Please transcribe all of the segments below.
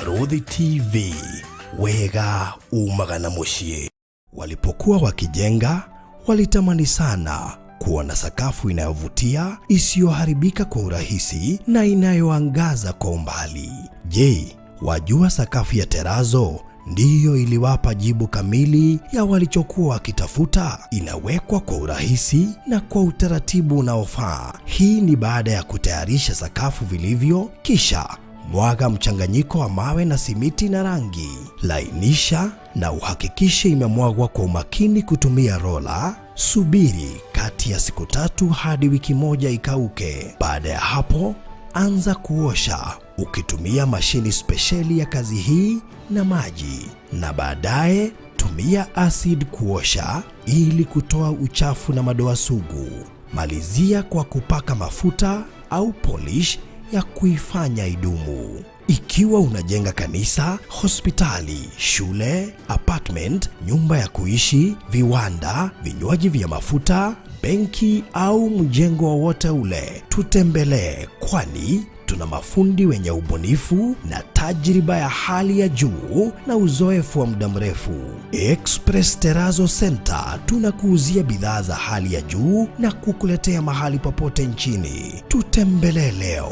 Barũthi TV, wega umaga na mũciĩ. Walipokuwa wakijenga, walitamani sana kuwa na sakafu inayovutia, isiyoharibika kwa urahisi na inayoangaza kwa umbali. Je, wajua sakafu ya terazo ndiyo iliwapa jibu kamili ya walichokuwa wakitafuta? Inawekwa kwa urahisi na kwa utaratibu unaofaa. Hii ni baada ya kutayarisha sakafu vilivyo, kisha mwaga mchanganyiko wa mawe na simiti na rangi. Lainisha na uhakikishe imemwagwa kwa umakini kutumia rola. Subiri kati ya siku 3 hadi wiki 1 ikauke. Baada ya hapo, anza kuosha ukitumia mashini spesheli ya kazi hii na maji, na baadaye tumia acid kuosha ili kutoa uchafu na madoa sugu. Malizia kwa kupaka mafuta au polish ya kuifanya idumu. Ikiwa unajenga kanisa, hospitali, shule, apartment, nyumba ya kuishi, viwanda, vinywaji vya mafuta, benki au mjengo wowote ule, tutembelee, kwani tuna mafundi wenye ubunifu na tajriba ya hali ya juu na uzoefu wa muda mrefu. Express Terrazzo Center tunakuuzia bidhaa za hali ya juu na kukuletea mahali popote nchini. Tutembelee leo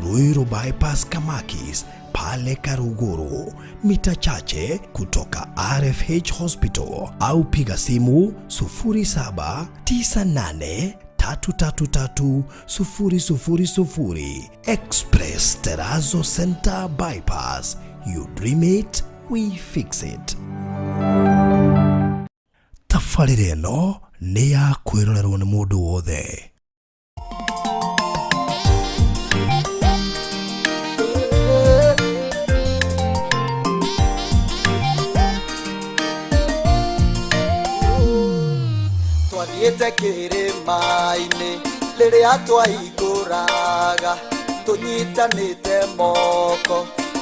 Ruiru Bypass Kamakis pale Karuguru, mita chache kutoka RFH Hospital, au piga simu 0798 333 000. Express Terrazzo Center Bypass. You dream it, we fix it. Tabarĩra ĩno nĩ ya kwĩrorerwo nĩ mũndũ wothe. Twathiĩte kĩrĩma-inĩ rĩrĩa twaihingũraga tũnyitanĩte moko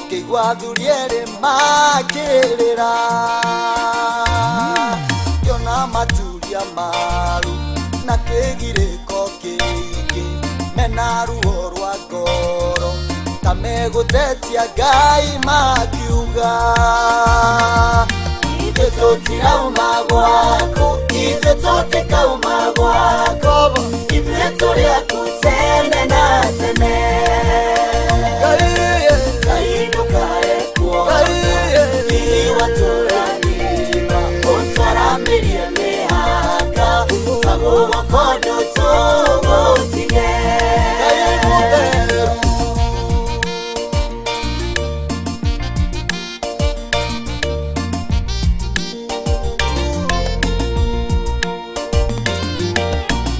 ngĩigua athuri erĩ makĩrĩra ngĩona maturia maru na kĩgirĩko kĩingĩ mena ruo rwa ngoro ta megũtetia Ngai makiuga ithuĩ tũtirauma gwaku, ithuĩ tũtikauma gwaku, ithuĩ tũrĩ aku tene na tene. Ngai ndũkae kuona hihi watũrathima, ũtwaramĩrie mĩhaka, tagũgoko ndũtũgũtige.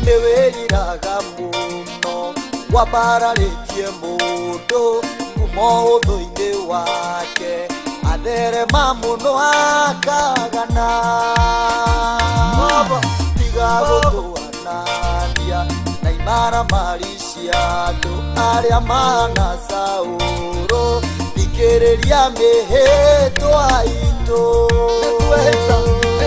Nĩwĩriraga mũno wambararĩtie mũndũ kuma ũthũ-inĩ wake atherema mũno akagana tiga gũtũanania na imaramari cia andũ arĩa mana Saũlũ thikĩrĩria mĩhĩtwa itũ.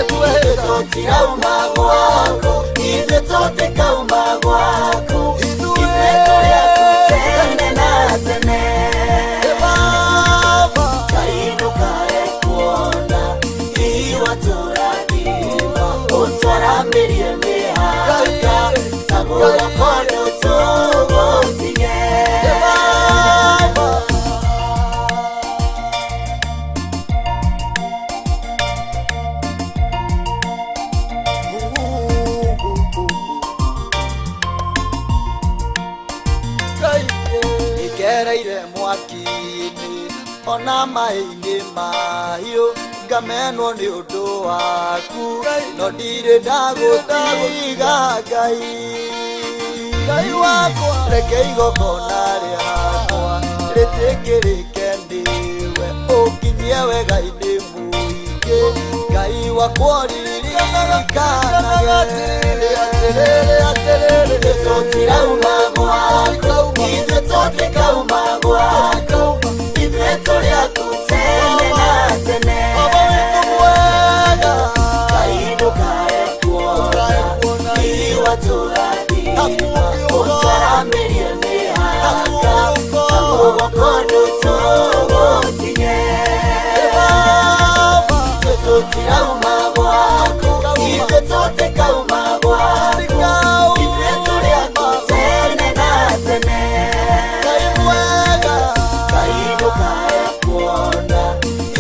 Ithuĩ tũtirauma gwaku, ithuĩ tũtikauma gwaku, ithuĩ tũrĩ aku tene na tene. Ngai ndũkae kuona hihi watũrathima, ũtwaramĩrie mĩhaka, tagũgoko ndũtũgũtige. Ngereire mwaki-inĩ ona maĩ-inĩ mahiũ ngamenwo nĩ ũndũ waku no ndirĩ ndagũtiga Ngai. Ngai wakwa reke igongona rĩakwa rĩtĩkĩrĩke nĩwe ũnginyie wega-inĩ mũingĩ Ngai wakwa ũririkanage. Ithuĩ tũtirauma gwaku, ithuĩ tũtikauma gwaku, ithuĩ tũrĩ aku tene na tene. Ngai ndũkae kuona hihi watũrathima, ũtwaramĩrie mĩhaka, tagũgoko ndũtũgũtige. Tũtirauma gwaku, ithuĩ tũtikauma gwaku, ithuĩ tũrĩ aku tene na tene. Ngai ndũkae kuona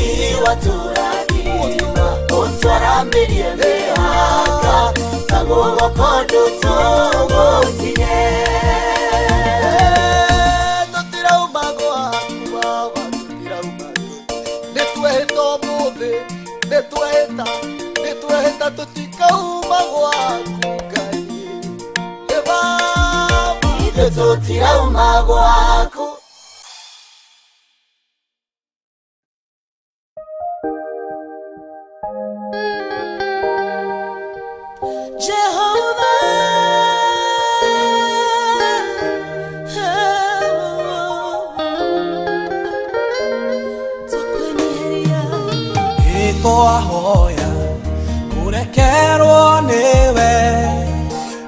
iwatũrathima, ũtwaramĩrie mĩhaka na gũgoko ndũtũgũtige. Tũtirauma gwaku baba, tũtirauma. Nĩ twehĩta ũmũthĩ, nĩ twehĩta, nĩ twehĩta tũtikauma gwaku Ngai. Ĩ baba. Ithuĩ tũtirauma gwaku. Twahoya kũrekerwo nĩwe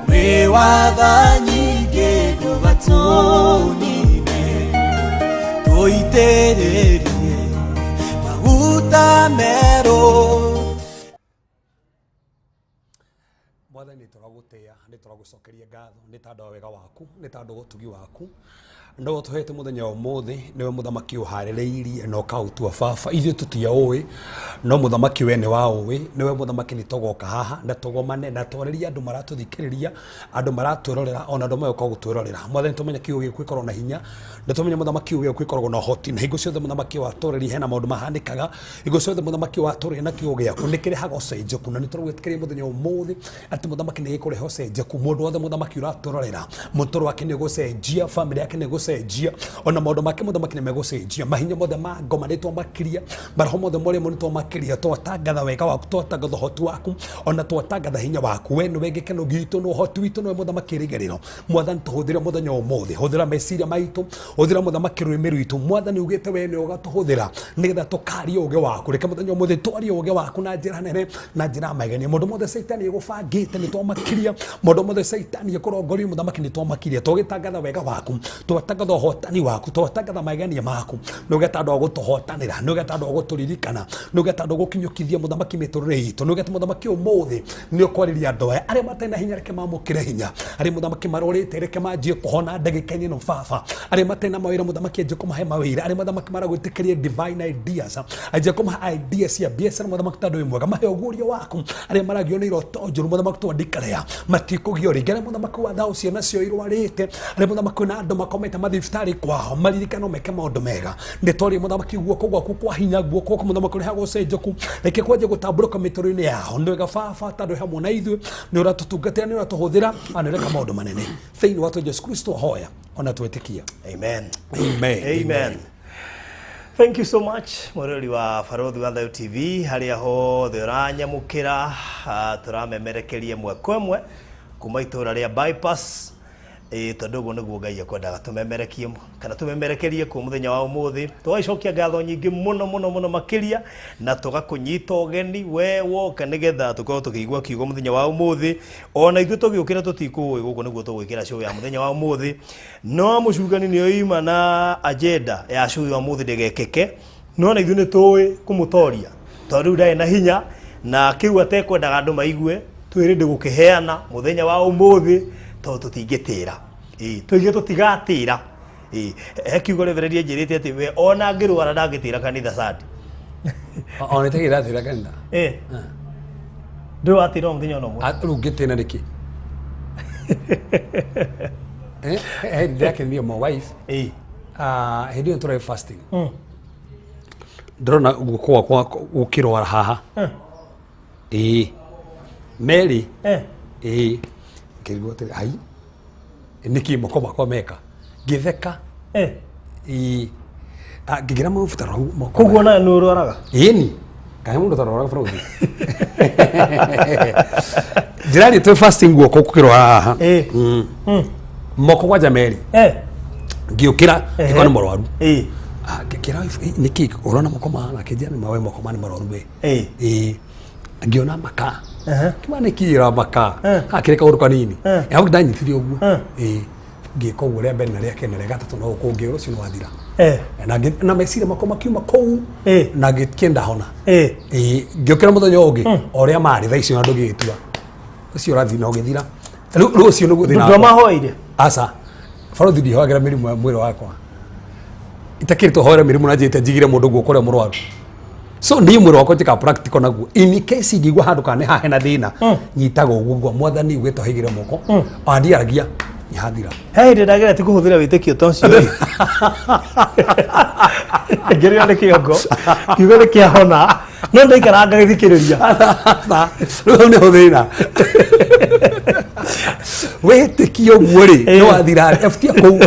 wĩ watha nyingĩ ndũgatũnine tũitĩrĩrie maguta merũ. Mwathani, tũragũtĩa, nĩ tũragũcokeria ngatho nĩ tondũ wa wega waku, nĩ tondũ wa ũtugi waku no ũtũhete mũthenya wa ũmũthĩ. Nĩwe mũthamaki ũharĩrĩirie na ũkaũtua baba. Ithuĩ tũtiaũĩ, no mũthamaki we nĩ waũĩ. Nĩwe mũthamaki, nĩ tũgoka haha na tũgomane na twarĩrie andũ maratũthikĩrĩria, andũ maratwĩrorera, ona andũ magoka gũtwĩrorera. Mwathani, tũmenye kiugo gĩaku gĩkoragwo na hinya, na tũmenye mũthamaki kiugo gĩaku gĩkoragwo na ũhoti, na hingo ciothe mũthamaki watũrĩria hena maũndũ mahanĩkaga. Hingo ciothe mũthamaki watũrĩria na kiugo gĩaku nĩ kĩrehaga ũcenjeku, na nĩ tũragwĩtĩkĩria mũthenya wa ũmũthĩ atĩ mũthamaki nĩ gĩkũrehe ũcenjeku. Mũndũ wothe mũthamaki ũratũrorera, mũtũrũ wake nĩ ũgũcenjia, bamĩrĩ yake nĩ ĩgũcenjia, ona maũndũ make mũthamaki nĩ megũcenjia. Mahinya mothe ma ngoma nĩ twamakiria, maroho mothe morĩa nĩ twamakiria. Twatangatha wega waku, twatangatha ũhoti waku, ona twatangatha hinya waku. We nĩwe gĩkeno gitũ na ũhoti witũ, nĩwe mũthamaki rĩgĩrĩro. Mwathani, tũhũthĩre mũthenya wa ũmũthĩ, hũthĩra meciria maitũ, hũthĩra mũthamaki rũrĩmĩ rwitũ. Mwathani, ugĩte we nĩwe ũgatũhũthĩra nĩgetha tũkarie ũgĩ waku. Reke mũthenya wa ũmũthĩ twarie ũgĩ waku na njĩra nene na njĩra ya magegania. Mũndũ mothe caitani ĩgũbangĩte nĩ twamakiria, mũndũ mothe caitani ĩkũrongoria mũthamaki nĩ twamakiria. Twagĩtangatha wega waku, twatangatha ũhotani waku, twatangatha magegania maku. Nĩ ũgeta andũ a gũtũhotanĩra, nĩ ũgeta andũ a gũtũririkana, nĩ ũgeta andũ a gũkinyũkithia mũthamaki mĩtũrĩre itũ. Nĩ ũgeta mũthamaki ũmũthĩ nĩ ũkwarĩria andũ aya arĩa matarĩ na hinya, reke mamũkĩre hinya. Arĩa mũthamaki marorĩte, reke manjie kũhona ndagĩka-inĩ ĩno baba. Arĩa matarĩ na mawĩra, mũthamaki anjie kũmahe mawĩra. Arĩa mũthamaki maragwĩtĩkĩria divine ideas, anjie kũmahe ideas cia biacara mũthamaki, tondũ wĩ mwega, mahe ũguũrio waku. Arĩa maragio nĩ iroto njũru, mũthamaki twandika matikũgio rĩngĩ. Arĩa mũthamaki wa thaũ ciana cio irwarĩte, arĩa mũthamaki na andũ makomete mathibitarĩ kwao maririkano meke maũndũ mega, nĩ twaria mũthamaki guoko gwaku kwa hinya, guoko gwaku mũthamaki ũrehaga ũcenjeku, reke kwanjia gũtambũrũka mĩtũrĩre-inĩ yao. Nĩ wega baba, tondũ hamwe na ithuĩ nĩ ũratũtungatĩra, nĩ ũratũhũthĩra na nĩ ũreka maũndũ manene. Thĩinĩ wa Jesu Kristo hoya ona twĩtĩkia. Amen. Amen. Amen. Thank you so much mwĩroreri wa Barothi wa Thayo TV harĩa hothe ũranyamũkĩra, tũramemerekeria ĩmwe kwa ĩmwe kuma itũra rĩa bypass, tondũ ũguo nĩguo Ngai ekwendaga tũmemerekie kana tũmemerekerie kuo mũthenya wa ũmũthĩ. Tũgagĩcokia ngatho nyingĩ mũno mũno mũno makĩria na tũgakũnyita ũgeni we woka nĩgetha tũkorwo tũkĩigua kiugo mũthenya wa ũmũthĩ. Ona ithuĩ tũgĩũkĩra tũtikũĩ gũkũ nĩguo tũgwĩkĩra show ya mũthenya wa ũmũthĩ, no mũcungani nĩ oima na agenda ya show ya ũmũthĩ ndĩgekĩke, no na ithuĩ nĩ tũĩ kũmũtoria tondũ rĩu ndarĩ na hinya na kĩu atekwendaga andũ maigue twĩrĩ ndĩgũkĩheana mũthenya wa ũmũthĩ tondũ tũtingĩtĩra. Ĩĩ, tũige tũtigatĩra. Ĩĩ, he kiugo reverendi anjĩrĩte atĩ we ona angĩrwara ndangĩtĩra kanitha Sunday. Ona ĩtagĩra atĩra kanitha. Ndũĩ watĩra o mũthenya ona ũmwe. Rĩu ngĩtĩna nĩkĩ? Ndĩrakenirio my wife. Hĩndĩ ĩyo tũrarĩ fasting, ndĩrona guoko gwakwa gũkĩrwara haha, ĩĩ merĩ. Ĩĩ, ngĩrigwo atĩrĩ, hai, nĩkĩ moko makwa meka? Ngĩtheka. Ĩĩ. Ngĩgira mabuta rau moko. Koguo nawe nĩ ũrwaraga? Ĩni, kana mũndũ ũtarwaraga bũrũri njĩra twĩ fasting, guoko gũkĩrwara haha. Moko kwanja merĩ. Ngĩũkĩra ngĩkora nĩ mũrwaru. Ngĩkĩra wife, "Nĩkĩ ũrona moko mahana?" Akĩnjĩra nĩ mawe moko ma nĩ marwaru we. Ĩĩ, ngĩona maka kima nĩ kĩra maka hakĩrĩ kaũndũ kanini hau ndanyitire ũguo. Ĩĩ, ngĩka ũguo rĩa mbere na rĩa kerĩ na rĩa gatatũ, no kũngĩ ũcio nĩ wathira. Na na meciria makwa makiuma kũu na ngĩkĩenda hona. Ĩĩ, ngĩũkĩra mũthenya ũyũ ũngĩ o ũrĩa marĩ thaa icio na ndũgĩgĩtua ũcio ũrathiĩ na ũgĩthira. Rĩu ũcio nĩguo thĩna wakwa. Ndwamahoire? Aca, barothi, ndihoyagĩra mĩrimũ ya mwĩrĩ wakwa, itakĩrĩ tũhoere mĩrimũ na njĩte njigire mũndũ guoko ũrĩa mũrwaru. So niĩ mwĩrĩ wakwa njĩkaga practical naguo. In case ingĩigua handũ kana nĩ hahe na thĩna, nyitaga ũguo ngwa mwathani ugĩte haigĩre moko, ona ndiaragia, nĩhathira. He hĩndĩ ndageretie ti kũhũthĩra wĩtĩkio ta ũcio rĩ. Ngĩrĩo nĩ kĩongo, kiugo nĩ kĩahona, no ndaikara ngagĩthikĩrĩria. Rĩu hau nĩho thĩna. Wĩtĩkio ũguo rĩ, nĩ wathira, ebutia kũu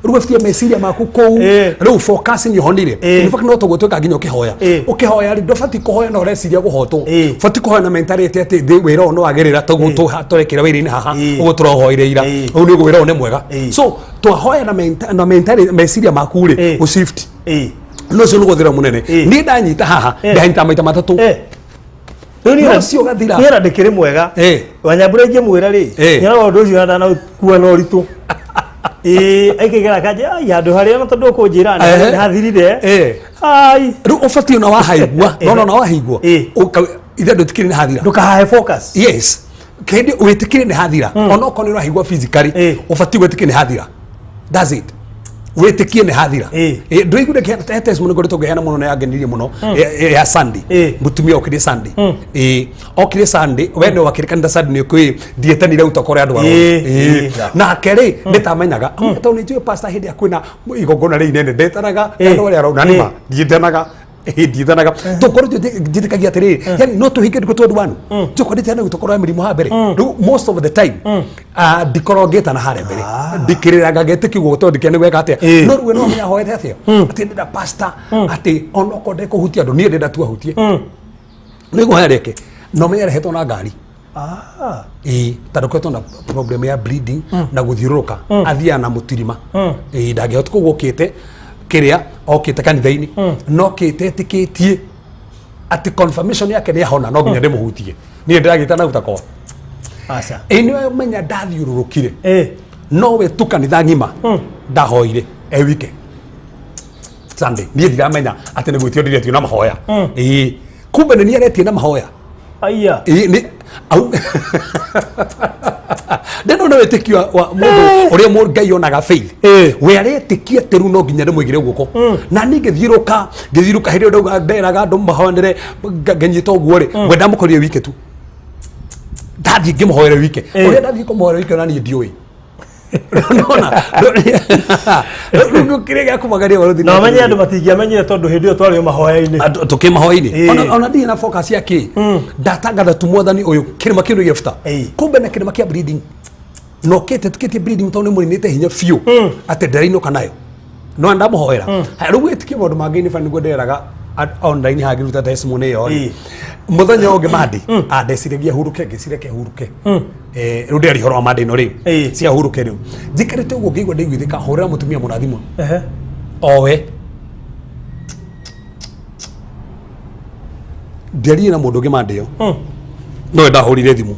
rĩu, ebutia meciria maku kũu. Rĩu focus nĩ ũhonire. In fact, no toguo twĩkaga nginya ũkĩhoya. Ũkĩhoya rĩ, ndũbatiĩ kũhoya na ũreciria kũhotwo. Batiĩ kũhoya na mentality atĩ thĩ wĩra ũyũ nĩ wagĩrĩra, toguo tũrekĩra wĩra-inĩ haha, ũguo tũrahoire ira, ũguo nĩguo wĩra ũyũ nĩ mwega. So twahoya na na mentality, meciria maku rĩ, ũshift. No ũcio nĩguo thĩna mũnene. Niĩ ndanyita haha, ndanyita maita matatũ. Rĩu niĩ No ũcio ũgathira. Niĩ ona ndĩkĩrĩ mwega. Wanyambura ingĩmwĩra rĩ, nyonaga ũndũ ũcio ndanaũkua na ũritũ. Ĩĩ, aikĩgera kanje, ai handũ harĩa ona tondũ ũkũnjĩra nĩ hathirire. Ai. Rĩu ũbatiĩ ona wahaigua, nona ona wahaigua, ithe ndũtikĩrĩ nĩ hathira. Ndũkahahe focus. Yes, kĩndĩ wĩtĩkĩre nĩ hathira. Ona okorwo nĩ ũraigua physically, ũbatiĩ wĩtĩkĩre nĩ hathira. That's it, wĩtĩkie nĩ hathira. Ndũiguire he testimony ngoretwo ngĩheana mũno na yangenirie mũno, ya Sunday, mũtumia okire Sunday. Okire Sunday, we nĩ wakire kanitha Sunday, nĩ ũkũĩ ndietanire ũtokore andũ arwaru. Nake rĩ, nĩ tamenyaga tondũ nĩ njũĩ pastor hĩndĩ ĩrĩa kwĩna igongona rĩu inene ndetanaga andũ arĩa arwaru, na nĩma ndietanaga. Ndiethanaga tũkorwo njĩtĩkagia atĩrĩrĩ, yani no tũhinge ndiko tondũ wanu njokwa ndĩtana gũtokorwo ya mĩrimũ ha mbere. Rĩu most of the time, ndikorwo ngĩtana harĩa mbere, ndikĩrĩraga ngetĩkia ũguo tondũ ndikĩene gweka atĩa. No rĩu no menya hoete atĩa, atĩ ndĩrenda pastor atĩ onokorwo ndekũhutia andũ, niĩ ndĩrenda tu ahutie nĩguo hareke no menya rehetwo na ngari. Ĩĩ, tondũ koretwo na problem ya bleeding na gũthiũrũrũka, athiaga na mũtirima. Ĩĩ, ndangĩhota. Koguo okĩte kĩrĩa okĩte kanitha-inĩ, no kĩte etĩkĩtie atĩ confirmation yake nĩ ahona, no nginya ndĩmũhutie. Niĩ ndĩragĩta na gutakwa. Aca. Ĩĩ, nĩ menya ndathiũrũrũkire, no we tu kanitha ng'ima ndahoire e wike Sunday. Niĩ ndiramenya atĩ nĩ gwĩtio ndĩretio na mahoya. Ĩĩ, kumbe nĩ niĩ aretie na mahoya. Aya. Ĩĩ, nĩ au ndĩno nĩ wĩtĩkio wa mũndũ ũrĩa Ngai onaga faith. We aretĩkia atĩ rĩu no nginya ndĩmũigĩre guoko, na niĩ ngĩthiũrũka ngĩthiũrũka hĩndĩ ĩyo ndauga nderaga andũ mahoyanĩre, nganyita ũguo rĩ, we ndamũkorire wike tu, ndathiĩ ngĩmũhoere wike. Ũrĩa ndathiĩ kũmũhoera wike, ona niĩ ndiũĩ. Nona rĩu kĩrĩa gĩa kũmagaria barũthi Na ũmenye andũ matingĩamenyire tondũ hĩndĩ ĩyo twarĩ o mahoya-inĩ. Tũkĩ mahoya-inĩ. Ona ndirĩ na focus ya kĩ ndatangatha tu mwathani ũyũ kĩrĩma kĩu nĩ gĩbuta. Kumbe na kĩrĩma kĩa bleeding na ũkĩte tikĩtie bleeding tondũ nĩ mũninĩte hinya biũ atĩ ndĩrainũka nayo, no ndamũhoera. Haya, rĩu wĩtĩkie maũndũ mangĩ nĩ bani nĩguo ndĩreraga online hangĩruta testimony ĩyo rĩ. Mũthenya ũngĩ mandi andeciragia huruke, ngĩciria ke huruke. Rĩu ndĩraria ũhoro wa mandi ĩno rĩu cia huruke. Rĩu njikarĩte ũguo ngĩigua ndaiguithĩka hũrĩra mũtumia mũna thimũ owe ndiarie na mũndũ ũngĩ mandi ĩyo, nowe ndahũrire thimũ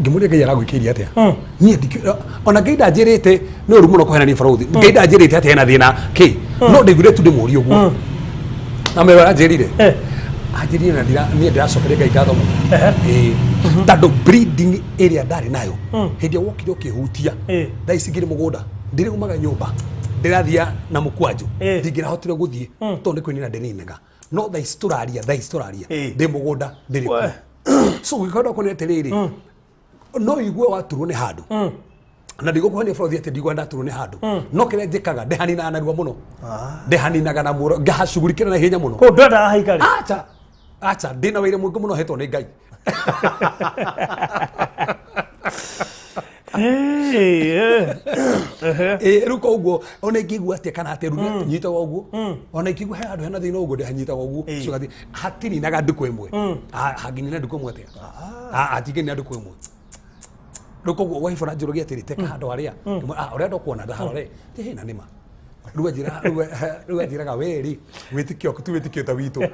ngĩmũria Ngai aragwĩkĩire atĩa. Niĩ ona Ngai ndanjĩrĩte nĩ ũru mũno kũhenania barũthi. Ngai ndanjĩrĩte atĩ hena thĩna kĩ, no ndaiguire tu ndĩmũrie ũguo na mero anjĩrire anjĩrire na ndira niĩ ndĩracokeria Ngai ngatho mũno. Ĩĩ, tondũ bleeding ĩrĩa ndarĩ nayo hĩndĩ ĩrĩa wokire ũkĩhutia, thaa ici ngĩrĩ mũgũnda, ndĩrĩumaga nyũmba ndĩrathia na mũkwanjũ, ndingĩrahotire gũthiĩ tondũ nĩ kwĩnina ndĩninaga. No thaa ici tũraria, thaa ici tũraria ndĩ mũgũnda, ndĩrĩ kuo. So gĩkorwo kuona atĩrĩrĩ, no igue waturwo nĩ handũ, na ndigũkũhenia bũrũri atĩ ndigua ndaturwo nĩ handũ, no kĩrĩa njĩkaga ndĩhaninaga narua mũno, ndĩhaninaga na mũro ngahacugurikĩra na ihenya mũno. Kũu ndwendaga haikare. Acha, acha, ndĩna wĩra mũingĩ mũno hetwo nĩ Ngai. Ĩĩ, rĩu koguo ona ingĩigua atĩa kana atĩa, rĩu nyitaga ũguo. Ona ingĩigua he handũ hena thĩna ũguo, ndĩhanyitaga ũguo. Ũcio gathiĩ hatininaga ndukũ ĩmwe. Hangĩnina ndukũ ĩmwe atĩa? Hatingĩnina ndukũ ĩmwe. Rĩu koguo wife aranjũragia atĩrĩ, teka handũ harĩa. Ngĩmwĩra, "Ah, ũrĩa ndokuona ndaharore ti hĩna nĩma." Rĩu anjĩraga we rĩ, wĩtĩkio ti wĩtĩkio ta witũ.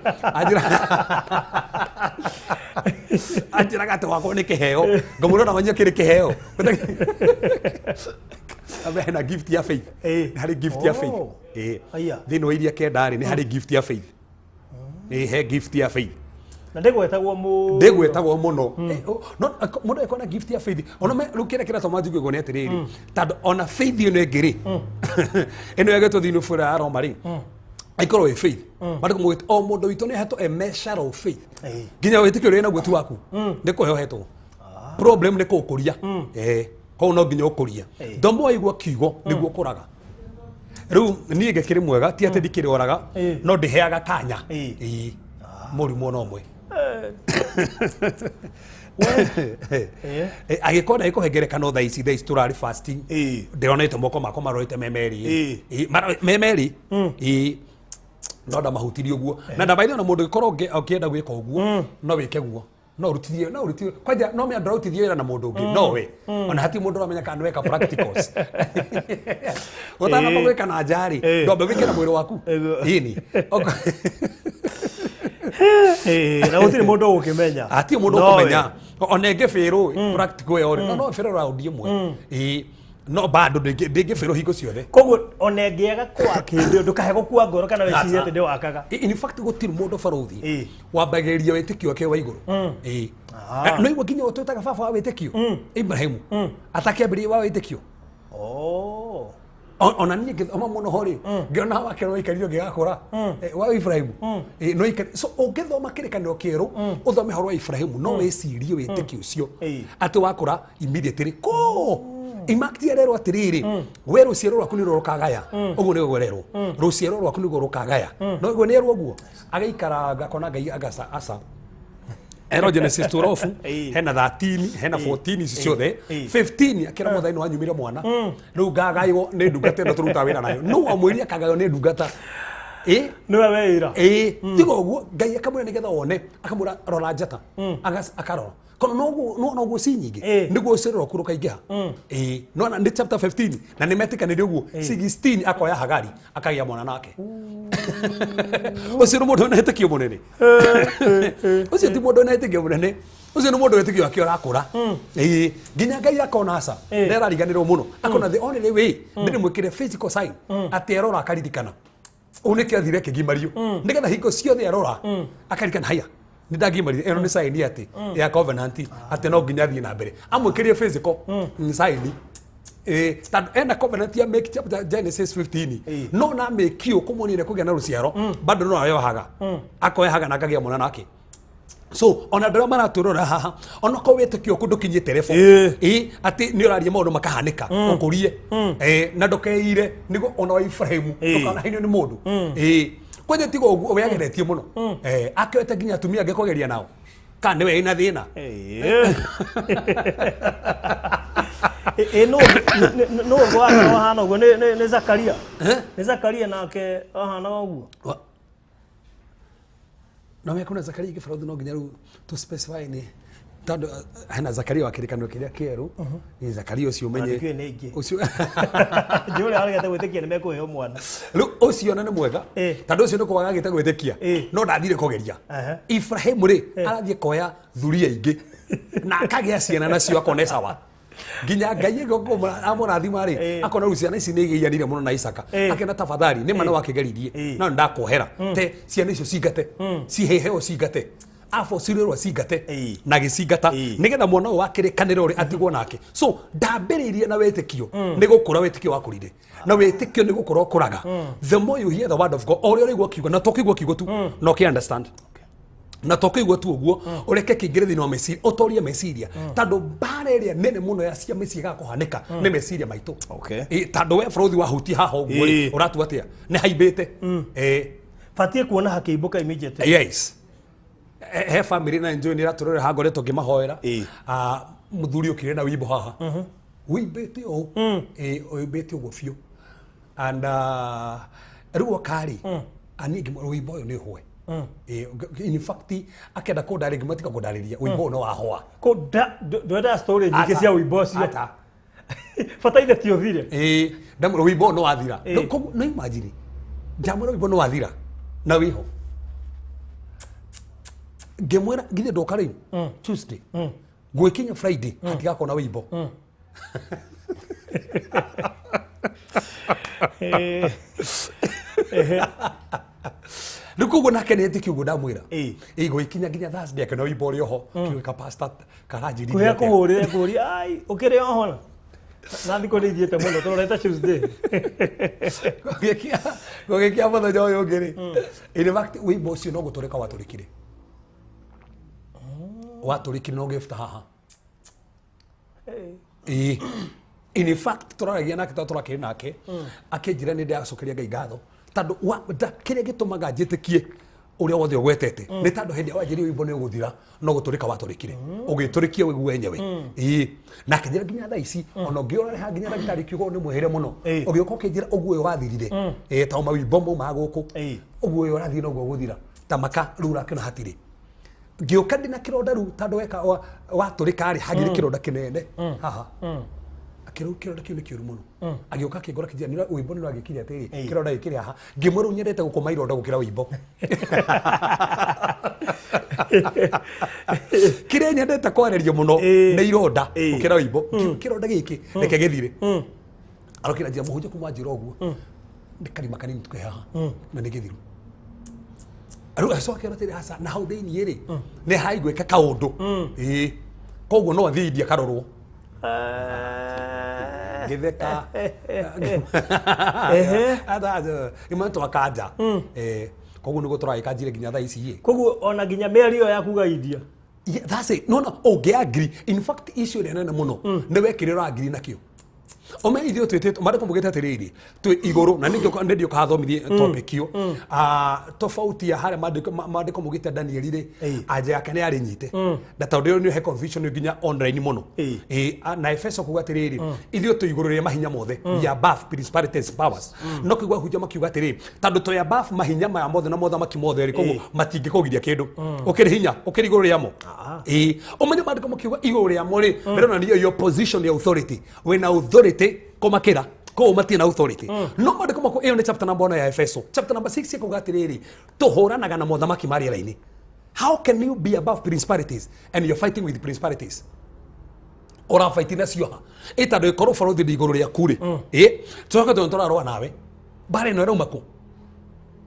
Anjĩraga atĩ wakwa nĩ kĩheo. Ngamwĩra ona wanyu kĩrĩ kĩheo. Ambe hena gift ya faith. Ĩĩ. Nĩ harĩ gift ya faith. Oh. Ĩĩ. Aya. Thĩinĩ wa iria kenda rĩ, nĩ harĩ gift ya faith. Ĩĩ, he gift ya faith. Na ndĩgwetagwo mũno. Ndĩgwetagwo mũno. No mũndũ angĩkorwo na gift ya faith, ona rĩu kĩrĩa kĩratũma njigue ũguo nĩ atĩrĩrĩ, tondũ ona faith ĩno ĩngĩ rĩ, ĩno ĩgetwo thĩinĩ bũrũri wa Roma rĩ, ĩkorwo ĩ faith. Maandĩko maugĩte o mũndũ witũ nĩ ahetwo a measure of faith. Nginya wĩtĩkio ũrĩa naguo ti waku, nĩ kũheo ũhetwo. Problem nĩ kũũkũria. Koguo no nginya ũkũrie. Thomo waigua kiugo nĩguo ũkũraga. Rĩu niĩ ngĩkĩrĩ mwega, ti atĩ ndikĩrwaraga, no ndĩheaga kanya. Ĩĩ. Mũrimũ ona ũmwe. Agĩkorwo ndagĩkũhe ngerekano thaa ici, thaa ici tũrarĩ fasting. Ndĩronete moko makwa marorete me merĩ. Ĩĩ, me merĩ. Ĩĩ. No ndamahutirie ũguo. Na ndabaithe ona mũndũ ũngĩkorwo ũkĩenda gwĩka ũguo, no wĩke guo. No ũrutithie, no ũrutithie. Kwanja no mĩa ndũrarutithie wĩra na mũndũ ũngĩ, no we. Ona hatirĩ mũndũ ũramenya kana nĩweka practicals. Ũtanamba gwĩka na nja rĩ, ndwambe wĩke na mwĩrĩ waku. Ĩguo. Ĩni. Na gũtirĩ mũndũ ũgũkĩmenya. Hatirĩ mũndũ No ũkũmenya. Ona ĩngĩbĩrwo practical ĩyo rĩ, no ĩbĩrwo round ĩmwe. Ĩĩ. No bado ndĩngĩbĩrwo hingo ciothe. Koguo ona ĩngĩaga kwaka hĩndĩ ĩyo ndũkahe gũkua ngoro kana wĩcirie atĩ ndĩwakaga. In fact gũtirĩ mũndũ barũthi wambagĩrĩria wĩtĩkio wake wa igũrũ. Ĩĩ. No igua nginya ũtwĩtaga baba wa wĩtĩkio, Ibrahimu atakĩambĩrĩria wa wĩtĩkio. Ona niĩ ngĩthoma mũno ho rĩ, ngĩona wake no aikarire ũngĩgakũra wa Ibrahimu. No aikari. So ũngĩthoma kĩrĩkanĩro kĩerũ, ũthome ũhoro wa Ibrahimu, no wĩcirie wĩtĩkio ũcio atĩ wakũra immediately ko imakti arerwo atĩrĩrĩ, we rũciaro rwaku nĩruo rũkagaya. Ũguo nĩguo ererwo, rũciaro rwaku nĩguo rũkagaya. No ũguo nĩerwo ũguo agĩikara akona Ngai agaca aca ero Genesis 12, hena 13, hena 14, ici ciothe 15 akĩra mũthai nĩ wanyumire mwana, rĩu ngagaywo nĩ ndungata ĩno tũrutaga wĩra nayo. No wamwĩrire akagaywo nĩ ndungata ĩ? Nĩwe weĩra. Ĩĩ, tiga ũguo Ngai akamwĩra nĩgetha one, akamwĩra rora njata. Akarora kono noguo no noguo ci nyingĩ, nĩguo rũciaro rwaku rũkaingĩha. Ĩĩ, no nĩ chapter 15 na nĩ metĩkanĩire ũguo. 16 akoya Hagari akagĩa mwana nake. Ũcio nĩ mũndũ wĩna wĩtĩkio mũnene. Ũcio ti mũndũ wĩna wĩtĩkio mũnene, ũcio nĩ mũndũ wĩtĩkio wake ũrakũra. Ĩĩ, nginya Ngai akona aca nĩarariganĩrwo mũno, akona the only way ndĩrĩmwĩkĩre physical sign atĩ arora akaririkana ũũ nĩkĩo athire akĩgimario, nĩgetha hingo ciothe arora akaririkana, haya nĩ ndagimarire, ĩno nĩ sign atĩ ya covenant, atĩ no nginya athiĩ na mbere amwĩkĩrie physical sign. Tondũ ena covenant ya make chapter Genesis 15, no na make you kũmuonia nĩ kũgĩa na rũciaro, bado no ayohaga, akoyahaga na akagĩa mwana nake. So ona andũ arĩa maratwĩrora haha, ona korwo wĩtĩkio kũ ndũkinyĩte level ĩ atĩ nĩ ũraria maũndũ makahanĩka, ũkũrie na ndũkeire nĩguo ona wa Ibrahimu, ndũkanahenio nĩ mũndũ. Kwanja tiga ũguo we ageretie mũno, akĩoete nginya atumia angĩ kũgeria nao kana nĩwe ĩna thĩna. Ĩ no no wake wahana ũguo nĩ Zakaria. Nĩ Zakaria nake wahana ũguo. No me kuna Zakaria ingĩ barũthi, no nginya rĩu tũ specify nĩ tondũ hena Zakaria wa kĩrĩkanĩro kĩrĩa kĩerũ, nĩ Zakaria ũcio ũmenye. Ona ndikĩũĩ nĩ ingĩ. Ũcio Njũĩ ũrĩa waregete gwĩtĩkia nĩ mekũheo mwana. Rĩu ũcio ona nĩ mwega, tondũ ũcio nĩ kwaga agĩte gwĩtĩkia, no ndathire kũgeria. Ibrahimu rĩ, arathiĩ koya thuria ingĩ na akagĩa ciana nacio, akona sawa, nginya Ngai amũrathima rĩ, akona rĩu ciana ici nĩ igĩianire mũno na Isaka. Akena tafadhali nĩ ma nĩ wakĩgeririe, no nĩndakuohera te ciana icio cingate ciheheo cingate abocirĩrwo cingate na gĩcingata, nĩgetha mwana ũyũ wa kĩrĩkanĩro rĩ atigwo nake. So ndambĩrĩirie na wĩtĩkio, nĩ gũkũra wĩtĩkio wakũrire, na wĩtĩkio nĩ gũkũra ũkũraga the more you hear the word of God, o ũrĩa ũraigua kiugo, na to kĩigua kiugo tu, no kĩ understand, na to kĩigua tu ũguo, ũreke kĩingĩre thĩinĩ wa meciria, ũtorie meciria, tondũ mbara ĩrĩa nene mũno ya cia mĩciĩ ĩgakũhanĩka nĩ meciria maitũ. Tondũ we bũrũthi wahutia haha ũguo rĩ, ũratua atĩa? Nĩ haimbĩte. Batiĩ kuona hakĩimbũka immediately. Yes. He family na enjoy nĩ ĩratũrorera haha ngoretwo ngĩmahoera. Ah, mũthuri ũkire na wimbo haha wĩimbĩte ũũ. Ũimbĩte ũguo biũ, and rĩu okarĩ aniĩ ngĩmwĩra wĩimbo ũyũ nĩ ũhũe. In fact akenda kũndarĩria, ngĩmwĩra tiga kũndarĩria, wĩimbo ũyũ no wahũa. Ko ndwendaga story nyingĩ Ata. cia wĩimbo ũcio. Ata. Bataire ti ũthire. Ĩĩ, ndamwĩra wĩimbo ũyũ no wathira. No, koguo no imagine ndamwĩra wĩimbo no wathira na wĩho, ngĩmwĩra githĩ ndoka rĩu Tuesday, gwĩkinya Friday hatigakorwo na wĩimbo. Rĩu koguo nake nĩ etĩkia ũguo ndamwĩra. Ĩĩ. Ĩ gũgĩkinya nginya Thursday akĩona wimbo ũrĩ oho kĩũĩ ka pastor karanjĩrire Kũrĩa atĩa. kũhũrĩre kũria ai ũkĩrĩ oho na na thikũ nĩ ithiĩte mũno tũrorete Tuesday. Gũgĩkia mũthenya ũyũ ũngĩ rĩ, in fact wimbo ũcio no gũtũrĩka watũrĩkire, watũrĩkire na ũgĩbuta haha. Ĩĩ, in fact tũraragia nake tondũ tũrakĩrĩ nake, akĩnjĩra nĩ ndĩracokeria Ngai ngatho tondũ kĩrĩa gĩtũmaga njĩtĩkie ũrĩa wothe ũgwetete nĩ tondũ hĩndĩ ĩrĩa wanjĩrire wimbo nĩ ũgũthira, no gũtũrĩka watũrĩkire, ũgĩtũrĩkia wĩ wenyewe. Ĩĩ, na akĩnjĩra nginya thaa ici ona ũngĩoreha nginya ndagĩtarĩ kiugo nĩ mwĩhĩre mũno. Ũgĩũka ũkĩnjĩra ũguo ũyũ wathirire, ĩĩ, tondũ mawimbo maumaga gũkũ. Ũguo ũyũ ũrathiĩ noguo ũgũthira ta maka rĩu ũrakĩona hatirĩ. Ngĩũka ndĩna kĩronda rĩu tondũ weka watũrĩka rĩ, hagĩrĩ kĩronda kĩnene haha. Akĩrũ kĩronda kĩu nĩ kĩũru mũno. Agĩũka akĩngora kĩnjĩra nĩ wĩimbo nĩ ũragĩkire atĩrĩ, kĩronda gĩkĩrĩ haha. Ngĩmwĩra rĩu nyendete gũkũma ironda gũkĩra wĩimbo. Kĩrĩa nyendete kwarĩrio mũno nĩ ironda gũkĩra wĩimbo. Kĩronda gĩkĩ reke gĩthire. Arokĩra njĩra mũhunjia kuma njĩra ũguo nĩ karima kanini twĩ haha na nĩ gĩthiru. Rĩu acoke atĩrĩ, aca, na hau thĩiniĩ rĩ nĩ haiguĩka kaũndũ. Ĩĩ, koguo no athiĩ India karorwo. Ngĩtheka imwe kanja. Koguo nĩguo tũragĩka njire nginya thaa ici ĩ. Koguo ona nginya mĩario ĩyo ya kuga India. Yeah, that's it. No, no, ũngĩ agree. In fact, issue ĩrĩa nene mũno nĩ wekĩrĩra ũra agree nakĩo. Ũmenye ithuĩ twĩtĩtwo, maandĩko maugĩte atĩrĩrĩ, twĩ igũrũ na nĩ ndiũkathomithie topic ĩyo. Ah, tofauti ya harĩa maandĩko maugĩte Danieli rĩ, anja yake nĩ yarĩ nyite na tondũ ĩyo nĩ he confusion nginya online mũno. Ĩĩ, na Efeso kuga atĩrĩrĩ, ithuĩ twĩ igũrũ rĩa mahinya mothe, we are above principalities, powers. No kĩgua hunja makiuga atĩrĩrĩ, tondũ twĩ above mahinya maya mothe na mothamaki mothe rĩ, koguo matingĩkũgiria kĩndũ, ũkĩrĩ hinya ũkĩrĩ igũrũ rĩamo. Ĩĩ, ũmenye maandĩko makiuga igũrũ rĩamo rĩ, rĩronania your position ya authority, wĩna authority kũmakĩra, koguo matirĩ na authority. No maandĩko mako, ĩyo nĩ chapter number 1 ya Efeso. Chapter number 6 ĩkuga atĩrĩrĩ, tũhũranaga na mothamaki ma rĩera-inĩ. How can you be above principalities and you're fighting with principalities? Ũrabaiti nacio ha? Ĩ tondũ ĩkorwo balothi ndĩ igũrũ rĩaku rĩ, ĩ tũcoke tondũ tũrarũa nawe, mbara ĩno ĩrauma kũ?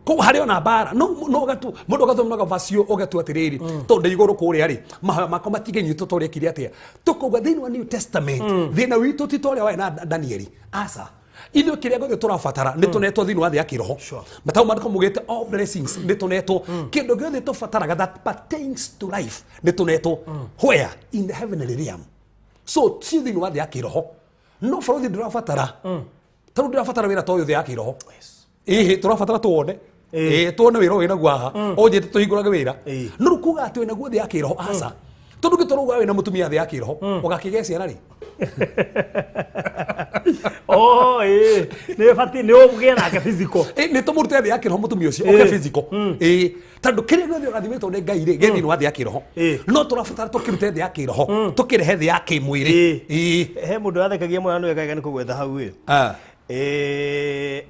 Koguo harĩ ona mbara no no gatu mũndũ agathomaga vacio ũgatua atĩrĩrĩ, tondũ ndĩ igũrũ kũrĩa rĩ, mahoya makwa matingĩnyitwo ta ũrĩa ekire atĩa. Tũkauga thĩinĩ wa New Testament thĩna witũ ti ta ũrĩa warĩ na Danieli, aca. Ithuĩ kĩrĩa gĩothe tũrabatara nĩ tũnetwo thĩinĩ wa thĩ ya kĩroho. Matau maandĩko mugĩte all blessings nĩ tũnetwo. Kĩndũ gĩothe tũbataraga that pertains to life nĩ tũnetwo. Where? In the heavenly realm. So ti thĩinĩ wa thĩ ya kĩroho. No balothi ndũrabatara, tarĩu ndĩrabatara wĩra ta ũyũ thĩ ya kĩroho. Ĩhĩ, tũrabatara tuone, ĩĩ, tuone wĩra ũyũ wĩnaguo haha, ũnjĩte tũhingũrage wĩra. No rĩu kuga atĩ wĩnaguo thĩ ya kĩroho, aca, tondũ ngĩtũrauga wĩna mũtumia thĩ ya kĩroho, ũgakĩgĩa ciana rĩ? Oh, ĩĩ, nĩ batiĩ nĩ ũgĩe nake physical. Ĩ, nĩ tũmũrute thĩ ya kĩroho mũtumia ũcio oke physical. Ĩĩ, tondũ kĩrĩa gĩothe ũrathimĩtwo nĩ Ngai rĩ, gĩ thĩinĩ wa thĩ ya kĩroho. No tũrabatara tũkĩrute thĩ ya kĩroho tũkĩrehe thĩ ya kĩmwĩrĩ. Ĩĩ. He mũndũ wathekagia mũno na nĩwega nĩ kũgwetha hau ĩ.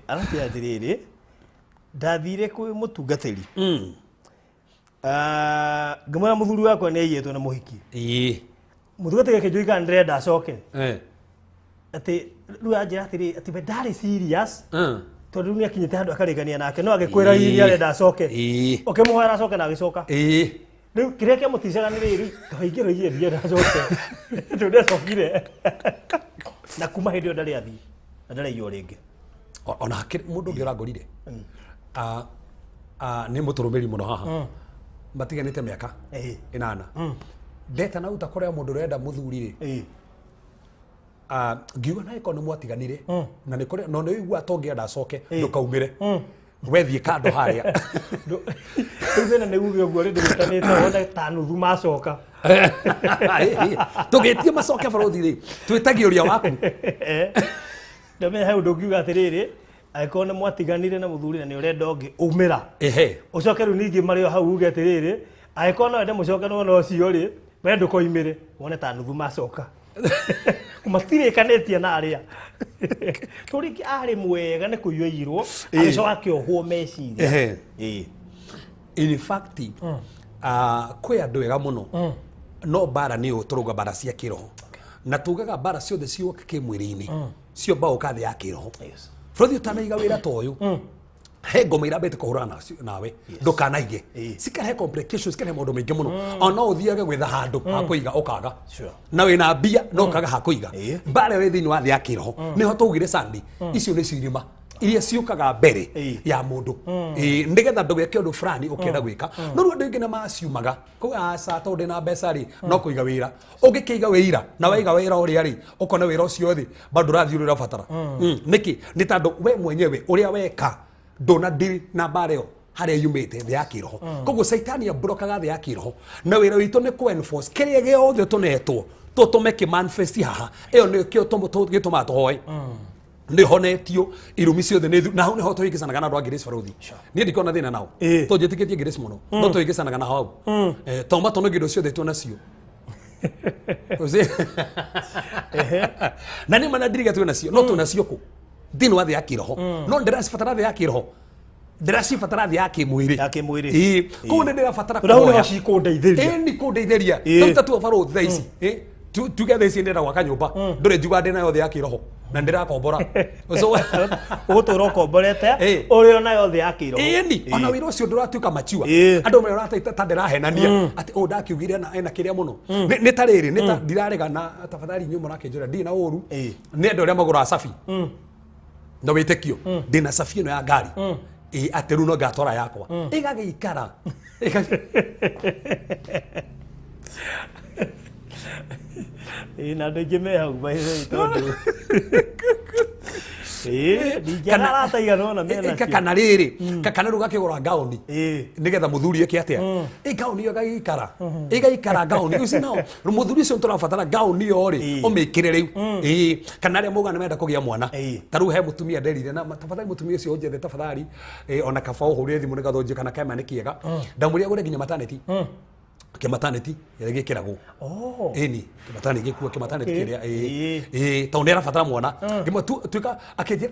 Aratwĩra atĩrĩrĩ, ndathire kwĩ mũtungatĩri. Ah, ngĩmwĩra mũthuri wakwa nĩ aiyĩtwo nĩ mũhiki. Mũtungatĩri akĩnjũria kana ndĩrenda acoke. Atĩ rĩu anjĩra atĩrĩ, atĩ we ndarĩ serious tondũ rĩu nĩ akinyĩte handũ akarĩkania nake, no agĩkwĩra hihi nĩ arenda acoke. Ũkĩmũhoera acoke na agĩcoka. Rĩu kĩrĩa kĩamũticaga nĩ rĩrĩ, kaingĩ roigire ndienda acoke, tondũ nĩacokire na kuma hĩndĩ ĩyo ndarĩ athiĩ na ndarĩ aiywo rĩngĩ. Ona hakĩrĩ mũndũ ũngĩ ũrangorire. Ah, ah, nĩ mũtũrũmĩri mũno haha, matiganĩte mĩaka 8. Ndetana uta kũrĩa mũndũ ũrenda mũthuri rĩ, ah, ngiuga nawe korwo nĩ mwatiganire na nĩ kũrĩ no nĩ ũigua tongĩenda acoke, ndũkaumĩre, wethiĩ kando harĩa. Rĩu thĩna nĩ uge ũguo rĩ, ndĩgĩtanĩte wone ta nuthu macoka. Tũgĩtie macoke balothi rĩ, twĩtagie ũrĩa waku. Ndamenya he ũndũ ũngiuga atĩrĩrĩ, angĩkorwo nĩ mwatiganire na mũthuri na nĩ ũrenda ũngĩ, umĩra. Ũcoke rĩu ningĩ marĩ o hau uge atĩrĩrĩ, angĩkorwo no wende mũcoke na ũna ũcio rĩ, we ndũkoimĩre wone ta nuthu macoka. Matirĩkanĩtie na arĩa tondũ rĩngĩ arĩ mwega nĩ kũiywo aiyirwo, agĩcoka akĩohwo meciria. In fact, kwĩ andũ ega mũno, no mbara nĩ ũũ tũrauga mbara cia kĩroho. Na tugaga mbara ciothe ciũka kĩmwĩrĩ-inĩ ciombaga ũka thĩ ya kĩroho. Bũrũri ũtanaiga wĩra ta ũyũ, he ngoma irambĩte kũhũrana nawe ndũkanaige, cikarehe complications, cikarehe maũndũ maingĩ mũno. Ona no ũthiage gwetha handũ ha kũiga ũkaga, na wĩna mbia no ũkaga ha kũiga. Mbara wĩ thĩinĩ wa thĩ ya kĩroho nĩho twaugire Sunday, icio nĩcio irima iria ciũkaga mbere ya mũndũ. Ĩĩ, nĩgetha ndũgeke ũndũ fulani ũkĩenda gwĩka. No rĩu andũ aingĩ nĩ maciumaga kau, aca, tondũ ndĩna mbeca rĩ, no kũiga wĩra. Ũngĩkĩiga wĩira na waiga wĩra ũrĩa rĩ, ũkona wĩra ũcio rĩ bado ũrathiĩ ũrĩa ũrabatara. Nĩkĩ? Nĩ tondũ we mwenyewe ũrĩa weka ndũna deal na mbara ĩyo harĩa yumĩte thĩ ya kĩroho. Koguo caitani ambũrũkaga thĩ ya kĩroho, na wĩra witũ nĩ kũ enforce kĩrĩa gĩothe tũnetwo tũtũme kĩ manifest haha. Ĩyo nĩkĩo gĩtũmaga tũhoe nĩ honetio irumi ciothe nĩ na hau nĩho tũhĩngĩcanaga na andũ a Grace. Barothi, niĩ ndikona thĩna nao, to njĩtĩkĩtie Grace mũno, no tũhĩngĩcanaga na hau tondũ matũnũgio indo ciothe twĩnacio. Na nĩ mana ndiriga twĩnacio, no twĩnacio kũ thĩinĩ wa thĩ ya kĩroho, no ndĩracibatara thĩ ya kĩroho, ndĩracibatara thĩ ya kĩmwĩrĩ. Ya kĩmwĩrĩ. Ĩĩ, koguo nĩ ndĩrabatara Rĩu nĩho kũhoya. cikũndeithĩria. Ĩni kũndeithĩria. Rĩu ta tuo barũthi thaa ici, tuge thaa ici ndĩrenda gwaka nyũmba, ndũrĩ njuga ndĩ nayo thĩ ya kĩroho na ndĩrakombora. So Ũgũtũra ũkomborete ũrĩ onayo thĩ ya kĩroho. Ĩni ona wĩra ũcio ndũratuĩka machua. Andũ marĩa ũrata ta ndĩrahenania atĩ ũũ ndakiugire na ena kĩrĩa mũno. Nĩ ta rĩrĩ, nĩ ta ndirarega na tafadhali inyuĩ mũrakĩnjũra ndirĩ na ũru nĩ andũ arĩa magũraga cabi na wĩtĩkio ndĩna cabi ĩno ya ngari ĩ atĩ rĩu no ngatwara yakwa ĩgagĩikara. Ĩĩ, na andũ aingĩ me hau by the way, tondũ ĩĩ ndingĩaga arata igana ũna mena cio. Kana rĩrĩ, kana rĩu gakĩgũra ngaũni nĩgetha mũthuri eke atĩa, ĩ ngaũni ĩyo ĩgagĩikara, ĩgaikara ngaũni ũcio nao mũthuri ũcio tũrabatara ngaũni ĩyo rĩ, ũmĩkĩre rĩu. Ĩĩ, kana arĩa mauga nĩ menda kũgĩa mwana, ta rĩu he mũtumia nderire na tafadhali mũtumia ũcio ũnjethe tafadhali, ona kaba ũhũrĩre thimũ nĩgetha ũnjie kana kema nĩ kĩega. Ndamwĩrire agũre nginya maternity, kĩmaternity ĩrĩa gĩkĩragwo. Ĩni kĩmaternity gĩkuo kĩmaternity kĩrĩa ĩĩ, tondũ nĩ arabatara mwana. Ngĩmwe tuĩka akĩnjĩra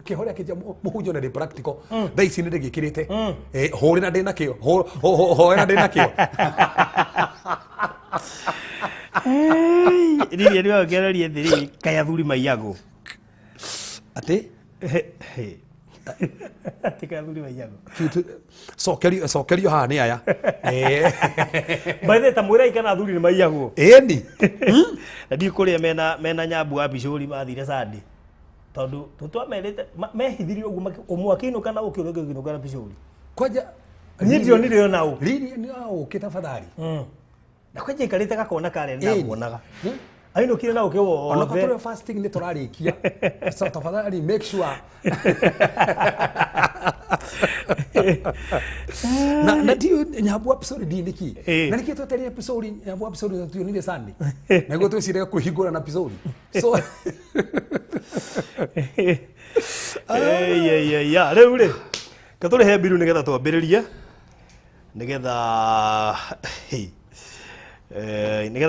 akĩhoria akĩnjĩra mũhunjia na ndĩ practical, thaa ici nĩ ndĩgĩkĩrĩte. Hũrĩra ndĩ nakĩo, hoera ndĩ nakĩo. Rĩrĩa rĩo ngĩaroria atĩrĩrĩ, kaĩ athuri maiyagwo? Atĩ? Atĩ kaĩ athuri maiyagwo? Cokerio, cokerio haha nĩ aya. By the way, ta mwĩrai kana athuri nĩ maiyagwo. Ĩni. Na ndiũ kũrĩa mena nyambu wa bicũri mathire Sunday, tondũ tũtwamerĩte mehithirie ũguo ũmwe akĩinũka na ũkĩ, ũrĩa ũngĩ akĩinũka na bicũri. Kwanja Niĩ ndionire ona ũ. Riri nĩ ũkĩ tafadhali. Na kwanja ikarĩte gakona karĩa ndamuonaga ainũkire na ũkĩ ona wothe. tũrĩ fasting nĩ tũrarĩkia, so tafadhali make sure na ndiũ nyambu episode ndi nĩkĩ na nĩkĩ twetereire episode nyambu episode tuonire Sunday nĩguo twĩcire kwĩhingũra na episode, so ya rĩu rĩ ka tũrĩhe mbiru nĩgetha twambĩrĩrie, nĩgetha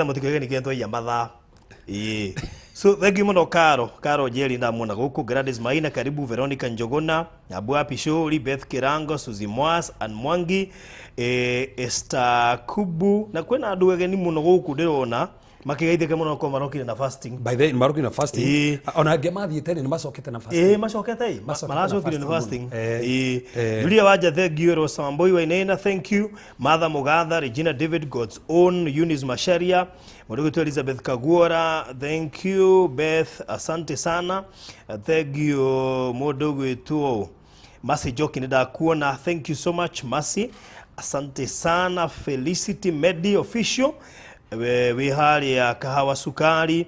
mũtikoige nĩkĩo twaiya mathaa. Ĩĩ, so thank you mũno. Karo Njeri ndamuona gũkũ, Gladys Maina karibu, Veronica Njogona, Abua Pishori, Beth Kirango, Suzy Mwas and Mwangi, Esther Kubu, na kwĩna andũ ageni mũno gũkũ ndĩrona makĩgeithĩke mũno ko marokire na fasting. By the way, marokire na fasting. Ona angĩ mathiĩte nĩ macokete na fasting. Ĩĩ, macokete ĩ. Macokete na maracokire nĩ fasting fasting. mũno. Ĩĩ, Julia Wanja, thank you. Rosa Wambui Wainaina, thank you. Martha Mugatha, Regina David, God's Own, Eunice Masharia, mũndũ gwitũ Elizabeth Kaguora, thank you. Beth, asante sana, thank you. Mũndũ gwitũ Masi Joki, nĩ ndakuona, thank you so much Masi, asante sana. Felicity Medi Official wĩ harĩa Kahawa Sukari,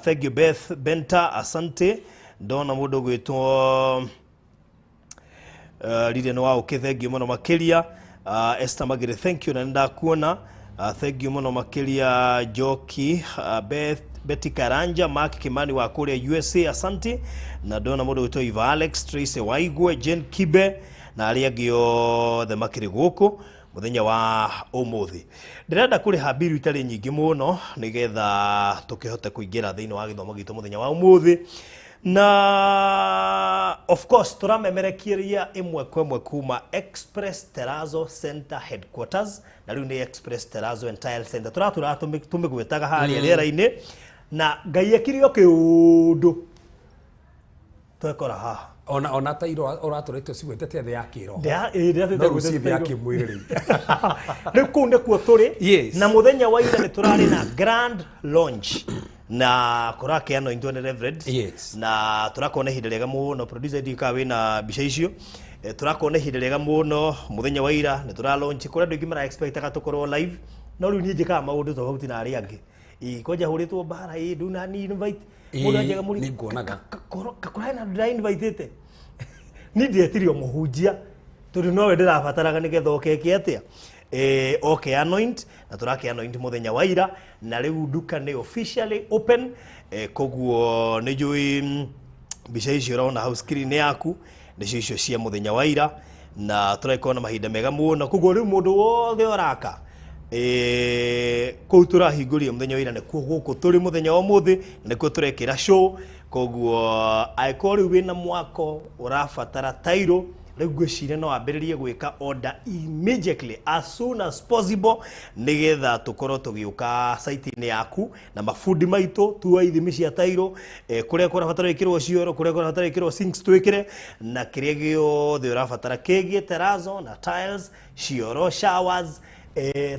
thank you. Beth Benta, asante. Ndona mũndũ gwĩtwo Lilian wa ũkĩ, thank you mũno makĩria. Esther Magere, thank you, na nĩndakuona, thank you mũno makĩria. Njoki, Beth, Betty Karanja, Mark Kimani wa kũrĩa USA, asante. Na ndona mũndũ gwĩtwo Eva Alex, Tracy Waigwe, Jane Kibe na arĩa angĩ othe makĩrĩ gũkũ mũthenya wa ũmũthĩ. Ndĩrenda kũrĩha mbiru itarĩ nyingĩ mũno nĩgetha tũkĩhote kũingĩra thĩinĩ wa gĩthomo gitũ mũthenya wa ũmũthĩ, na of course tũramemerekeria ĩmwe kwa ĩmwe kuma Express Terrazzo Center headquarters, na rĩu nĩ Express Terrazzo and Tile Center tũratũra tũmĩgwetaga harĩa rĩera-inĩ. Na Ngai ekire o kĩũndũ twekora haha. Ona ta iro ũratũrĩte cigwĩtete thĩ ya kĩroho. Ndĩratwĩte No rĩu ciĩ thĩ ya kĩmwĩrĩ rĩu. Rĩu kũu nĩkuo tũrĩ. Yes. Na mũthenya wa ira nĩ tũrarĩ na grand launch na kũrakĩ anointwo nĩ Reverend. Yes. Na tũrakorwo na ihinda rĩega mũno, producer ndiũĩ kana wĩna mbica icio. Tũrakorwo na ihinda rĩega mũno mũthenya wa ira nĩ tũra launch kũrĩa andũ aingĩ mara expectaga tũkorwo live, no rĩu niĩ njĩkaga maũndũ tofauti na arĩa angĩ. Ĩ kwanja hũrĩtwo mbara, ĩ nduna ni invite mũndũ anjaga mũri Nĩ nguonaga. Kakora hena andũ ndĩra invitĩte. Niĩ ndĩretirio mũhunjia tondũ nowe ndĩrabataraga nĩgetha oke eke atĩa, oke anoint, na tũrake anoint mũthenya wa ira, na rĩu nduka nĩ officially open. Koguo nĩ njũĩ mbica icio ũrona hau screen yaku nĩcio icio cia mũthenya wa ira, na tũragĩkorwo na mahinda mega mũno. Koguo rĩu mũndũ wothe ũraka, kũu tũrahingũrire mũthenya wa ira nĩkuo gũkũ tũrĩ mũthenya wa ũmũthĩ, na nĩkuo tũrekĩra show. Koguo angĩkorwo rĩu wĩna mwako ũrabatara tairo, rĩu ngwĩciria no wambĩrĩrie gwĩka order immediately as soon as possible, nĩgetha tũkorwo tũgĩũka site-inĩ yaku na mabundi maitũ tuoe ithimi cia tairo, kũrĩa kũrabatara gwĩkĩrwo cioro, kũrĩa kũrabatara gwĩkĩrwo sinks twĩkĩre, na kĩrĩa gĩothe ũrabatara kĩgiĩ terrazzo na tiles, cioro, showers,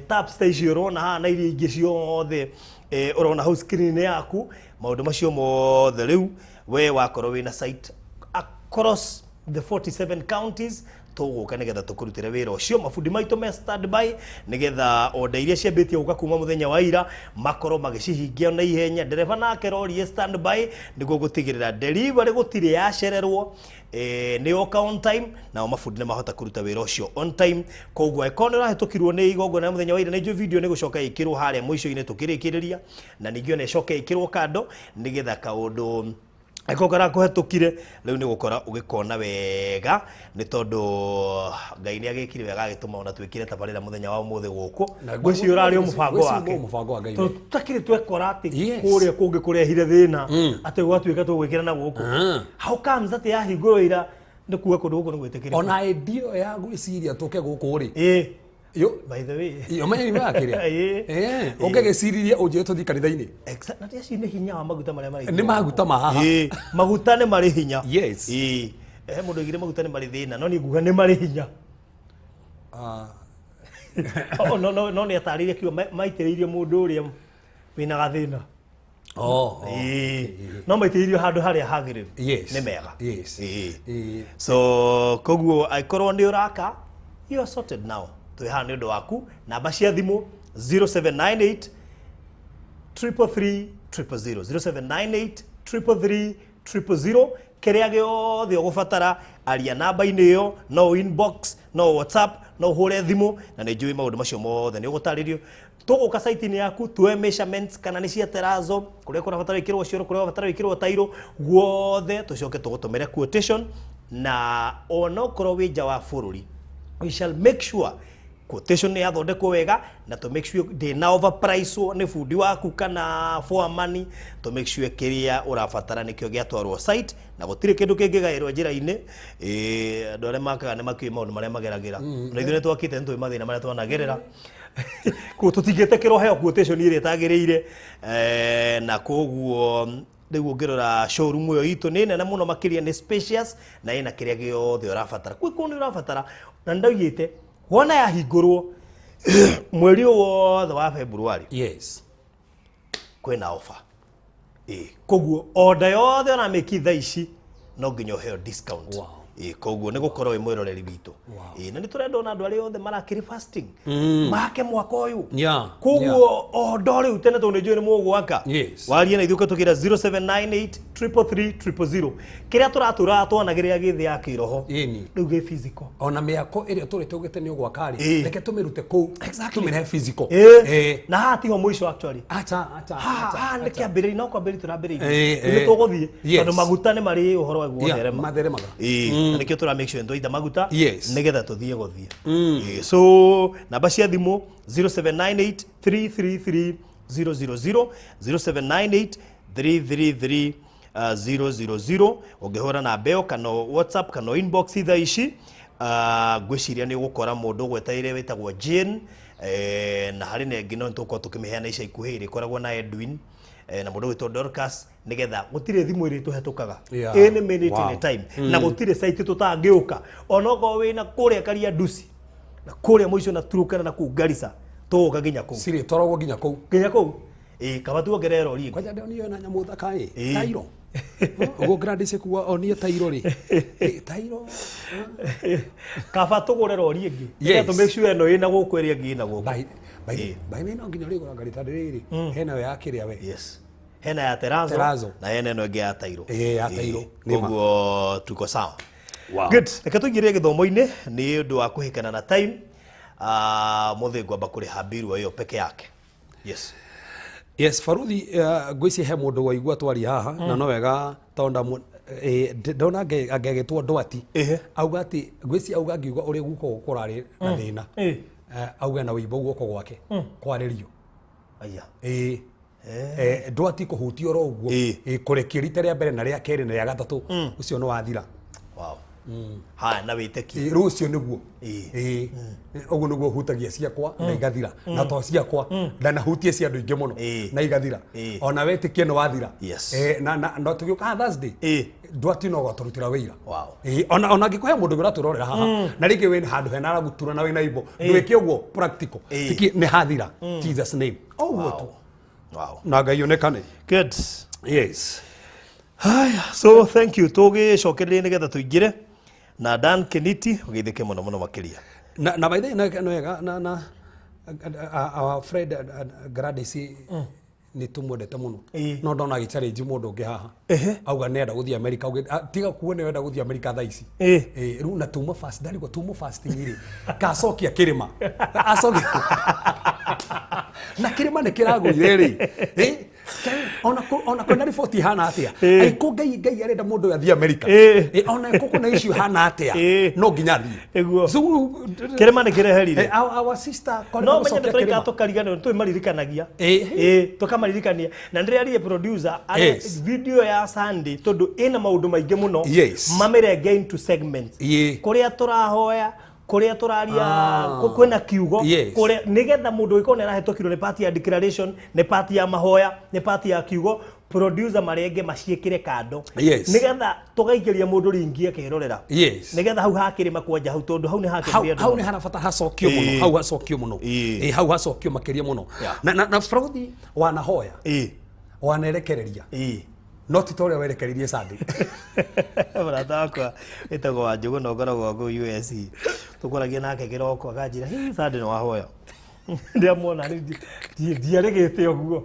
taps ta icio ũrona haha na iria ingĩ ciothe, ũrona hau screen-inĩ yaku. Maũndũ macio mothe rĩu we wakorwo wĩna site across the 47 counties, tũgũka nĩgetha tũkũrutĩre wĩra ũcio. Mabundi maitũ me standby nĩgetha order iria ciambĩtie gũka kuma mũthenya wa ira makorwo magĩcihingia na ihenya. Ndereba nake rori ĩ standby nĩguo gũtigĩrĩra delivery gũtirĩ yacererwo, nĩ yoka on time, nao mabundi nĩ mahota kũruta wĩra ũcio on time. Koguo angĩkorwo nĩ ũrahĩtũkirwo nĩ igongona mũthenya wa ira, nĩ njũĩ video nĩ gũcoka ĩkĩrwo harĩa mũico-inĩ tũkĩrĩkĩrĩria, na ningĩ ona ĩcoke ĩkĩrwo kando nĩgetha kaũndũ angĩkorwo karakũhetũkire rĩu nĩ gũkora ũgĩkona wega, nĩ tondũ Ngai nĩ agĩkire wega agĩtũma ona twĩkire tabarĩra mũthenya wa ũmũthĩ gũkũ. Na Ngwĩciria ũrarĩ o mũbango ngwĩciria wake. mũbango wa Ngai. Tondũ tũtakĩrĩ twekora atĩ Yes. kũrĩa kũngĩ kũrehire thĩna atĩ gwatuĩka tũgwĩkĩra na gũkũ. How comes atĩ yahingũrwo ira nĩ kuga kũndũ gũkũ nĩ gwĩtĩkĩrĩka? Ona idea ya gwĩciria tũke gũkũ rĩ, Ĩ, yo by the way, ũmenye nĩ wakĩrĩa. Ĩ. Ũngĩgĩciririe ũnjĩre tũthiĩ kanitha-inĩ. Na ti acio nĩ hinya wa maguta marĩa marĩ Nĩ maguta ma haha. Ĩ, maguta nĩ marĩ hinya. Yes. Ĩ, he mũndũ oigire maguta nĩ marĩ thĩna, no niĩ nguga nĩ marĩ hinya. Oh, no, no, no nĩ atarĩirie kiugo maitĩrĩirio mũndũ ũrĩa wĩna gathĩna. Oh, oh. Ĩ, no maitĩrĩirio handũ harĩa hagĩrĩru. Yes. Nĩ mega. Yes. Ĩ. Ĩ. So koguo angĩkorwo nĩ ũraka, you are sorted now. Twĩ haha nĩ ũndũ waku. Namba cia thimũ 0798 333 000, 0798 333 000. Kĩrĩa gĩothe ũgũbatara aria namba-inĩ ĩyo, no inbox, no WhatsApp, no ũhũre thimũ, na nĩ njũĩ maũndũ macio mothe nĩ ũgũtarĩrio. Tũgũka site-inĩ yaku tuoe measurements kana nĩ cia terrazzo, kũrĩa kũrabatara gwĩkĩrwo cioro, kũrĩa kũrabatara gwĩkĩrwo tairo, guothe tũcoke tũgũtũmĩre quotation. Na onokorwo wĩ nja wa bũrũri, we shall make sure quotation nĩ yathondekwo wega, na to make sure ndĩna overpricewo nĩ bundi waku kana foreman, to make sure kĩrĩa ũrabatara nĩkĩo gĩatwarwo site, na gũtirĩ kĩndũ kĩngĩgaĩrwo njĩra-inĩ. Andũ arĩa makaga nĩ makĩũĩ maũndũ marĩa mageragĩra, na ithuĩ nĩ twakĩte, nĩ tũĩ mathĩna marĩa twanagerera. Koguo tũtingĩtĩkĩrwo heo quotation ĩrĩa ĩtagĩrĩire. Na koguo rĩu ũngĩrora showroom ĩyo itũ nĩ nene mũno makĩria, nĩ spacious na ĩna kĩrĩa gĩothe ũrabatara. Kwĩ kũu nĩ ũrabatara, na nĩ ndaugĩte wona yahingũrwo mweri ũyũ wothe wa February, Yes. kwĩna offer. Ĩ, koguo order yothe ũramĩki thaa ici no nginya ũheo discount. Wow. Ĩ, koguo nĩ gũkorwo wĩ mwĩroreri witũ. Wow. Ĩ, na nĩ tũrenda ona andũ arĩa othe marakĩrĩ fasting make mwaka ũyũ. Koguo order rĩu tene tondũ nĩ njũĩ nĩ mũgwaka. Yes. Warie na ithuĩ ũkĩtũkĩra 0798 333 000. Kĩrĩa tũratũraga twanagĩrĩra gĩthĩ ya kĩroho, Ĩni. rĩu gĩ physical. Ona mĩako ĩrĩa tũrĩ tũgĩte nĩ ũgwaka rĩ, Ĩ. reke tũmĩrute kũu, Exactly. tũmĩrehe physical. Ĩ. Ĩ. Na haha tiho mũico actually. Acha, acha, Haha acha, haha nĩ acha. kĩambĩrĩria, no kwambĩrĩria tũrambĩrĩirie. Ĩ, Rĩu nĩ ĩ. tũgũthiĩ Yes. tondũ maguta nĩ marĩ ũhoro wa Yeah, gũtherema. matheremaga. Ĩ, na nĩkĩo tũra make sure nĩtwaita maguta Yes. nĩgetha tũthiĩ gũthiĩ. Ĩ, so namba cia thimũ 0798 333 000, 0798 333 000. Ũngĩhũra namba ĩyo kana WhatsApp kana inbox thaa ici, ngwĩciria nĩ ũgũkora mũndũ ũgwetereire wĩtagwo Jane. Na harĩ na ĩngĩ no nĩtũgũkorwo tũkĩmĩheana ica ikuhĩ, ĩrĩa ĩkoragwo na Edwin. Na mũndũ wĩtwo Dorcas nĩgetha gũtirĩ thimũ ĩrĩ tũhetũkaga Yeah. any minute Wow. any time na gũtirĩ site tũtangĩũka onokorwo wĩna kũrĩa Karia Nduci na kũrĩa mũico na Turukana na kũu Garissa tũgũka nginya kũu Cirĩ twaragwo nginya kũu. Nginya kũu ĩĩ, kaba tuongerere rori ĩngĩ. Kwanja ndonio na nyamũ thaka ĩ. Ĩĩ. Tairo. Ũguo Gladys kuga onie tairo rĩ. Ĩ, tairo. Kaba tũgũre rori ĩngĩ Yes. nĩgetha tũ make sure ĩno ĩna gũkũ ĩrĩa ĩngĩ ĩna gũkũ. By by by way no nginya ũrĩgũra ngari tondũ rĩrĩ hena yo ya kĩrĩa we. Yes, hena ya terazo, Terrazzo. na hena ĩno ĩngĩ ya tairo. Ĩĩ, ya tairo. Nĩ ma. Koguo tuko sawa. Wow. Good, reke tũingĩre gĩthomo-inĩ nĩ ũndũ wa kũhĩkana na time. Mũthĩ ngwamba kũrĩha mbiru ĩyo peke yake. Yes. Yes, Faruthi, ngwĩciria he mũndũ waigua twaria haha na no wega tondũ ndona angĩgĩtwo ndwati. Ĩhĩ. Auga atĩ ngwĩciria auga angiuga ũrĩa guoko kũrarĩ na thĩna. Auga na wĩimbo guoko gwake kwarĩrio. Aya. Ĩĩ. Ndwati kũhutio oro ũguo. Ĩĩ. Ĩĩ, kũrekia rita rĩa mbere na rĩa kerĩ na rĩa gatatũ ũcio nĩ wathira. Wow. Haya, na wĩtĩkie. Ĩĩ, rĩu ũcio nĩguo. Ĩĩ. Ĩĩ. Ũguo nĩguo hutagia ciakwa na igathira na to ciakwa ndanahutie cia andũ aingĩ mũno Ĩĩ. na igathira. Ĩĩ. Ona wetĩkie nĩ wathira. Yes. Na na no tũgĩũka Thursday Ĩĩ. ndwati no gatũrutĩra wĩira. Wow. Ĩĩ, ona angĩkorwo he mũndũ ũratũrorera haha na rĩngĩ wĩna handũ hena aragutura na wĩna imbo ndwĩke ũguo practical. Ĩĩ. Tiki nĩ hathira Jesus name o ũguo tu Wow. na Ngai onekane. Good. Yes. Haya, so thank you. Tũgĩcokererie nĩgetha tũingĩre na Dan Keniti ũgeithĩke mũno mũno makĩria. Na by the way, na wega na our friend Gladys nĩ tũmwendete mũno. Ĩĩ. No ndona agĩ challenge mũndũ ũngĩ haha auga nĩenda gũthiĩ America auge, "Ah, tiga kuo nĩwenda gũthiĩ America thaa ici." Ĩĩ. Ĩĩ, rĩu na tuma fast ndarigwo tuma fasting rĩ kacokia kĩrĩma acokia na kĩrĩma nĩ kĩragũire rĩ. Ĩ, ona kwĩna riboti ihana atĩa Ĩĩ. aikũ Ngai Ngai arenda mũndũ ũyũ athiĩ America. Ĩĩ. Ĩ, ona kũkũ na issue ihana atĩa Ĩĩ. no nginya athiĩ. Ĩguo. So, Kĩrĩma nĩ kĩreherire. Our sister No menye nĩ tũraikara tũkariganĩrwo tũmaririkanagia. Ĩĩ. Ĩĩ, tũkamaririkania na ndĩraririe producer Yes. video ya Sunday tondũ ĩna maũndũ maingĩ mũno. Yes. Mamĩrenge into segments. Ĩĩ. Kũrĩa tũrahoya kũrĩa tũraria Ah. kwĩna kiugo Yes. kũrĩa nĩgetha mũndũ ũgĩkorwo nĩ arahĩtũkirwo nĩ part ya declaration nĩ part ya mahoya nĩ part ya kiugo producer marenge maciĩkĩre kando Yes. nĩgetha tũgaikĩria mũndũ ringi akerorera Yes. nĩgetha hau hakĩrĩma kwanja hau tondũ hau nĩ hau hakĩrĩma hau nĩ harabata hacokio mũno Ĩĩ. hau hacokio mũno Ĩĩ. Ĩĩ, hau hacokio makĩria mũno Yeah. na Faruthi wanahoya ĩĩ wanerekereria ĩĩ no ti ta ũrĩa werekereirie Sunday. Mũrata wakwa wĩtagwo Wanjũgũ na ũkoragwo kũu US tũkoragia nake kĩroko akanjĩra hihi Sunday nĩ wahoya ndĩamuona ndiarĩgĩte ũguo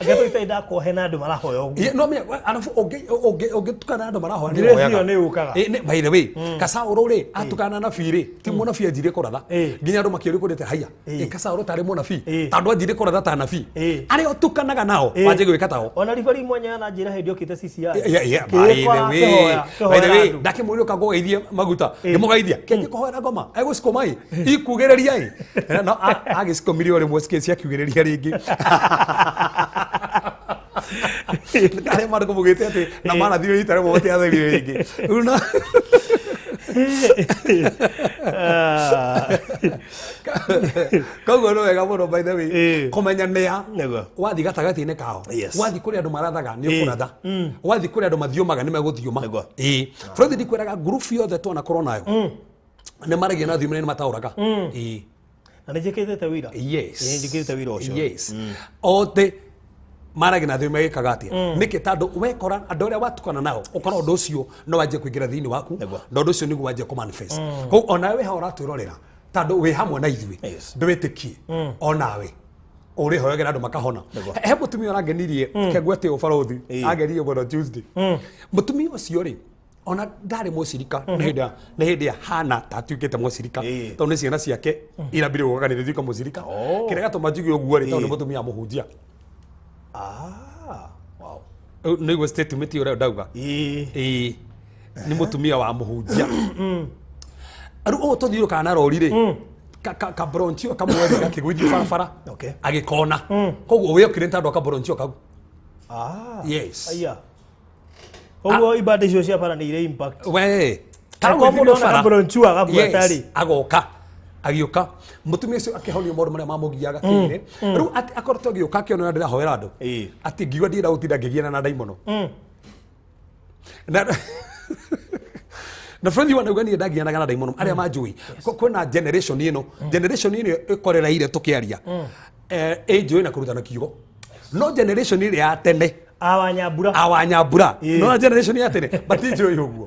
Angĩkorwo ndakorwo hena andũ marahoya ũguo. Ĩ, no menya arabu ũngĩtukana na andũ marahoya nĩ Grace ũhoyaga. ĩyo nĩ yũkaga. Ĩ, by the way Kacaũrũ rĩ atukana na nabii rĩ ti mũnabii anjirie kũratha Ĩ. nginya andũ makĩũria kũrĩte haiya Ĩ. ĩ, Kacaũrũ tarĩ mũnabii Ĩ. tondũ anjirie kũratha ta nabii Ĩ. arĩa ũtukanaga nao Ĩ. wanjie gwĩka tao. Ona ribari mwanya na njĩra hĩndĩ okĩte CCI. Yeah, yeah, by the Kĩkora way, kĩhoya, by the kĩhoera way, andũ. ndakĩmwĩra ũka ngũgeithie maguta Ĩ. ngĩmũgeithia kĩanjie kũhoera ngoma egũcikũma ĩ ikugĩrĩria ĩ no agĩcikomire o rĩmwe ciakiugĩrĩria rĩngĩ arĩa marĩ kũmũgĩte atĩ na marathire rita rĩmwe matiatherire rĩngĩ rĩu na Ah. koguo nĩ wega mũno by the way Ĩ. kũmenya nĩa Nĩguo. wathiĩ gatagatĩ-inĩ kao Yes. wathiĩ kũrĩa andũ marathaga nĩ Ĩ. ũkũratha wathiĩ kũrĩa andũ mathiomaga nĩ megũthioma Nĩguo. ĩĩ Frothi ndikwĩraga ngurubu yothe twanakorwo nayo nĩ maragia na thiomi na nĩ mataũraga ĩĩ Na nĩ njĩkĩrĩte wĩira. Yes. Nĩ njĩkĩrĩte wĩira ũcio. Yes. Othe maragia na thiomi magĩkaga atĩa nĩkĩ tondũ wekora andũ arĩa watukana nao ũkora ũndũ ũcio no wanjie kũingĩra thĩinĩ waku Nĩguo. na ũndũ ũcio nĩguo wanjie kũmanifest koguo onawe wĩ haha ũratwĩrorera tondũ wĩ hamwe na ithuĩ Yes. ndwĩtĩkie onawe ũrĩhoyagĩra andũ makahona. He mũtumia ũrangenirie kengwete ũbarothi angenirie mũno Tuesday mũtumia ũcio rĩ ona ndarĩ mũcirika nĩ hĩndĩ nĩ hĩndĩ ya hana ta atuĩkĩte mũcirika Ĩĩ. tondũ nĩ ciana ciake irambire gũka kanitha ituĩka mũcirika Oh. kĩrĩa gatũma njuge ũguo rĩ tondũ nĩ Ĩĩ. mũtumia mũhunjia. Ah. Wow. Rĩu nĩguo statement ũrĩa ndauga. Ĩĩ. Ĩĩ nĩ mũtumia wa mũhunjia rĩu ũũ tũthiũrũkaga na rori rĩ kabronchio kamwe rĩ gakĩgũithio barabara Okay. agĩkona koguo wĩokire nĩ tondũ kabronchio kau. Ah. Yes. Aya. Ũguo ibanda icio cia bara nĩ irĩ impact. We Angĩkorwo mũndũ ona kabronchio agabuata rĩ. agoka Agĩũka mũtumia ũcio akĩhonio maũndũ marĩa mamũgiaga kĩire. Rĩu atĩ akoretwo agĩũka akĩona ũrĩa ndĩrahoera andũ. Atĩ ngiuga ndienda gũtinda ngĩgiana na ndaimono. Na na friend wa nauga niĩ ndagianaga na ndaimono arĩa manjũĩ. Kwĩna generation ĩno, generation ĩno ĩkorereire tũkĩaria. Ĩnjũĩ na kũrutana kiugo. No generation ĩrĩa ya tene Awanyambura. Awanyambura. No generation ya tene matinjũĩ ũguo.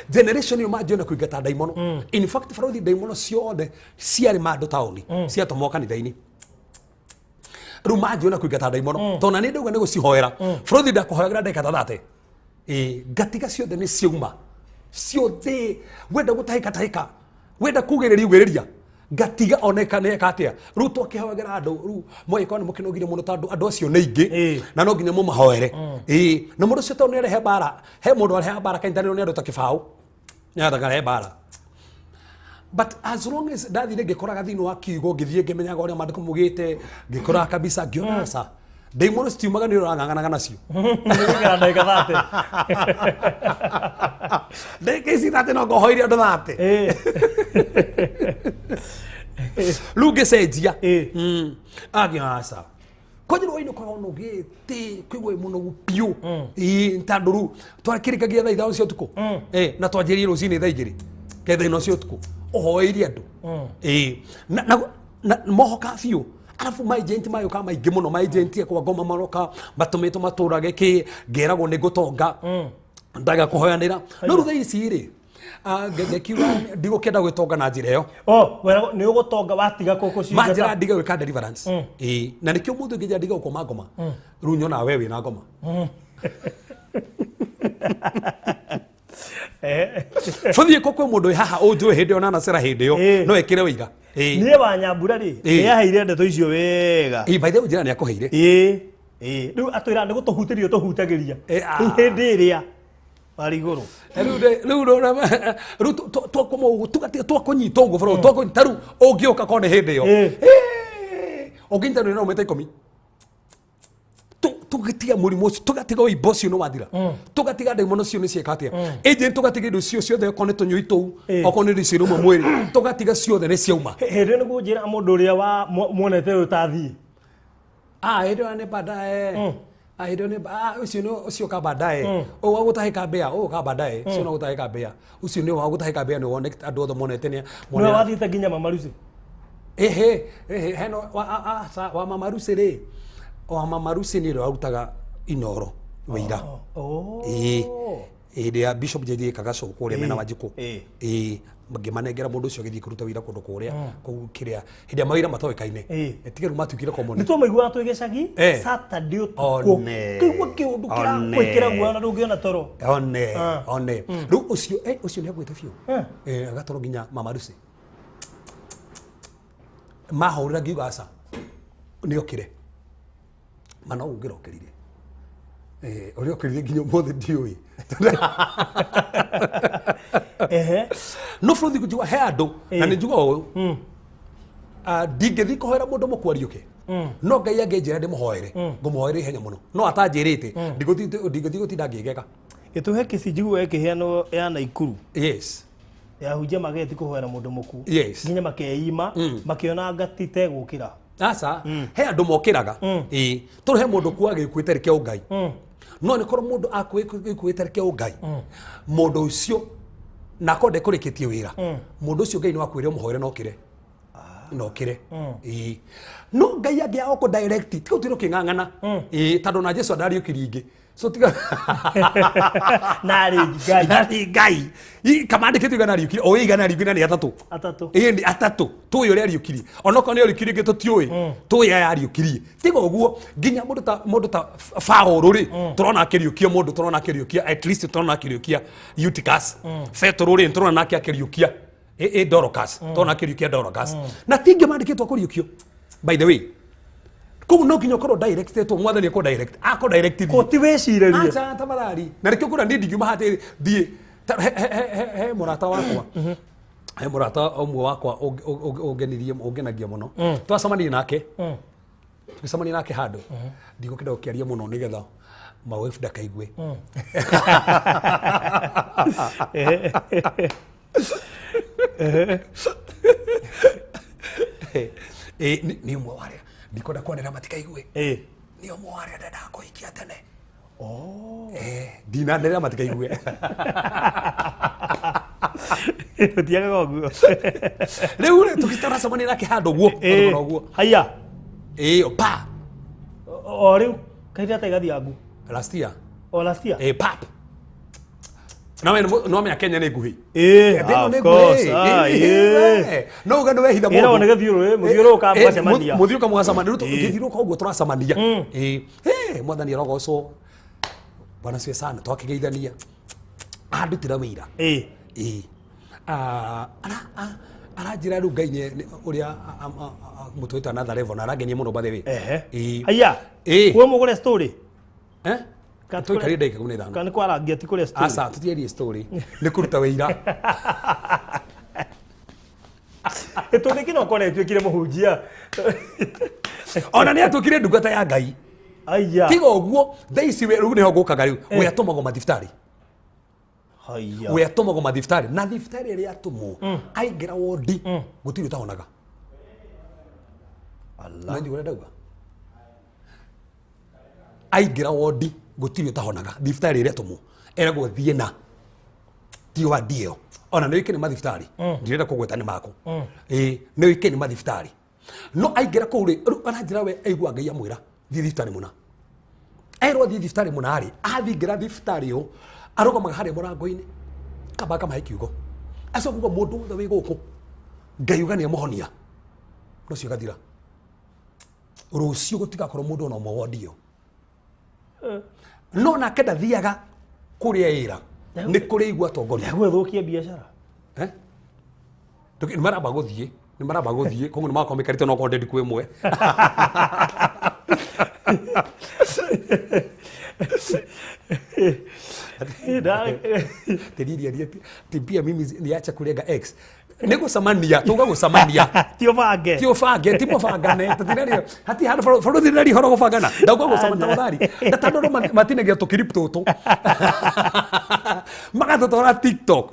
Generation ĩyo manjũĩ na kũingata ndaimono. In fact barothi ndaimono ciothe ciarĩ mandũ taũni ciatũmwo kanitha-inĩ. Rĩu manjũĩ na kũingata ndaimono tondũ na nĩ ndauga nĩ gũcihoera. Barothi ndakũhoyagĩra ndagĩka ta 30. Ĩĩ ngatiga ciothe nĩ ciauma ciothe, wenda gũtahĩka tahĩka, wenda kugĩrĩria ugĩrĩria, ngatiga oneka nĩ eka atĩa. Rĩu twakĩhoyagĩra andũ rĩu mwagĩkorwo nĩ mũkĩnogire mũno tondũ andũ acio nĩ aingĩ na no nginya mũmahoere. Ĩĩ na mũndũ ũcio tondũ nĩ arehe mbara, he mũndũ arehaga mbara kanitha-inĩ nĩ andũ ta kĩbaũ nĩ akarehe mbara. But as long as ndathire ngĩkoraga thĩinĩ wa kiugo, ngĩthiĩ ngĩmenyaga ũrĩa maandĩko maugĩte, ngĩkoraga kabisa, ngĩona aca ndaimono citiumaga nĩ ũrang'ang'anaga nacio. Nĩgũikara ndagĩka 30. Ndagĩka ici 30 no ngohoire andũ 30. Rĩu ngĩcenjia. Angĩona aca kwanjä rwa inũkaga ũnogĩte kũigua wĩ mũnogu biũ. Ĩĩ tondũ rĩu twakĩrĩkagia thaa 5 cia ũtukũ. Na twanjĩrĩrie rũcinĩ thaa 2 ke thaa 4 cia ũtukũ ũhoeirie andũ. Ĩĩ na mohoka biũ. Arabu maagent mayũkaga maingĩ mũno, maagent akwa ngoma maroka matũmĩtwo matũrage kĩ ngeragwo nĩ ngũtonga ndaga kũhoyanĩra. No rĩu thaa ici rĩ ngekiuga ndigũkĩenda gwĩtonga na njĩra ĩyo. Oh, wera nĩ ũgũtonga watiga kũcingata. Manjĩra ndige gwĩka deliverance. Ĩĩ na nĩkĩo mũndũ ũngĩ njĩra ndige gũkoma ngoma. Rĩu nyonaga we wĩna ngoma. Bũthiĩ kũ kwĩ mũndũ wĩ haha ũnjũĩ hĩndĩ ĩyo na anacera hĩndĩ ĩyo no ĩkĩre wĩira. Niĩ Wanyambura rĩ nĩ aheire ndeto icio wega. Ĩĩ by the way njĩra nĩ akũheire. Ĩĩ ĩĩ rĩu atwĩra nĩ gũtũhutĩria ũtũhutagĩria. Rĩu hĩndĩ ĩrĩa warĩ igũrũ. Rĩu rĩu twakoma ũguo tũgatiga twakũnyita ũguo bro twakũnyita rĩu ũngĩũka korwo nĩ hĩndĩ ĩyo. Ũngĩnyita rĩu no ũmĩte 10. Tũgĩtiga mũrimũ ũcio, tũgatiga ũimbo ũcio nĩ wathira. Tũgatiga ndaimono ũcio nĩ cieka atĩa. Agent tũgatiga indo icio ciothe okorwo nĩ tũnyui tũu, okorwo nĩ indo icio irũma mwĩrĩ, tũgatiga ciothe nĩ ciauma. Hĩndĩ ĩyo nĩguo njĩra mũndũ ũrĩa wa muonete ũyũ tathiĩ. Hĩndĩ ĩyo nĩ baadaye. Hĩndĩ ĩyo nĩ ũcio nĩ ũcio ka baadaye. Ũyũ wa gũtahĩka mbĩa, ũyũ ka baadaye, ũcio nĩ wa gũtahĩka mbĩa. Ũcio nĩ wa gũtahĩka mbĩa nĩ wonete andũ othe monete nĩ Nĩwe wathiĩte nginya Mama Lucy? Ehe, ehe, heno wa a, a, sa, wa Mama Lucy rĩ. Wa Mama Lucy nĩ ũrĩa warutaga Inoro wĩira. Ĩĩ. Hĩndĩ ya Bishop JJ Kagaco kũrĩa mena Wanjikũ. Ĩĩ, ngĩmanengera mũndũ ũcio agĩthiĩ kũruta wĩra kũndũ kũrĩa, kũu kĩrĩa, hĩndĩ ya mawĩra matoĩkaine. Tiga rĩu matuĩkire common. Nĩ twamaiguaga twĩ gĩcagi, Saturday ũtukũ. Kĩigua kĩũndũ kĩrakwĩkĩra guoya na ndũngĩona toro. One. Rĩu ũcio, ũcio nĩ agwĩte biũ. Agatwarwo nginya Mama Lucy. Mahũrĩra ngiuga aca. Nĩ okire. Mana ũguo ngĩrokĩrire. Ũrĩa okĩrire nginya ũmũthĩ ndiũĩ. No bũrũri njugua he andũ, na nĩ njugaga ũũ. Ndingĩthiĩ kũhoera mũndũ mũkuũ ariũke. No Ngai angĩnjĩra ndĩmũhoere, ngũmũhoera ihenya mũno. No atanjĩrĩte, ndingũthiĩ gũtinda ngĩgega. Gĩtũhe kĩci njiguaga ĩkĩheanwo ya Naikuru. Yes. Yahunjia mageti kũhoera mũndũ mũkuũ. Yes. Nginya makeima, makĩona ngati tegũkĩra. Aca, he andũ mokĩraga. Ĩĩ, tondũ he mũndũ ũkuaga gĩkuũ gĩtarĩ kĩa ũngai. No nĩ korwo mũndũ akuĩte gĩkuũ gĩtarĩ kĩa ũngai, mũndũ ũcio na akorwo ndekũrĩkĩtie wĩra, mũndũ ũcio Ngai no akwĩre ũmũhoere na okĩre. Na okĩre. Ĩĩ. No Ngai angĩaga gũkũ direct, tiga ũtuĩre ũkĩng'ang'ana. Ĩĩ, tondũ na Jesu ndariũkirie ingĩ. So tiga Narĩ Ngai. Narĩ Ngai. Kamandĩkĩtwo igana riũkire, o igana riũkire na nĩ atatũ. Atatũ. Ĩĩ, nĩ atatũ. Tũĩ ũrĩa ariũkirie. Onokorwo nĩ ariũkirie ingĩ tũtiũĩ. Tũĩ aya ariũkirie. Tiga ũguo, nginya mũndũ ta Paũlũ rĩ, tũrona akĩriũkia mũndũ, tũrona akĩriũkia, at least tũrona akĩriũkia Eutychus. Petero rĩ, tũrona nake akĩriũkia Dorcas. Tũrona akĩriũkia Dorcas. Na ti ingĩ mandĩkĩtwo kũriũkio. By the way, koguo no nginya ũkorwo directed, mwathani akũ direct, akũ direct thiĩ. Ko ti wĩcirĩrie. Acha, tafadhali. Na nĩkĩo ngwĩra niĩ ndingiuma haha atĩ thiĩ. Ta, he, he, he, he, he mũrata wakwa. He mũrata ũmwe wakwa ũngenirie, ũngenagia mũno. Twacemanirie nake. Tũgĩcemania nake handũ. Ndigũkĩenda gũkĩaria mũno nĩgetha my wife ndakaigue. Ĩ, nĩ ũmwe wa arĩa ndikwenda kwanĩra matikaigue. Nĩ ũmwe wa arĩa ndendaga kũhikia tene. Ndinanĩrĩra matikaigue. Tũtiagaga ũguo. Rĩu rĩ tũgĩtaracemania nake handũ ũguo ũguo ũguo. Haya. Ĩ, pa. O rĩu kahinda ta igathiangu. Last year. O last year. Ĩ, pap. No no menya Kenya nĩ nguhĩ. Ĩ, Thĩ ĩno of nĩ course. nguhĩ. Ah, Ĩ, ĩ. ĩ, no uge nĩ wehitha Ĩragwo nĩ gĩthiũrũrĩ, mũthiũrũrũka mũgacemania. Mũthiũrũrũka mũgacemania. Rĩu tũgĩthiũrũrũka ũguo tũracemania. Ĩ, ĩ, mwathani arogocwo. Bwana siwe sana twakĩgeithania. Andutĩra wĩira. Ĩ. Ah, aranjĩra rĩu Ngai ũrĩa mũtũĩta another level na arangenia mũno by the way. Ĩ. Haya. Ĩ. Kuo mũgũre story. Eh? Tũikarie ndagĩka 15. Kana nĩ kwarangia ti kũrĩa story. Aca, tũtiarie story. Nĩ kũruta wĩira. Tũthĩ no kone tuĩkire mũhunjia. Ona nĩ atuĩkire ndungata ya Ngai. Aya. Tiga ũguo, thaa ici we rĩu nĩho ngũkaga rĩu. We atũmagwo mathibitarĩ. Haya. We atũmagwo mathibitarĩ. Na thibitarĩ ĩrĩa atũmwo, aingĩra wondi, gũtirĩ ũtahonaga. Allah. Nĩ ũrĩa ndauga? Aingĩra wondi, gũtirĩ ũtahonaga. Thibitarĩ ĩrĩa atũmwo, eragwo thiĩ na ti wandi ĩyo. Ona nĩ ũĩkaine mathibitarĩ. Ndirenda kũgweta nĩ mako. Ĩĩ, nĩ ũĩkaine mathibitarĩ. No aingĩra kũu rĩ, rĩu aranjĩra we aigua Ngai amwĩra, thiĩ thibitarĩ mũna. Erwo thiĩ thibitarĩ mũna rĩ, athingĩra thibitarĩ ĩyo, arũgamaga harĩa mũrango-inĩ, kamba akamahe kiugo. Acoka kuga mũndũ wothe wĩ gũkũ, Ngai uga nĩ amũhonia. No cio gathira. Rũciũ gũtigakorwo mũndũ ona ũmwe wondi ĩyo. No nake ndathiaga kũrĩa ĩra, nĩ kũrĩ igua atongoria. Gwĩthũkia biacara. Eh? Nĩ maramba gũthiĩ, nĩ maramba gũthiĩ, koguo nĩ magakorwo maikarĩte no korwo ndikũ ĩmwe. Tĩriria ti pia mimi niache kulenga ex. Nĩ gũcemania, tuga gũcemania. Ti ũbange. Ti ũbange, ti mũbangane. Tũtiraria, hati handũ bũrũri ndĩraria ũhoro gũbangana. Ndauga gũcemania tafadhali. Na tondũ andũ matinagia tũkirip tũtũ. Magatũtwara TikTok.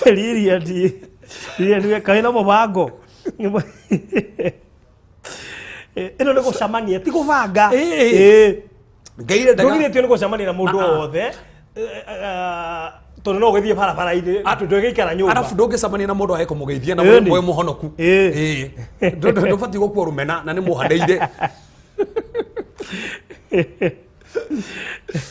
Riria ti. Riria nĩ kaĩ na mũbango. Ĩno nĩ gũcemania ti gũbanga. Ĩĩ. Ngai rendaga. Ndũgirĩtio nĩ gũcemania na mũndũ o wothe. Tondũ no ũgĩthiĩ barabara-inĩ ndũgĩikara nyũmba. Arabu ndũngĩcemania na mũndũ age kũmũgeithia na Ĩni. mwĩ mũhonoku. Ĩĩ. Ĩĩ. Ndũbatiĩ gũkua rũmena na nĩ mũhanĩire.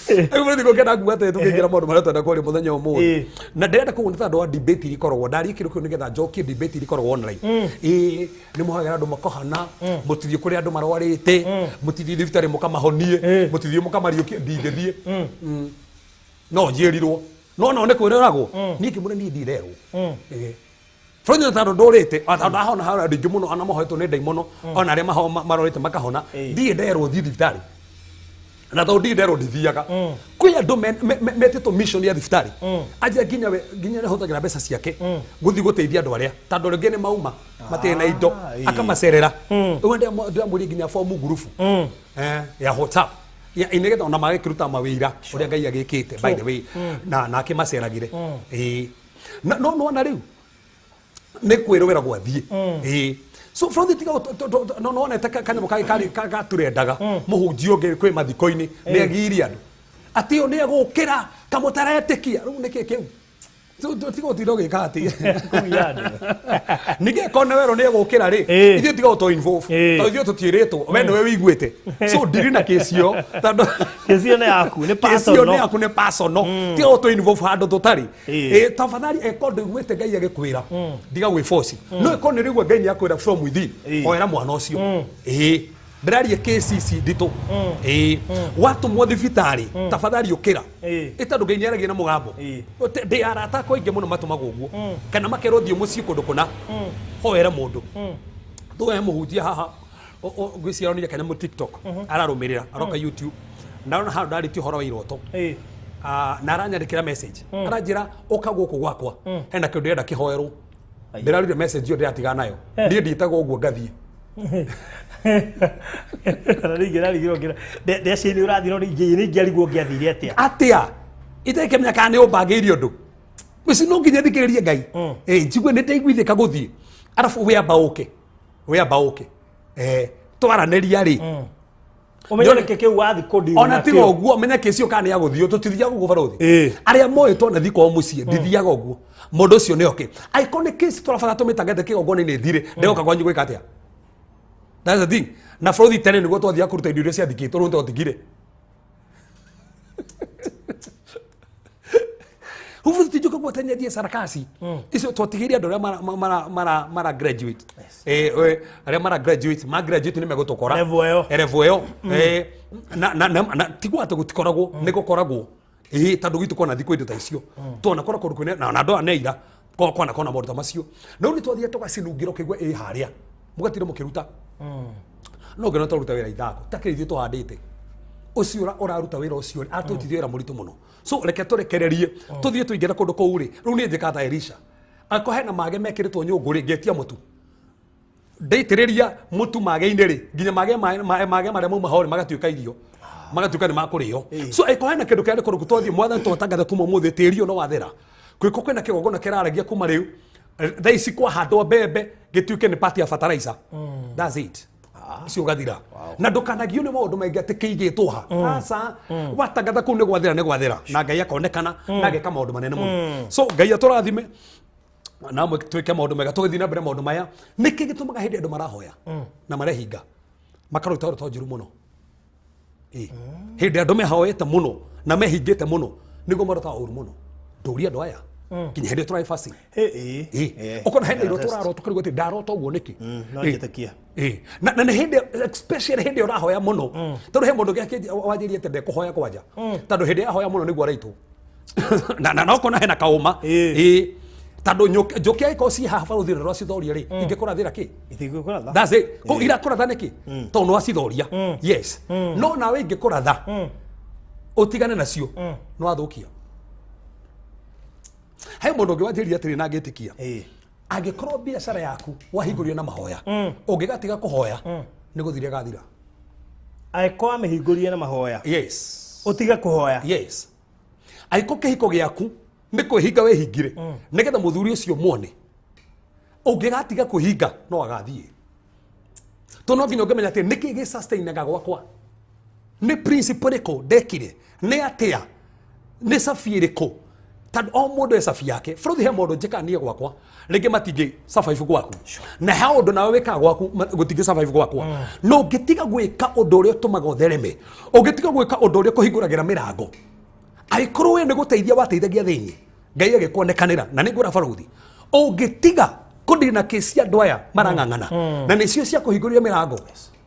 Rĩu mũrĩthi ngũkenda kuga atĩ tũkĩingĩra maũndũ marĩa twenda kwaria mũthenya ũmũthĩ. Na ndĩrenda kũguo nĩ tondũ wa debate iria ikoragwo ndarie kĩndũ kĩu nĩgetha njokie debate iria ikoragwo online. Ĩĩ, nĩ mũhagĩra andũ makahona, mũtithiĩ kũrĩa andũ marwarĩte, mũtithiĩ thibitarĩ mũkamahonie, mũtithiĩ mũkamariũkie, ndingĩthiĩ. No njĩrirwo. No nao nĩ kwĩroragwo. Niĩ ngĩmwĩra niĩ ndirerwo. Ĩĩ. Bũrũri tondũ ndũrĩte tondũ ndahona hara andũ aingĩ mũno ona mahoetwo nĩ ndaimono ona arĩa marorĩte makahona ndirĩ nderwo thiĩ thibitarĩ na tondũ ndirĩ nderwo ndithiaga kwĩ andũ metĩtwo mission ya thibitarĩ anjia nginya we nginya nĩ ahũthagĩra mbeca ciake gũthiĩ gũteithia andũ arĩa tondũ rĩngĩ nĩ mauma matirĩ na indo akamacerera ũguo ndĩramũria nginya fomu ngurubu ya WhatsApp ya nĩgetha ona magĩkĩruta mawĩra ũrĩa Ngai agĩkĩte by the way na nake maceragĩre. Ĩĩ. Na no nona rĩu nĩ kwĩrũĩra gwathiĩ. Ĩĩ, so from the tiga no nonete kanyamũ kangĩ karĩ gaturendaga mũhunjia ũngĩ kwĩ mathiko-inĩ nĩ agirie andũ atĩ ũyũ nĩ egũkĩra kamũtaretĩkia. Rĩu nĩkĩ kĩu? Tiga ũtinda ũgĩka atĩ Kũgia andũ. Ningĩ korwo nĩ werwo nĩ egũkĩra rĩ, ithuĩ tiga gũtũ involve tondũ ithuĩ tũtiĩrĩtwo, we nĩwe wĩiguĩte, so ndiri na kĩcio tondũ Kĩcio nĩ yaku, nĩ kĩcio personal. nĩ yaku, nĩ personal. Tiga gũtũ involve handũ tũtarĩ. Ĩĩ. Ĩ, tafadhali eko ndũiguĩte Ngai agĩkwĩra, ndiga gwĩboci. No ĩkorwo nĩ rĩigua Ngai nĩ akwĩra from within, hoera mwana ũcio. Ĩĩ, ndĩraria kesi ici nditũ. Ĩĩ, watũmwo thibitarĩ, tafadhali ũkĩra. Ĩ tondũ Ngai nĩ aragia na mũgambo. Ndĩ arata akwa aingĩ mũno matũmagwo ũguo kana makerwo thiĩ mũciĩ kũndũ kũna hoere mũndũ. Tuwe mũhunjia haha ngwĩciria onire kanyamũ TikTok ararũmĩrĩra aroka YouTube na arona handũ ndarĩtie ũhoro wa iroto. Ah, na aranyandĩkĩra message aranjĩra ũka gũkũ gwakwa hena kĩndũ ndĩrenda kĩhoerwo. Ndĩrarire message ĩyo ndĩratigana nayo, niĩ ndiĩtagwo ũguo ngathiĩ. Na rĩngĩ rarigirwo ngĩra ndeciria nĩ ũrathiĩ no ningĩ nĩ ingĩarigwo ũngĩathire atĩa. Atĩa? Itekĩmenya kana nĩ ũmbangĩire ũndũ. Ũcio no nginya thikĩrĩrie Ngai. Ĩ njigue nĩ ndaiguithĩka gũthiĩ. Arabu wĩamba ũke. Wĩamba ũke. Twaranĩria rĩ. Ũmenye nĩkĩ kĩu wathi kũndiri Ona tiga ũguo menye kĩcio kana nĩ ya gũthiĩ tũtithiaga ũguo barothi. Ĩ. Arĩa moĩ twanathi kwao mũciĩ ndithiaga ũguo. Mũndũ ũcio nĩ oke. Angĩkorwo nĩ kĩci tũrabatara tũmĩtangate kĩgongona-inĩ thirĩ ndĩgoka kwanyu gwĩka atĩa? That's the thing. Na bũrũri tene nĩguo twathiaga kũruta indo iria ciathikĩtwo rĩu nĩtwatigire. Hubu tinjuka gwatania thiĩ sarakasi. Icio twatigĩire andũ arĩa mara mara mara mara graduate. Arĩa mara graduate, ma graduate nĩ megũtũkora. Level ĩyo. Level ĩyo. Na na na na tiguo atĩ gũtikoragwo, nĩ gũkoragwo. Ĩĩ tondũ gwitũ kwana thikũ indo ta icio. Twana kora kũndũ kwĩna na andũ aya nĩ aira. Kwana kona maũndũ ta macio. No nĩ twathire tũgacinungĩra ũkĩigua ĩ harĩa. Mũgatinda mũkĩruta. No ngĩona twaruta wĩra ithako. Ta kĩrĩa ithuĩ tũhandĩte. Ũcio ũraruta wĩra ũcio atũtithia wĩra mũritũ mũno. So reke tũrekererie tũthiĩ tũingĩre kũndũ kũu rĩ. Rĩu niĩ njĩkaga ta Elisha. Angĩkorwo hena mage mekĩrĩtwo nyũngũ rĩ, ngetia mũtu. Ndaitĩrĩria mũtu mage-inĩ rĩ, nginya mage mage marĩa mauma ho rĩ magatuĩka irio. Magatuĩka nĩ makũrĩo. So angĩkorwo hena kĩndũ kĩarĩ kũndũ twathiĩ mwathani twatangatha kuma ũmũthĩ tĩri ũyũ no wathera. Kwĩko kwĩna kĩgongona kĩraragia kuma rĩu. Thaa ici kwahandwo mbembe gĩtuĩke nĩ part ya fertilizer. That's it. Ũcio ũgathira. Na ndũkanagio nĩ maũndũ maingĩ atĩ kĩigĩtwo ha. Aca. Watangatha kũu nĩ gwathira nĩ gwathira. Na Ngai akonekana na ageka maũndũ manene mũno. So Ngai atũrathime na amwe twĩke maũndũ mega tũgĩthiĩ na mbere maũndũ maya. Nĩkĩ gĩtũmaga hĩndĩ andũ marahoya na marehinga makarota ndoto njũru mũno. Hĩndĩ andũ mehoete mũno na mehingĩte mũno nĩguo marotaga ũru mũno. Ndũria andũ aya nginya hĩndĩ tũraĩ fasting. Ũkona hena iroto ũrarota ũkarigwo atĩ ndarota ũguo nĩkĩ? No njĩtĩkia. Na nĩ hĩndĩ especially hĩndĩ ũrahoya mũno. Tondũ he mũndũ ũngĩ wanjĩrire atĩ ndekũhoya kwanja. Tondũ hĩndĩ ahoya mũno nĩguo araitwo. Na na ũkona hena kaũma. Tondũ njũkĩ angĩkorwo ciĩ haha barũthi na rwacithoria rĩ, ingĩkũrathĩra kĩ? Itingĩkũratha. That's it. Kũ irakũratha nĩkĩ? Tondũ nĩwacithoria. Yes. No nawe ingĩkũratha ũtigane nacio nĩwathũkia. He mũndũ ũngĩ wanjĩrire atĩrĩ na ngĩtĩkia. Angĩkorwo biacara yaku wahingũrire na mahoya, ũngĩgatiga kũhoya nĩ gũthira ĩgathira. Angĩkorwo wamĩhingũrire na mahoya. Yes. Ũtige kũhoya. Yes. Angĩkorwo kĩhiko gĩaku nĩ kwĩhinga wĩhingire nĩgetha mũthuri ũcio muone, ũngĩgatiga kwĩhinga no agathiĩ. Tondũ no nginya ũngĩmenya atĩ nĩkĩ gĩ sustainaga gwakwa, nĩ principle ĩrĩkũ ndekire, nĩ atĩa, nĩ cabi ĩrĩkũ. Tondũ o mũndũ e cabi yake. Bũrũri he mũndũ njĩkaga niĩ gwakwa rĩngĩ matingĩ survive gwaku, na he ũndũ nawe wĩkaga gwaku gũtingĩ survive gwakwa. No ũngĩtiga gwĩka ũndũ ũrĩa ũtũmaga ũthereme, ũngĩtiga gwĩka ũndũ ũrĩa ũkũhingũragĩra mĩrango, angĩkorwo we nĩ gũteithia wateithagia thĩinĩ, Ngai agĩkuonekanĩra. Na nĩ ngwĩra barũthi, ũngĩtiga kũndina na kĩci andũ aya marang'ang'ana na nĩcio cia kũhingũrĩra mĩrango,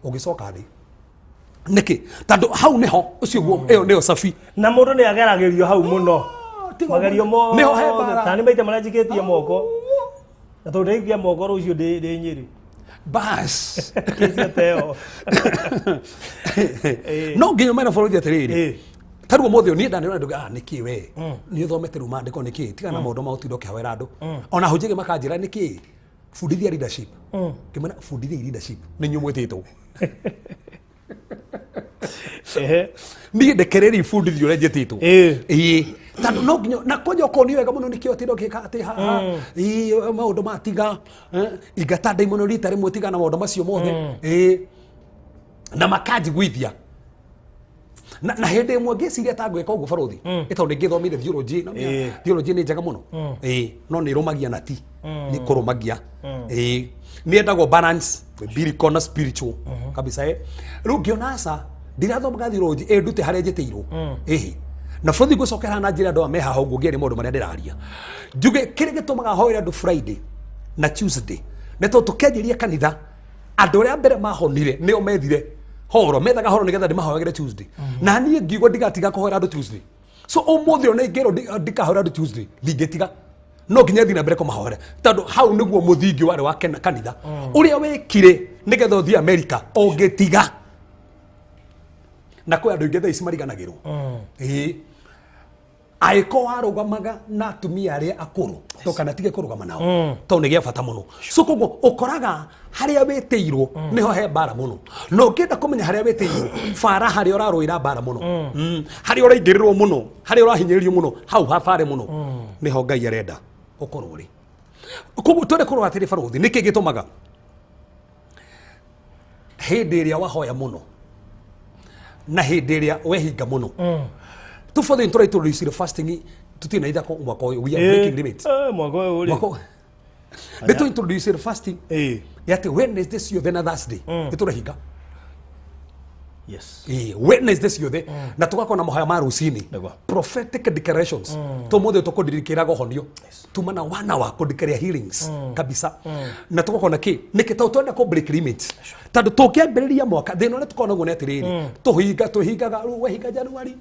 ũngĩcoka thĩ nĩkĩ? Tondũ hau nĩho ũcio guo ĩyo nĩyo cabi. Na mũndũ nĩ ageragĩrio hau mũno. Tiga Magerio ũguo. Nĩho he mothe. mbara. Ta nĩ maita marĩa njikĩtie moko. Na tondũ ndaikia moko rũciũ ndĩ Nyĩrĩ. Bas. Kĩcio ta ĩyo. No nginya mena bũrũri atĩrĩrĩ. Ta rĩu ũmũthĩ ũyũ niĩ ndanĩrwo andũ nĩkĩ we? Nĩ ũthomete rĩu maandĩko nĩkĩ? Tigana na maũndũ ma ũtinda ũkĩhoera andũ. Ona hunjagia makanjĩra nĩkĩ? Bundithia leadership. Ngĩmwĩra bundithia leadership. Nĩ inyuĩ mwĩtĩtwo. Niĩ ndekereria ibundithio ũrĩa njĩtĩtwo. Ĩĩ. Tondũ no nginya na kwanja okorwo nĩ wega mũno nĩkĩo ũtinda ũgĩka atĩ haha. Ĩĩ, maũndũ matiga. Ingata ndaimono rita rĩmwe tiga na maũndũ macio mothe. Ĩĩ. Na makanjiguithia. Na hĩndĩ ĩmwe ngĩciria ta ngwĩka ũguo barũthi. Ĩ tondũ nĩngĩthomire theology, no theology nĩ njega mũno. Ĩĩ, no nĩ ĩrũmagia na ti. Nĩ kũrũmagia. Ĩĩ. Nĩ yendagwo balance, biblical na spiritual. Kabisa Rĩu ngĩona aca, ndirathomaga theology, ĩ ndute harĩa njĩtĩirwo. Ĩhĩ. Na bũrũri ngũcokera na njĩra andũ aya me haha ũguo ngĩaria maũndũ marĩa ndĩraria. Njuge kĩrĩa gĩtũmaga hoere andũ Friday na Tuesday nĩ tondũ tũkĩanjĩria kanitha andũ arĩa mbere mahonire nĩo methire horo, methaga horo nĩgetha ndĩmahoyagĩre Tuesday. Na niĩ ngiuga ndigatiga kũhoera andũ Tuesday. So ũmũthĩ ona ingĩrwo ndikahoera andũ Tuesday, ndingĩtiga. No nginya thiĩ na mbere kũmahoera tondũ hau nĩguo mũthingi warĩ wa kanitha. Ũrĩa wĩkire nĩgetha ũthiĩ America ũngĩtiga. Na kwĩ andũ aingĩ thaa ici mariganagĩrwo. Ĩĩ. Angĩkorwo warũgamaga na atumia arĩa akũrũ, ndũkanatige kũrũgama nao, tondũ nĩ gĩa bata mũno. So koguo ũkoraga harĩa wĩtĩirwo nĩho he mbara mũno, na ũngĩenda kũmenya harĩa wĩtĩirwo, bara harĩa ũrarũĩra mbara mũno, harĩa ũraingĩrĩrwo mũno, harĩa ũrahinyĩrĩrio mũno, hau habare mũno nĩho Ngai arenda ũkorwo ũrĩ. Koguo twende kũrora atĩrĩ, barũthi, nĩkĩ gĩtũmaga hĩndĩ ĩrĩa wahoya mũno na hĩndĩ ĩrĩa wehinga mũno tũbothe tũraitũrũricire fasting tutirĩ na ithako mwaka ũyũ, we are breaking limits. Mwaka ũyũ rĩ. Mwaka nĩ tũ introduce fasting ya atĩ Wednesday ciothe na Thursday nĩ tũrahinga. Ĩĩ, Wednesday ciothe na tũgakorwo na mahoya ma rũcinĩ. Prophetic declarations tũmũthĩ tũkũndirikĩraga ũhonio tuma na wana wa kũndikĩria healings kabisa, na tũgakorwo na kĩ nĩkĩ tondũ twenda kũ break limit, tondũ tũngĩambĩrĩria mwaka thĩna ũrĩa tũkoragwo naguo nĩ atĩrĩrĩ, tũhinga tũhingaga rĩu wehinga January,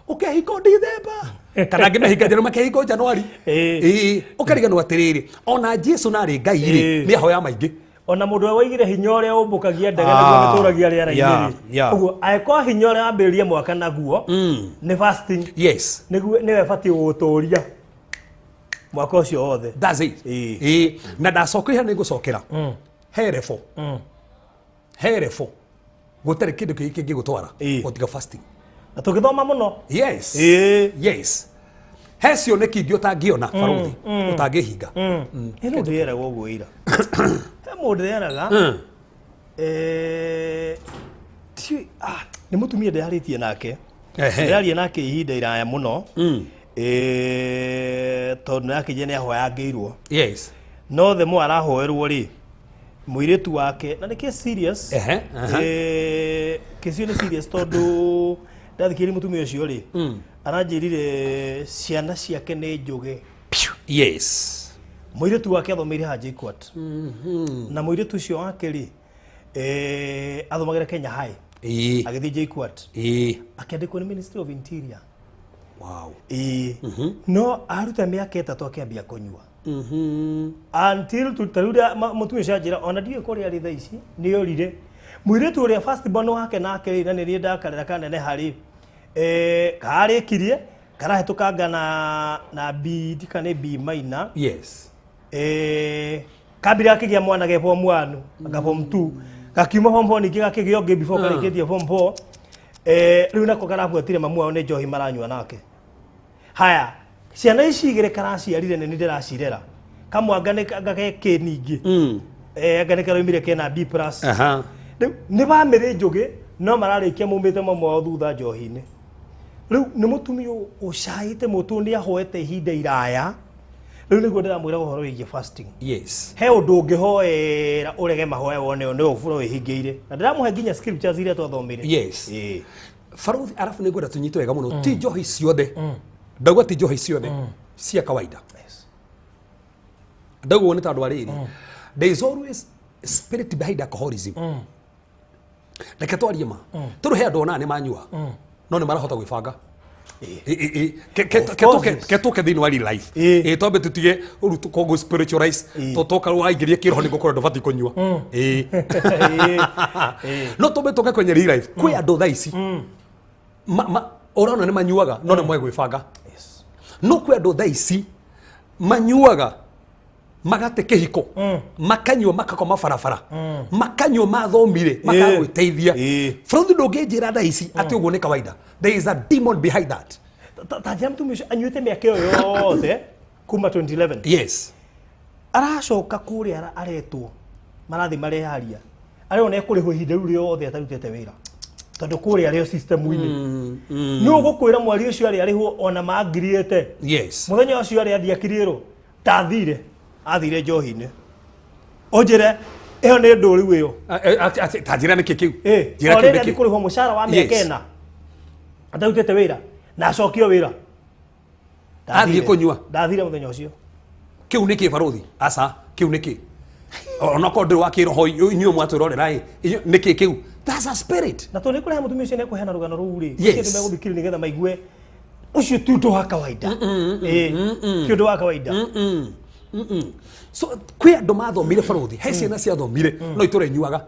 ũkehinga December, kana angĩ mehinga January, makehinga January. Ĩĩ, ũkariganĩrwo atĩrĩrĩ, ona Jesu narĩ Ngai rĩ, nĩ ahoya maingĩ. Ona mũndũ ũrĩa waigire hinya ũrĩa ũmbũkagia ndege nĩguo mĩtũragia rĩera-inĩ rĩ. Ũguo angĩkorwo hinya ũrĩa wambĩrĩria mwaka naguo nĩ fasting, nĩguo nĩwe batiĩ gũgũtũria mwaka ũcio wothe. That's it. Ĩĩ, na ndacokera nĩ ngũcokera he level, he level gũtarĩ kĩndũ kĩngĩ kĩngĩgũtwara gũtiga fasting. Na tũgĩthoma mũno. Yes, he cioneki ingĩ ũtangĩona, barũthi, ũtangĩhinga. He mũndũ ndĩreraga ũguo ira, he mũndũ ndĩreraga, nĩ mũtumia ndĩrarĩtie nake. Ndĩraria nake ihinda iraya mũno, tondũ nĩakĩnjia nĩ ahoyangĩirwo, no the more arahoerwo rĩ, mũirĩtu wake na nĩ case serious. Ehe, aha. Case ĩyo nĩ serious, tondũ ndathikĩrĩria mũtumia ũcio rĩ, aranjĩrire ciana ciake nĩ njũgĩ. Mũirĩtu wake athomeire haha JKUAT, na mũirĩtu ũcio wake rĩ, athomagĩra Kenya High, agĩthiĩ JKUAT, akĩandĩkwo nĩ Ministry of Interior. Ĩĩ, no aruta mĩaka 3 akĩambia kũnyua until ta rĩu mũtumia ũcio anjĩra ona ndiũĩ kũrĩa arĩ thaa ici, nĩ orire. Mũirĩtu ũrĩa first born wake nake rĩ, na nĩ niĩ ndakarera kaneneha rĩ, karĩkirie karahĩtũkanga na B, ndika nĩ B minor. Kambire gakĩgĩa mwana ge form 1 anga form 2, gakiuma form 4, ningĩ gakĩgĩa ũngĩ before karĩkĩtie form 4. Rĩu nako karabuatire mamu wao, nĩ njohi maranyua nake. Haya, ciana ici igĩrĩ karaciarire nĩ niĩ ndĩracirera, kamwe anga nĩ anga ge K ningĩ, anga nĩ karaumire kena B plus. Rĩu nĩ bamĩrĩ njũgĩ, no mararĩkia maumĩte mamu wao thutha njohi-inĩ. Rĩu nĩ mũtumia ũcaĩte mũtũ, nĩ ahoete ihinda iraya. Rĩu nĩguo ndĩramwĩra ũhoro wĩgiĩ fasting. He ũndũ ũngĩhoera ũrege mahoya wone nĩ ũbura wĩhingĩire, na ndĩramũhe nginya scriptures iria twathomire. Barũthi, arabu nĩ ngwenda tũnyite wega mũno, ti njohi ciothe ndauga, ti njohi ciothe cia kawaida. Ndauga ũguo nĩ tondũ wa rĩrĩ, there is always spirit behind alcoholism. Reke twarie ma, tondũ he andũ onaga nĩ manyua no nĩ marahota gwĩbanga. Of course, yes. Ke tũke thĩinĩ wa real life. Ĩ, twambe tũtige rĩu tũkongo spiritualize, to toka rĩu waingĩria kĩroho nĩ gũkorwo ndũbatiĩ kũnyua. Ĩ, no twambe tũke kwenye real life. Kwĩ andũ thaa ici ũrona nĩ manyuaga no nĩ moĩ gwĩbanga. No kwĩ andũ thaa ici manyuaga magate kĩhiko, makanyua makakoma barabara, makanyua mathomire makagwĩteithia. Bũrũri ndũngĩnjĩra thaa ici atĩ ũguo nĩ kawaida. There is a demon behind that. Ta njĩra mũtumia ũcio anyuĩte mĩaka ĩyo yothe kuma 2011, aracoka kũrĩa aretwo marathiĩ mareharia arĩa ekũrĩhwo ihinda rĩu rĩothe atarutĩte wĩra, tondũ kũrĩa arĩo system-inĩ nĩ ũgũkwĩra mweri ũcio arĩ arĩhwo ona mangiriĩte. Mũthenya ũcio arĩ athiĩ akiriĩrwo ndathire, athire njohi-inĩ. Ũnjĩre ĩyo nĩ ndũru ĩyo. Ta njĩra nĩkĩ kĩu. Njĩra o kĩu rĩrĩa nĩkĩ. kũrĩhwo mũcara wa mĩaka 4 atarutĩte wĩra na acokio wĩra. Athiĩ kũnyua. Ndathire mũthenya ũcio. Kĩu nĩkĩ, barũthi? Aca, kĩu nĩkĩ? Onakorwo ndĩrĩ wa kĩroho, inyuĩ mwatwĩrorera ĩ, nĩkĩ kĩu? That's a spirit. Na tondũ nĩ kũrehe mũtumia ũcio nĩ ekũheana rũgano rũu rĩ, ũcio andũ megũthikĩrĩria nĩgetha maigue ũcio ti ũndũ wa kawaida. Ĩĩ, ti ũndũ wa kawaida. So kwĩ andũ mathomire, barũthi, he ciana ciathomire no itũra inyuaga.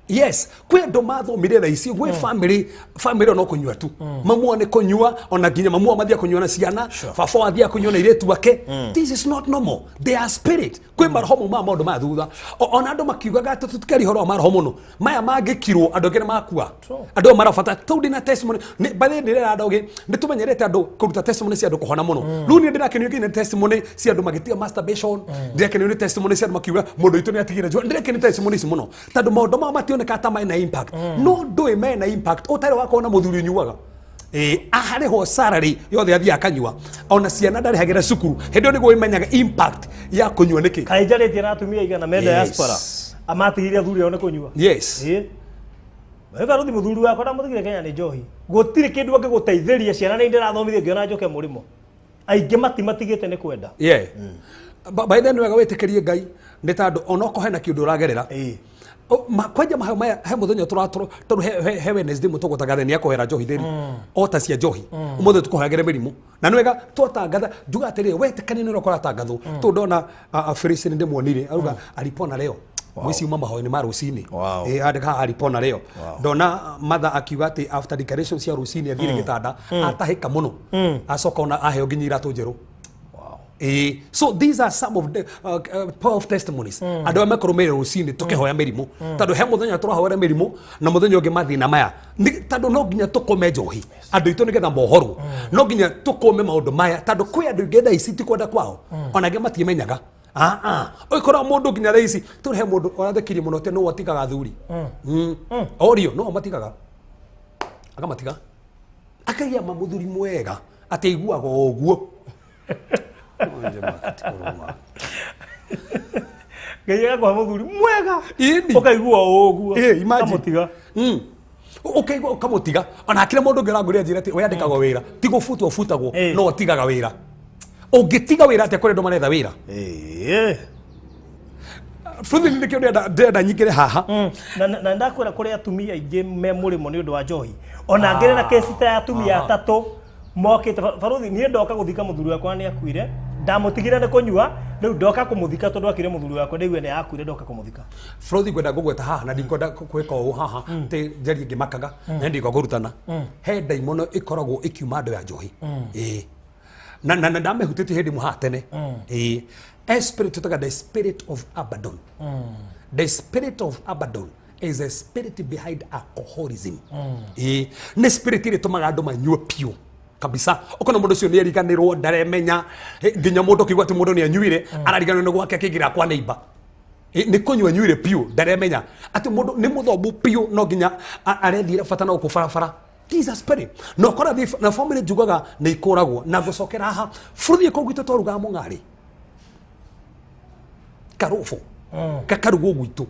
Yes, kwĩ andũ mathomire thaa ici gwĩ family, family no kũnyua tu. Mamu nĩ kũnyua, ona nginya mamu mathia kũnyua na ciana, baba athia kũnyua na irĩtu ake. This is not normal. They are spirit. Kwĩ maroho maumaga maũndũ maya thutha. Ona andũ makiugaga atĩ tũtikeria ũhoro wa maroho mũno, maya mangĩkirwo andũ angĩ nĩ makua. Andũ aya marabata tondũ ndĩna testimony nĩ by the way ndĩrera andũ angĩ, nĩ tũmenyerete andũ kũruta testimony cia andũ kũhona mũno. Rĩu niĩ ndĩrakenio nginya nĩ testimony cia andũ magĩtiga masturbation, ndĩrakenio nĩ testimony cia andũ makiuga mũndũ witũ nĩ atigire njua, ndĩrakenio nĩ testimony ici mũno tondũ maũndũ mao mationekaga ta mena impact, no ndũĩ mena impact ũtarĩ wakorwo na mũthuri ũnyuaga. Ĩĩ, arĩhwo salary yothe athiĩ akanyua, ona ciana ndarĩhagĩra cukuru, hĩndĩ ĩyo nĩguo ĩmenyaga impact ya kũnyua nĩkĩ. Kaĩ njarĩtie na atumia igana me diaspora amatigire athuri ao nĩ kũnyua. Ĩĩ. Wewe baruthi mũthuri wakwa ndamũtigire Kenya nĩ njohi. Gũtirĩ kĩndũ angĩgũteithĩria, ciana nĩ ndĩrathomithia ngĩona njoke mũrĩmo. Aingĩ matimatigĩte nĩ kwenda. Yeah. By then wega wĩtĩkĩrie Ngai nĩ tondũ onokorwo hena kĩũndũ ũragerera. Kwanja mahayo maya he mũthenya tũratũrwo tondũ he Wednesday mũtũgũtangatha nĩ akũhera njohi theri o ta cia njohi ũmũthĩ tũkũhoyagĩre mĩrimũ na nĩ wega twatangatha njuga atĩrĩrĩ wetĩkania nĩ ũrĩa kũratangathwo tondũ ndona Felix nĩ ndĩmuonire auga alipona leo mwĩci uma mahoya-inĩ ma rũcinĩ. Andĩka haha alipona leo. Ndona mother akiuga atĩ after declaration cia rũcinĩ athire gĩtanda atahĩka mũno acoka ona aheo nginya iratũ njerũ. So these are some of the power of testimonies. Andũ aya mekũrũmĩrĩra rũcinĩ tũkĩhoya mĩrimũ tondũ he mũthenya tũrahoera mĩrimũ na mũthenya ũngĩ mathĩna maya. Tondũ no nginya tũkome njohi andũ aitũ nĩgetha mohorwo, no nginya tũkome maũndũ maya tondũ kwĩ andũ aingĩ thaa ici ti kwenda kwao, ona angĩ matiĩmenyaga. Ũgĩkora mũndũ nginya thaa ici tũrĩ he mũndũ ũrathekirie mũno atĩ nĩwe atigaga athuri. Orio nĩwe matigaga, akamatiga akagĩa ma mũthuri mwega atĩ aiguaga o ũguo. Ngai agakũhe mũthuri mwega. Ĩni. Ũkaigua o ũguo. Ĩ, imagine. Ũkamũtiga. Ũkaigua ũkamũtiga. Ona hakĩrĩ mũndũ ũngĩ ũrangũria njĩra atĩ we andĩkagwo wĩra ti gũbutwo ũbutagwo, no ũtigaga wĩra. Ũngĩtiga wĩra atĩa kũrĩ andũ maretha wĩra? Bũthi nĩkĩo ndĩrenda nyingĩre haha. Na ndakwĩra kũrĩ atumia aingĩ me mũrĩmo nĩ ũndũ wa njohi. Ona ngĩrĩ na kesi ta ya atumia atatũ mokĩte baruthi, niĩ ndoka gũthika mũthuri wakwa nĩ akuire, ndamũtigire nĩ kũnyua, rĩu ndoka kũmũthika tondũ akire mũthuri wakwa ndĩigue nĩ akuire, ndoka kũmũthika. Bũrũthi ngwenda ngũgweta haha na ndikwenda gwĩka ũũ haha atĩ njarie ngĩmakaga na ndikwa kũrutana. He ndaimono ĩkoragwo ĩkiuma andũ ya njohi. Ĩĩ. Na ndamĩhutĩtie hĩndĩ ĩmwe haha tene. Ĩĩ. A spirit tũtaga the spirit of Abaddon. The spirit of Abaddon is a spirit behind alcoholism. Ĩĩ. Nĩ spirit ĩrĩa ĩtũmaga andũ manyue piũ kabisa. Ũkona mũndũ ũcio nĩ ariganĩrwo, ndaremenya, nginya mũndũ ũkĩigua atĩ mũndũ nĩ anyuire, arariganĩrwo nĩ gwake akĩingĩra kwa neighbor. Nĩ kũnyua anyuire piũ, ndaremenya atĩ mũndũ nĩ mũthomu piũ, no nginya arethiĩra bata na gũkũ barabara. This is a spirit. Na ũkora na family njugaga nĩ ikũragwo na ngũcokera haha. Bũrũri kũu gwitũ twarugaga mũng'arĩ. Karũbũ. Gakarugwo gwitũ.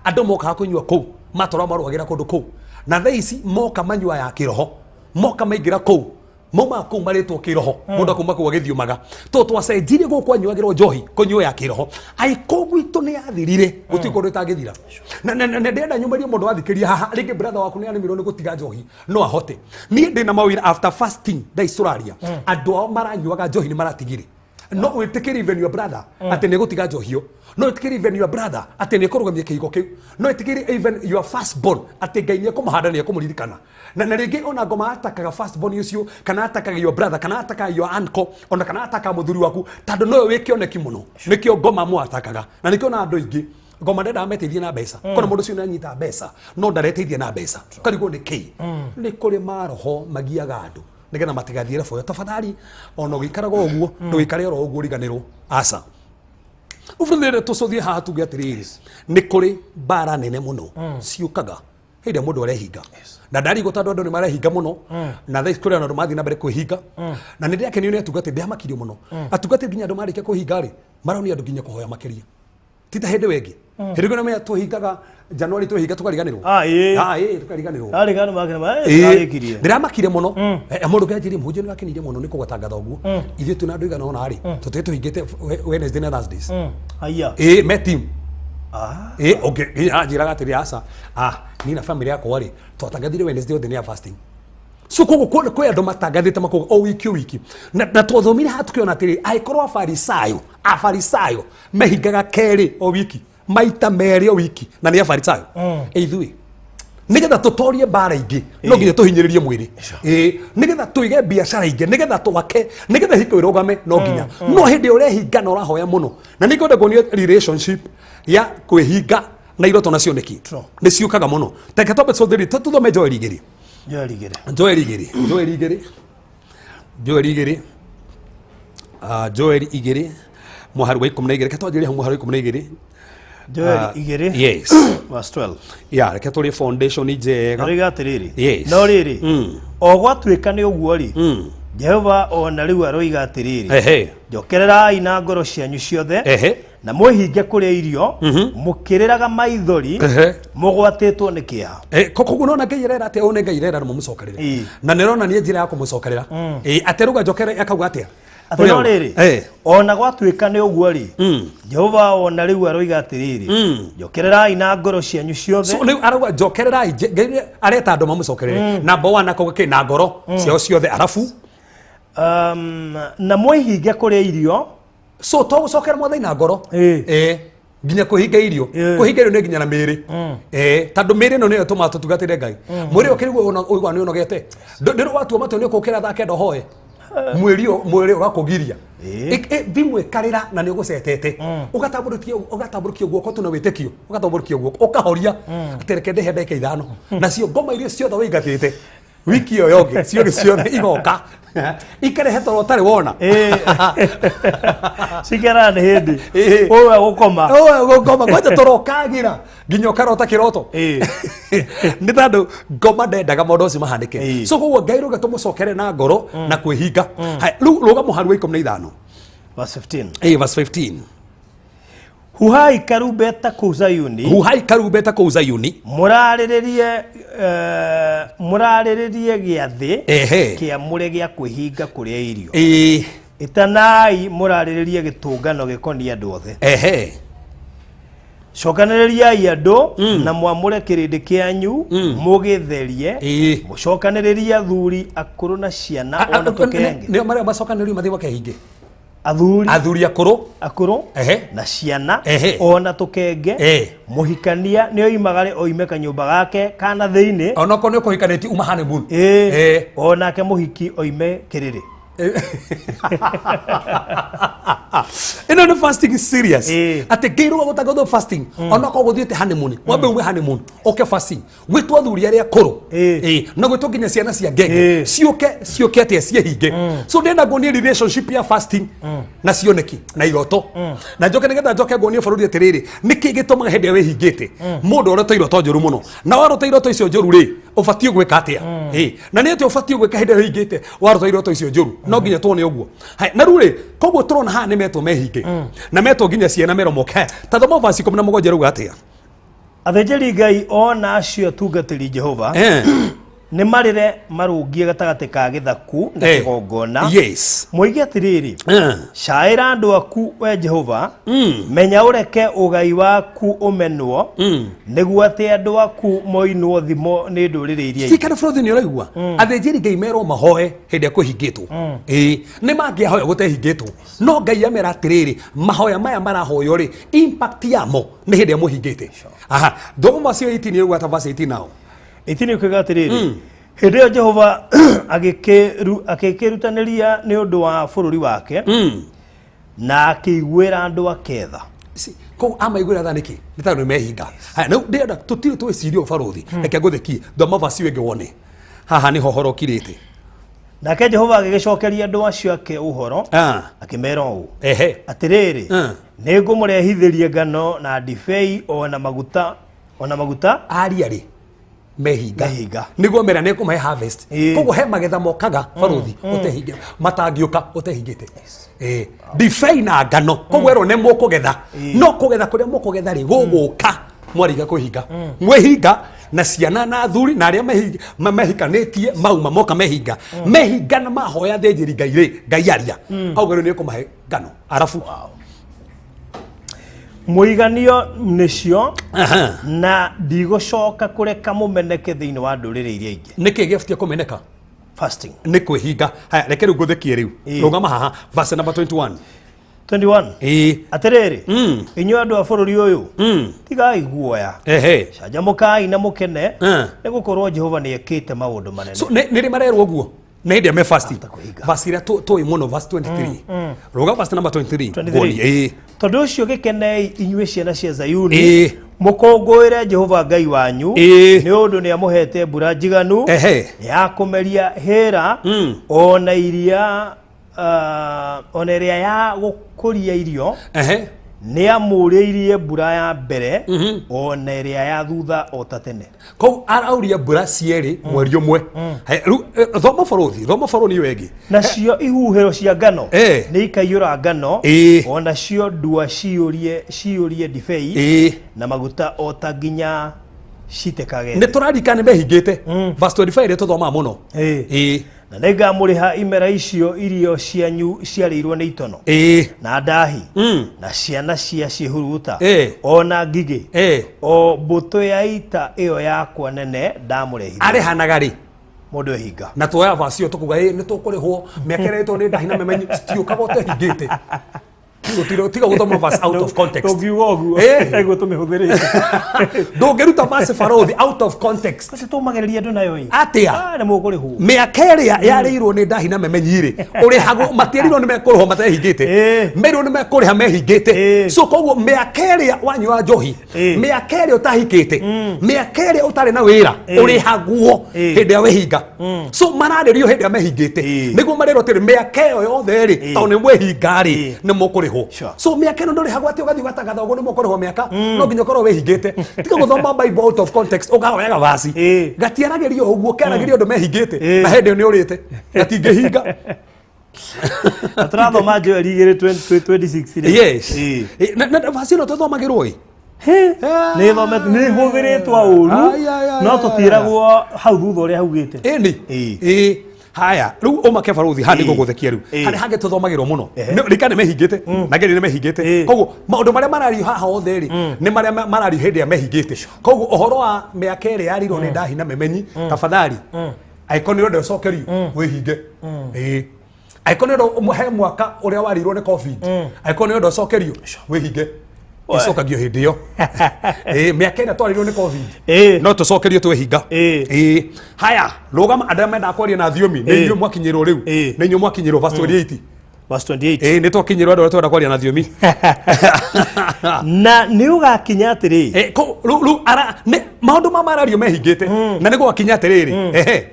Andũ mokaga kũnyua kũu, matwara marũagĩra kũndũ kũu. Na thaa ici moka manyua ya kĩroho, moka maingĩra kũu, maumaga kũu marĩtwo kĩroho. Mũndũ akuma kũu agĩthiũmaga. Tondũ twacenjirie gũkũ anyuagĩrwo njohi, kũnyua ya kĩroho. Ai kũu gwitũ nĩ yathirire, gũtirĩ kũndũ ĩtangĩthira. Na ndĩrenda nyũmĩrie mũndũ wathikĩria haha, rĩngĩ brother waku nĩ aremirwo nĩ gũtiga njohi, no ahote. Niĩ ndĩna mawĩra after fasting, thaa ici tũraria. Andũ ao maranyuaga njohi nĩ maratigire. No wĩtĩkĩre even your brother atĩ nĩ gũtiga njohi ĩyo. No wĩtĩkĩre even your brother atĩ nĩ kũrũgamia kĩhiko kĩu. No wĩtĩkĩre even your first born atĩ Ngai nĩ ekũmũhanda nĩ ekũmũririkana. Na rĩngĩ ona ngoma atakaga first born ũcio, kana atakaga your brother, kana atakaga your uncle, ona kana atakaga mũthuri waku, tondũ nowe wĩ kĩoneki mũno. Nĩkĩo ngoma mũatakaga. Na nĩkĩo ona andũ aingĩ ngoma ndendaga meteithie na mbeca. Kona mũndũ ũcio nĩanyita mbeca, no ndareteithia na mbeca. Ũkarigwo nĩ kĩĩ? Nĩ kũrĩ maroho magiaga andũ nĩgetha matigathiĩ rebo. Tafadhali ona ũgĩikaraga ũguo, ndũgĩikare oro ũguo ũriganĩrwo. Aca. Ũbũthĩre tũcũthie haha tuge atĩrĩrĩ, nĩ kũrĩ mbara nene mũno ciũkaga hĩndĩ ĩrĩa mũndũ arehinga. Na ndarigwo tondũ andũ nĩ marehinga mũno, na thaa ici kũrĩ andũ mathiĩ na mbere kwĩhinga. Na nĩ ndĩrakenio nĩ atungatĩri, ndĩramakirio mũno. Atungatĩri nginya andũ marĩkia kwĩhinga rĩ, maronia andũ nginya kũhoya makĩria. Ti ta hĩndĩ ĩyo ĩngĩ. Hĩndĩ ĩyo nĩ twĩhingaga January, twĩhinga tũkariganĩrwo. Ĩĩ, tũkariganĩrwo. Arigano make ma, arĩkirie. Ndĩramakire mũno. Mũndũ kĩanjĩrie mũhunjia nĩ wakenirie mũno nĩ kũgwatangatha ũguo. Ithuĩ twĩna andũ igana ũna rĩ, tũtĩ tũhingĩte Wednesday na Thursdays. Haiya. Ĩĩ, me team. Ĩĩ, ũngĩ anjĩraga atĩrĩ aca, niĩ na family yakwa rĩ, twatangathire Wednesday yothe nĩ ya fasting. So koguo kwĩ andũ matangathĩte makoga o wiki o wiki. Na twathomire haha tũkĩona atĩrĩ, angĩkorwo Afarisayo mehingaga kerĩ o wiki, Maita merĩ o wiki na nĩ Afarisayo. Ithuĩ nigetha tũtorie mbara ingĩ no nginya tũhinyĩrĩrie mwĩrĩ. Ĩĩ, nĩgetha tũige biacara ingĩ, nĩgetha twake, nĩgetha hiko ĩrũgame no nginya. No hĩndĩ ĩrĩa ũrehinga na ũrahoya mũno, na nĩ ngwenda kuonio relationship ya kwĩhinga na iroto na cioneki nĩ ciũkaga mũno. Reke twambe tũthĩri tũthome Joeli 2. Joeli 2. Joeli 2, Joeli 2, Joeli 2, Joeli 2 mũhari wa 12. Reke twanjĩrĩrie hau mũhari wa 12. Joeli 2. Yes. Verse 12. Ya, reke tũrĩe foundation njega. Aroiga atĩrĩrĩ, Yes. no rĩrĩ, o gwatuĩka nĩ ũguo rĩ, Jehova o na rĩu aroiga atĩrĩrĩ, njokererai na ngoro cianyu ciothe na mwĩhinge kũrĩa irio mũkĩrĩraga maithori mũgwatĩtwo nĩ kĩeha. Koguo nona Ngai arera atĩa? Ũyũ nĩ Ngai arera mũmũcokerere. Na nĩ ronania njĩra ya kũmũcokerera. Atĩ rauga njokere, akauga atĩa? Atĩ no rĩrĩ, ona gwatuĩka nĩ ũguo rĩ, Jehova o na rĩu aroiga atĩrĩrĩ, njokererai na ngoro cianyu ciothe. So rĩu arauga njokererai, Ngai areta andũ mamũcokerere. Number one akauga kĩ? Na ngoro ciao ciothe, arabu Na mwĩhinge kũrĩa irio. So to gũcokera Mwathani na ngoro, nginya kwĩhinga irio. Kwĩhinga irio nĩ nginya na mĩĩrĩ, tondũ mĩĩrĩ ĩno nĩyo ĩtũmaga tũtungatĩre Ngai. Mwĩrĩ ũkĩrigwo ũigua nĩ ũnogete. Ndĩrĩ watua matua nĩ ũkũkĩra thaa 9 ũhoe, mwĩrĩ mwĩrĩ ũgakũgiria. Thimũ ĩkarĩra na nĩ ũgũcetete, ũgatambũrũkia guoko tu na wĩtĩkio, ũgatambũrũkia guoko ũkahoria atĩ reke ndĩhe ndagĩka 5, nacio ngoma iria ciothe wĩingatĩte wiki ĩyo yongĩ ciothe ciothe igoka ikarehe toro ũtarĩ wona. Cikeraga nĩ hĩndĩ ũyũ agũkoma. Ũyũ gũkoma kwanja toro ũkagĩra nginya ũkarota kĩroto, nĩ tondũ ngoma ndendaga maũndũ macio mahanĩke. So koguo Ngai rauga tũmũcokere na ngoro na kwĩhinga. Haya, rĩu rũga mũhari wa 15. Verse 15. Verse 15. Huhai karumbeta kũu Zayuni. Huhai karumbeta kũu Zayuni. Mũrarĩrĩrie mũrarĩrĩrie gĩathĩ kĩamũre gĩa kwĩhinga kũrĩa irio. Ĩtanai mũrarĩrĩrie gĩtũngano gĩkoniĩ andũ othe. Cokanĩrĩriai andũ na mwamũre kĩrĩndĩ kĩanyu, mũgĩtherie. Mũcokanĩrĩrie athuri akũrũ na ciana ona tũkenge. Nĩo marĩa macokanĩrĩrio mathiĩ makehinge. Athuri. Athuri akũrũ. Akũrũ na ciana ona tũkenge. Mũhikania nĩ oimagare oime kanyũmba gake kana thĩinĩ. Onokorwo nĩ ũkũhikanĩtie uma honeymoon. Onake mũhiki oime kĩrĩrĩ. Ĩno nĩ fasting serious, atĩ Ngai rũga gũtangathwo fasting onokorwo gũthiĩte honeymoon, wambe ume honeymoon ũke fasting, gwĩtwo athuri arĩa akũrũ, na gwĩtwo nginya ciana cia ngenge ciũke ciũke atĩa ciĩhinge. So ndĩrenda nguonie relationship ya fasting na cioneki na iroto, na njoke nĩgetha njoke nguonie bũrũri atĩrĩrĩ, nĩkĩ gĩtũmaga hĩndĩ ĩrĩa wĩhingĩte mũndũ arote iroto njũru mũno, na warota iroto icio njũru rĩ, ũbatiĩ gwĩka atĩa? Na nĩ atĩa ũbatiĩ gwĩka hĩndĩ ĩrĩa wĩhingĩte warota iroto icio njũru? No nginya tuone ũguo. Haya, na rĩu rĩ, koguo tũrona haha nĩ metwo mehinge na metwo nginya ciana merwo moke. Haya, ta thoma verse 17 rauga atĩa? Athĩnjĩri Ngai ona acio atungatĩri Jehova nĩ marĩre marũngiĩ gatagatĩ ka gĩthaku na kĩgongona, moige atĩrĩrĩ, caĩra andũ aku, we Jehova, menya ũreke ũgai waku ũmenwo, nĩguo atĩ andũ aku moinwo thimo nĩ ndũrĩrĩ iria ingĩ. Cikana bũrũri nĩ ũraigua athĩnjĩri Ngai merwo mahoe hĩndĩ ĩrĩa kwĩhingĩtwo. Nĩ mangĩahoya gũtehingĩtwo, no Ngai amera atĩrĩrĩ, mahoya maya marahoywo rĩ, impact yamo nĩ hĩndĩ ĩrĩa mũhingĩte. Aha, thoma macio 18 ĩrauga ta verse 18 nao. 18 ĩkuga atĩrĩrĩ, hĩndĩ ĩyo Jehova agĩkĩrutanĩria nĩ ũndũ wa bũrũri wake na akĩiguĩra andũ ake tha. Koguo amaiguĩra tha nĩkĩ? Nĩ tondũ nĩ mehinga. Haya, rĩu ndĩrenda tũtirĩ twĩcirie ũbarũthi. Reke ngũthekie, thoma verse ĩyo ĩngĩ wone haha nĩho horo ũkirĩte. Nake Jehova agĩgĩcokeria andũ acio ake ũhoro, akĩmera ũũ, atĩrĩrĩ, nĩ ngũmũrehithĩria ngano na ndibei o na maguta o na maguta. Aria rĩ mehinga. Mehinga. Nĩguo mera nĩ kũmahe harvest. Koguo he magetha mokaga barũthi ũtehinge, matangĩũka ũtehingĩte. Ndibei na ngano, koguo erwo nĩ mũkũgetha, no kũgetha kũrĩa mũkũgetha rĩ, gũgũka mwariga kwĩhinga. Mwĩhinga na ciana na athuri na arĩa mehikanĩtie mauma moka mehinga mehinga na mahoya thĩnjĩri Ngai rĩ, Ngai aria auga rĩu nĩ kũmahe ngano arabu Mũiganio nĩcio, na ndigũcoka kũreka mũmeneke thĩinĩ wa ndũrĩrĩ iria ingĩ. Nĩkĩ gĩabatie kũmeneka? Fasting. Nĩ kwĩhinga. Haya, reke rĩu ngũthekie rĩu. Rũgama haha verse number 21. 21. Ĩĩ. Atĩrĩrĩ, inyuĩ andũ a bũrũri ũyũ, tigai guoya, Ehe. canjamũkai na mũkene, nĩ gũkorwo Jehova nĩ ekĩte maũndũ manene. So nĩ rĩ marerwo ũguo? Nĩ hĩndĩ ĩrĩa me fasting. After kũhinga. Verse ĩrĩa tũĩ mũno, verse 23. Rũga verse number 23. 23. Nguonie. Ĩĩ. Tondũ ũcio gĩkenei inyuĩ ciana cia Zayuni, mũkũngũĩre Jehova Ngai wanyu, nĩ ũndũ nĩ amũhete mbura njiganu ya kũmeria hĩra, ona iria ona ĩrĩa ya gũkũria irio. Nĩ amũrĩirie mbura ya mbere ona ĩrĩa ya thutha o ta tene. Koguo arauria mbura cierĩ mweri ũmwe. He, rĩu thoma bũrũthi, thoma bũrũri ũyũ ĩngĩ. Nacio ihuhĩro cia ngano nĩ ikaiyũra ngano, onacio ndua ciyũrie ndibei na maguta o ta nginya citekage. Nĩ tũrarikana nĩ mehingĩte. Verse 25 ĩrĩa tũthomaga mũno. Na nĩngamũrĩha imera icio irio cianyu ciarĩirwo nĩ itono na ndahi na ciana cia ciĩhuruta ona ngigĩ, o mbũtũ ya ita ĩyo yakwa nene ndamũrehithia. Arĩhanaga rĩ? Mũndũ ehinga. Na tuoya verse ĩyo tũkuga ĩ nĩ tũkũrĩhwo mĩaka ĩrĩa ĩtwo nĩ ndahi na memenyi citiũkaga ũtehingĩte. Tiga gũthoma verse out of context. Tũngiuga ũguo nĩguo tũmĩhũthĩrĩte. Ndũngĩruta verse barothi out of context. Ũcio tũmagĩrĩria andũ nayo ĩ. Atĩa? Nĩ mũkũrĩhwo. Mĩaka ĩrĩa yarĩirwo nĩ ndahi na memenyi rĩ, ũrĩhagwo, matiĩrirwo nĩ mekũrĩhwo matehingĩte. Merirwo nĩ mekũrĩha mehingĩte. So koguo mĩaka ĩrĩa wanyua njohi, mĩaka ĩrĩa ũtahikĩte, mĩaka ĩrĩa ũtarĩ na wĩra, ũrĩhagwo hĩndĩ ĩrĩa wĩhinga. So mararĩrio hĩndĩ ĩrĩa mehingĩte. Nĩguo marĩrwo atĩrĩ, mĩaka ĩyo yothe rĩ, tondũ nĩ mwĩhinga rĩ, nĩ mũkũrĩhwo. So mĩaka ĩno ndũrĩhagwo atĩ ũgathiĩ ũgatangatha ũguo nĩ mũkũrĩhwo mĩaka, no nginya ũkorwo wĩhingĩte. Tiga gũthoma Bible out of context, ũkahoyaga vaci. Gatiaragĩrio ũguo, kĩaragĩrio andũ mehingĩte. Na hĩndĩ ĩyo nĩ ũrĩte. Gatingĩhinga. Na tũrathoma Joel 2:26 rĩ. Yes. Na vaci ĩno tũthomagĩrwo ĩ? Nĩ thomete, nĩ hũthĩrĩtwo ũru, Ai, ai, ai, no ai, tũtiĩragwo hau thutha ũrĩa haugĩte. Ĩni. Haya, rĩu ũmake barothi haha nĩguo gũthekia rĩu. Harĩa hangĩ tũthomagĩrwo mũno. Rika nĩ mehingĩte, na ngeri nĩ mehingĩte. Koguo maũndũ marĩa marario haha othe rĩ, nĩ marĩa marario hĩndĩ ĩrĩa mehingĩte. Koguo ũhoro wa mĩaka ĩrĩa yarirwo nĩ ndahi na memenyi, tafadhali. Angĩkorwo nĩ ũrenda ũcokerio, wĩhinge. Angĩkorwo nĩ ũrenda he mwaka ũrĩa warirwo nĩ COVID, angĩkorwo nĩ ũrenda ũcokerio, wĩhinge. Ĩcokagio hĩndĩ ĩyo. Mĩaka ĩrĩa twarirwo nĩ COVID. No tũcokerio twehinga. Haya, rũgama andũ arĩa mendaga kwaria na thiomi, nĩ inyuĩ mwakinyĩrwo rĩu. Nĩ inyuĩ mwakinyĩrwo verse 28. Verse 28. Nĩ twakinyĩrwo andũ arĩa twenda kwaria na thiomi. Na nĩ ũgakinya atĩrĩ. Rĩu nĩ maũndũ ma marario mehingĩte. Na nĩ gwakinya atĩrĩrĩ.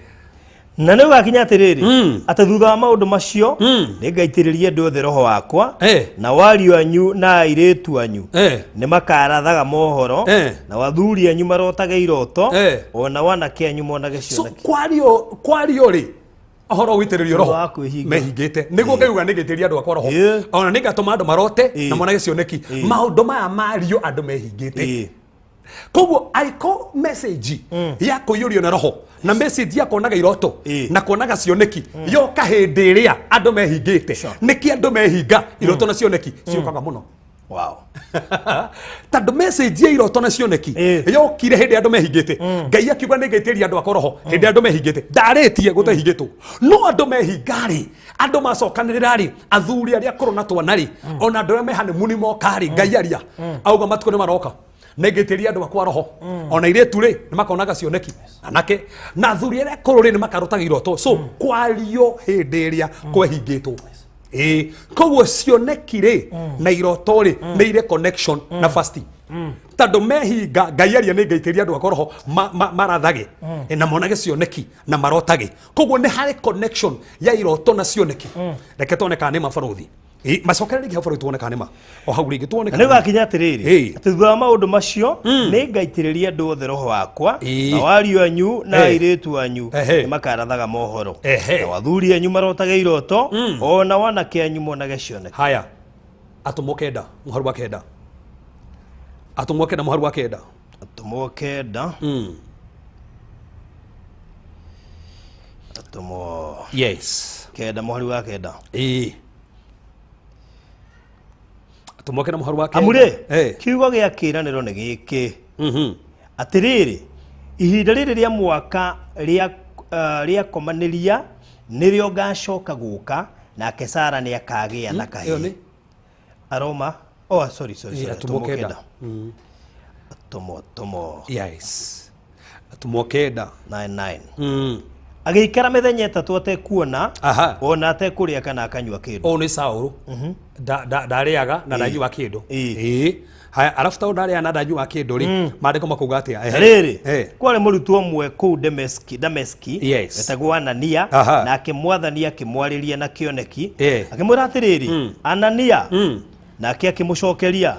Na nĩ ũgakinya atĩrĩrĩ, atĩ thutha wa maũndũ macio nĩ ngaitĩrĩria andũ othe roho wakwa, na wariũ anyu na airĩtu anyu nĩ makarathaga mohoro, na athuri anyu marotage iroto, ona wanake anyu monage So, cioneki. Kwario rĩ, ũhoro ũitĩrĩrio roho Thutha wa kwĩhinga. mehingĩte nĩguo ngaiuga nĩ ngĩtĩria andũ akwa roho, ona nĩ ngatũma andũ marote na monage cioneki. Maũndũ maya mario andũ mehingĩte. Koguo aiko message ya kũiyũrio na roho na message ya kuonaga iroto na kuonaga cioneki yoka hĩndĩ ĩrĩa andũ mehingĩte. Nĩkĩ andũ mehinga iroto na cioneki ciũkaga mũno? Wow. Tondũ message ya iroto na cioneki yokire hĩndĩ andũ mehingĩte. Ngai akiuga nĩ ngaitĩrĩria andũ akwa roho hĩndĩ andũ mehingĩte. Ndarĩtie gũtehingĩtwo, no andũ mehinga rĩ, andũ macokanĩrĩra rĩ, athuri arĩa akũrũ na twana rĩ, ona andũ arĩa me honeymoon moka rĩ, Ngai aria auga matukũ nĩ maroka nĩngĩtĩria andũ akwa roho, ona airĩtu rĩ nĩ makonaga cioneki, anake na athuri arĩa akũrũ rĩ nĩ makarotaga iroto. So kwario hĩndĩ ĩrĩa kwehingĩtwo. Koguo cioneki rĩ na iroto rĩ nĩ irĩ connection na fasting, tondũ mehinga Ngai aria nĩ ngaitĩria andũ akwa roho marathage na monage cioneki na marotage. Koguo nĩ harĩ connection ya iroto na cioneki. Reke tuone kana nĩ mabarothi. Macokere rĩngĩ hau barothi, tuone kana nĩ ma o hau rĩngĩ tuone. Na nĩ ũgakinya atĩrĩrĩ, atĩ thutha wa maũndũ macio nĩ ngaitĩrĩria andũ othe roho wakwa, na wariũ anyu na airĩtu anyu nĩ makarathaga mohoro, na athuri anyu marotage iroto, ona wanake anyu monage cioneki. Haya, atũmwo 9 mũharu wa 9, atũmwo 9 mũharu wa 9. Atũmwo 9. Atũmwo 9 mũhari wa 9. Atũmwo 9 mũharu wa 9. Amu rĩ, kiugo gĩa kĩĩranĩro nĩ gĩkĩ, atĩrĩrĩ, ihinda rĩrĩ rĩa mwaka rĩakomanĩria nĩrĩo ngacoka gũka, nake Sara nĩ akagĩa na Ĩyo kahĩĩ. Nĩ? Aroma, oh sorry sorry Ĩĩ, sorry, atũmwo atũmwo kenda. kenda. Atũmwo, atũmwo Yes, atũmwo 9. 9. Agĩikara mĩthenya 3 atekuona, ona atekũrĩa kana akanyua kĩndũ. Ũyũ nĩ Saũlũ. Ndarĩaga na ndanyua kĩndũ. Ĩĩ. Ĩĩ. Haya, arabu tondũ ndarĩaga na ndanyua kĩndũ rĩ, maandĩko makauga atĩa? Ehe. Rĩrĩ, Eh. kwarĩ mũrutwo ũmwe kũu Dameski, Yes. wetagwo Anania, nake Mwathani akĩmwarĩria na kĩoneki, Eh. akĩmwĩra atĩrĩrĩ, Anania. Nake akĩmũcokeria,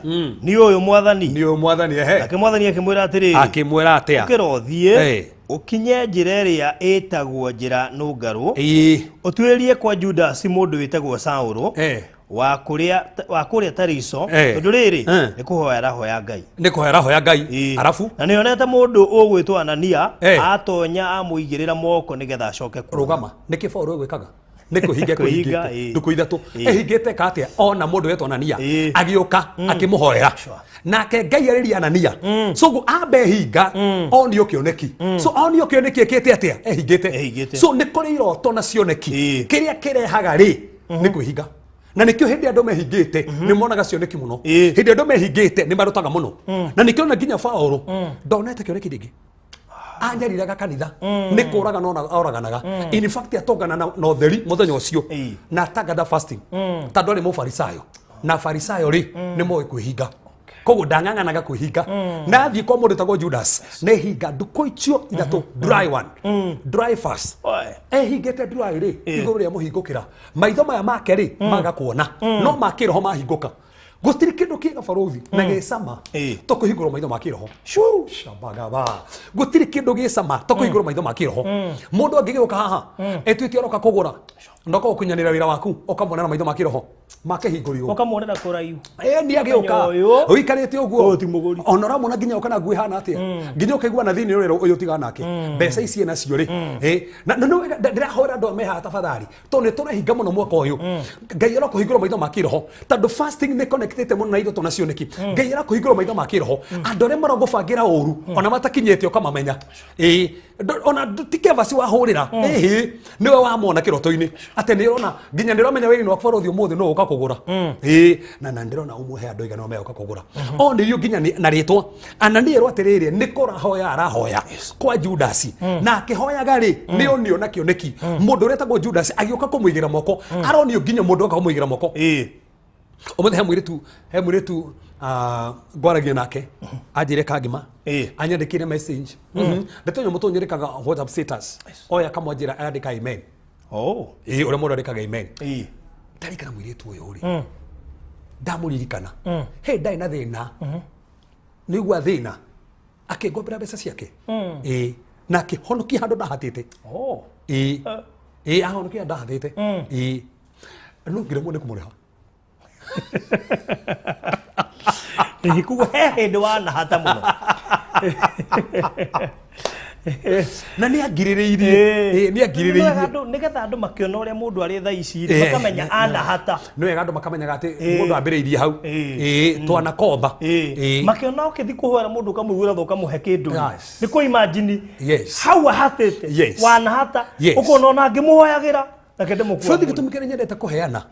nĩ ũyũ Mwathani. Nĩ ũyũ Mwathani, ehe. Nake Mwathani akĩmwĩra atĩrĩrĩ, Akĩmwĩra atĩa? ũkĩra ũthiĩ, Eh. ũkinye njĩra ĩrĩa ĩtagwo njĩra nũngarũ, Ĩĩ. ũtuĩrie kwa Judasi mũndũ wĩtagwo Saũlũ, Eh. wa kũrĩa Tariso, Eh. tondũ rĩrĩ, Eh. nĩ kũhoya arahoya Ngai. Nĩ kũhoya arahoya Ngai. Ĩĩ. Arabu Na nĩonete mũndũ ũgwĩtwo Anania Eh. atonya amũigĩrĩra moko nĩgetha acoke kuona. Rũgama, nĩkĩ Paũlũ egwĩkaga? Nĩ kũhinga Kũhinga, ekũhingĩte. ĩĩ. Ndukũ 3. Ĩĩ. Ehingĩte ka atĩa? Ona mũndũ wetwo Anania Ĩĩ. agĩũka akĩmũhoera. Sure. Nake Ngai arĩria Anania. So guo ambe hinga onio kĩoneki. So onio kĩoneki ekĩte atĩa? Ehingĩte. Ehingĩte. So nĩ kũrĩ iroto na cioneki. Ĩĩ. Kĩrĩa kĩrehaga rĩ nĩ kwĩhinga. Na nĩkĩo hĩndĩ andũ mehingĩte nĩ monaga cioneki mũno. Ĩĩ. Hĩndĩ andũ mehingĩte nĩ marotaga mũno. Na nĩkĩo na nginya Paũlũ ndonete kĩoneki rĩngĩ. Anyariraga kanitha nĩ kũraga no oraganaga. In fact atongana na ũtheri mũthenya ũcio Ĩĩ. na atangatha fasting tondũ arĩ mũfarisayo na farisayo rĩ nĩ moĩ kwĩhinga, koguo ndang'ang'anaga kwĩhinga. Na athiĩ kwa mũndũ wĩtagwo Judas nĩ hinga ndukũ icio 3 dry one, dry fast. Oe. Ehingĩte dry rĩ, igũrũ rĩa mũhingũkĩra maitho maya make rĩ maga kuona, no ma kĩroho mahingũka. Gũtirĩ kĩndũ kĩega barũthi na gĩcama Ĩĩ. to kũhingũrwo maitho ma kĩroho. Shabagaba. Gũtirĩ kĩndũ gĩcama to kũhingũrwo maitho ma kĩroho. Mũndũ angĩgĩũka haha etuĩte aroka kũgũra na ũka gũkunyanĩra wĩra waku, ũkamuonera maitho ma kĩroho makĩhingũrirwo, Ũkamuonera kũraihu. Ĩ, nĩ agĩũka Ũkamenya ũyũ. ũikarĩte ũguo Ũyũ ti mũgũri. Ona ũramwona nginya ũka na nguo ĩhana atĩa, nginya ũkaigua na thĩinĩ ũrĩa ũyũ tiga nake mbeca ici enacio rĩ. Ĩ, na na nĩ ndĩrahoera andũ aya me haha tafadhali, tondũ nĩ tũrehinga mũno mwaka ũyũ. Ngai arakũhingũra maitho ma kĩroho, tondũ fasting nĩ connectĩte mũno na iroto na cioneki. Ngai arakũhingũra maitho ma kĩroho, andũ arĩa maragũbangĩra ũru ona matakinyĩte ũkamamenya. Ĩ, ona ti kebaci wahũrĩra, ĩhĩ, nĩwe wamona kĩroto-inĩ atĩ nĩ ũrona nginya nĩ ũramenya wĩra-inĩ waku barũthi ũmũthĩ no ũka kũgũra. Ĩ, na ndĩrona ũmwe he andũ aigana ũna meũka kũgũra. Onĩrio nginya na rĩtwa Anania erwo atĩrĩrĩ, nĩ kũrahoya arahoya kwa Judasi, na akĩhoyaga rĩ nĩ onio na kĩoneki mũndũ ũrĩa etagwo Judasi agĩũka kũmũigĩra moko. Aronio nginya mũndũ oka kũmũigĩra moko. Ĩĩ. Ũmũthĩ he mũirĩtu ngwaragia nake anjĩre kangima Ĩĩ. anyandĩkĩire message. Ndeto nyũmũ tũnyĩrĩkaga WhatsApp status oya kamwanjĩra andĩka amen. Oh. Ĩĩ, ũrĩa mũndũ andĩkaga amen. Ĩĩ. Ndarikana mũirĩtu ũyũ rĩ, ndamũririkana he ndarĩ na thĩna, nĩigua thĩna akĩngombera mbeca ciake. Ĩĩ, na akĩhonokia handũ ndahatĩte. Oh. Ĩĩ, ĩĩ, ahonokia ndahatĩte. Ĩĩ, no ngĩremwo nĩ kũmũrĩha. Ĩĩ, koguo he hĩndĩ wanahata mũno. Na nĩ angirĩrĩirie. Ĩĩ, nĩ angirĩrĩirie. Nĩgetha andũ makĩona ũrĩa mũndũ arĩ thaa ici rĩ, Ĩĩ, makamenya anahata. Nĩ wega andũ makamenyaga atĩ Ĩĩ. mũndũ ambĩrĩirie hau. Ĩĩ. Ĩĩ, twanakomba. Ĩĩ. Ĩĩ. Makĩona ũkĩthi kũhoera mũndũ ũkamũiguĩra tha ũkamũhe kĩndũ rĩ, Yes. nĩ kũ imagine Yes. hau ahatĩte, Yes. wanahata, Yes. ũkona ona ngĩmũhoyagĩra reke ndĩmũkua Bũrũthi mũrigo. gĩtũmi kĩrĩa nyendete kũheana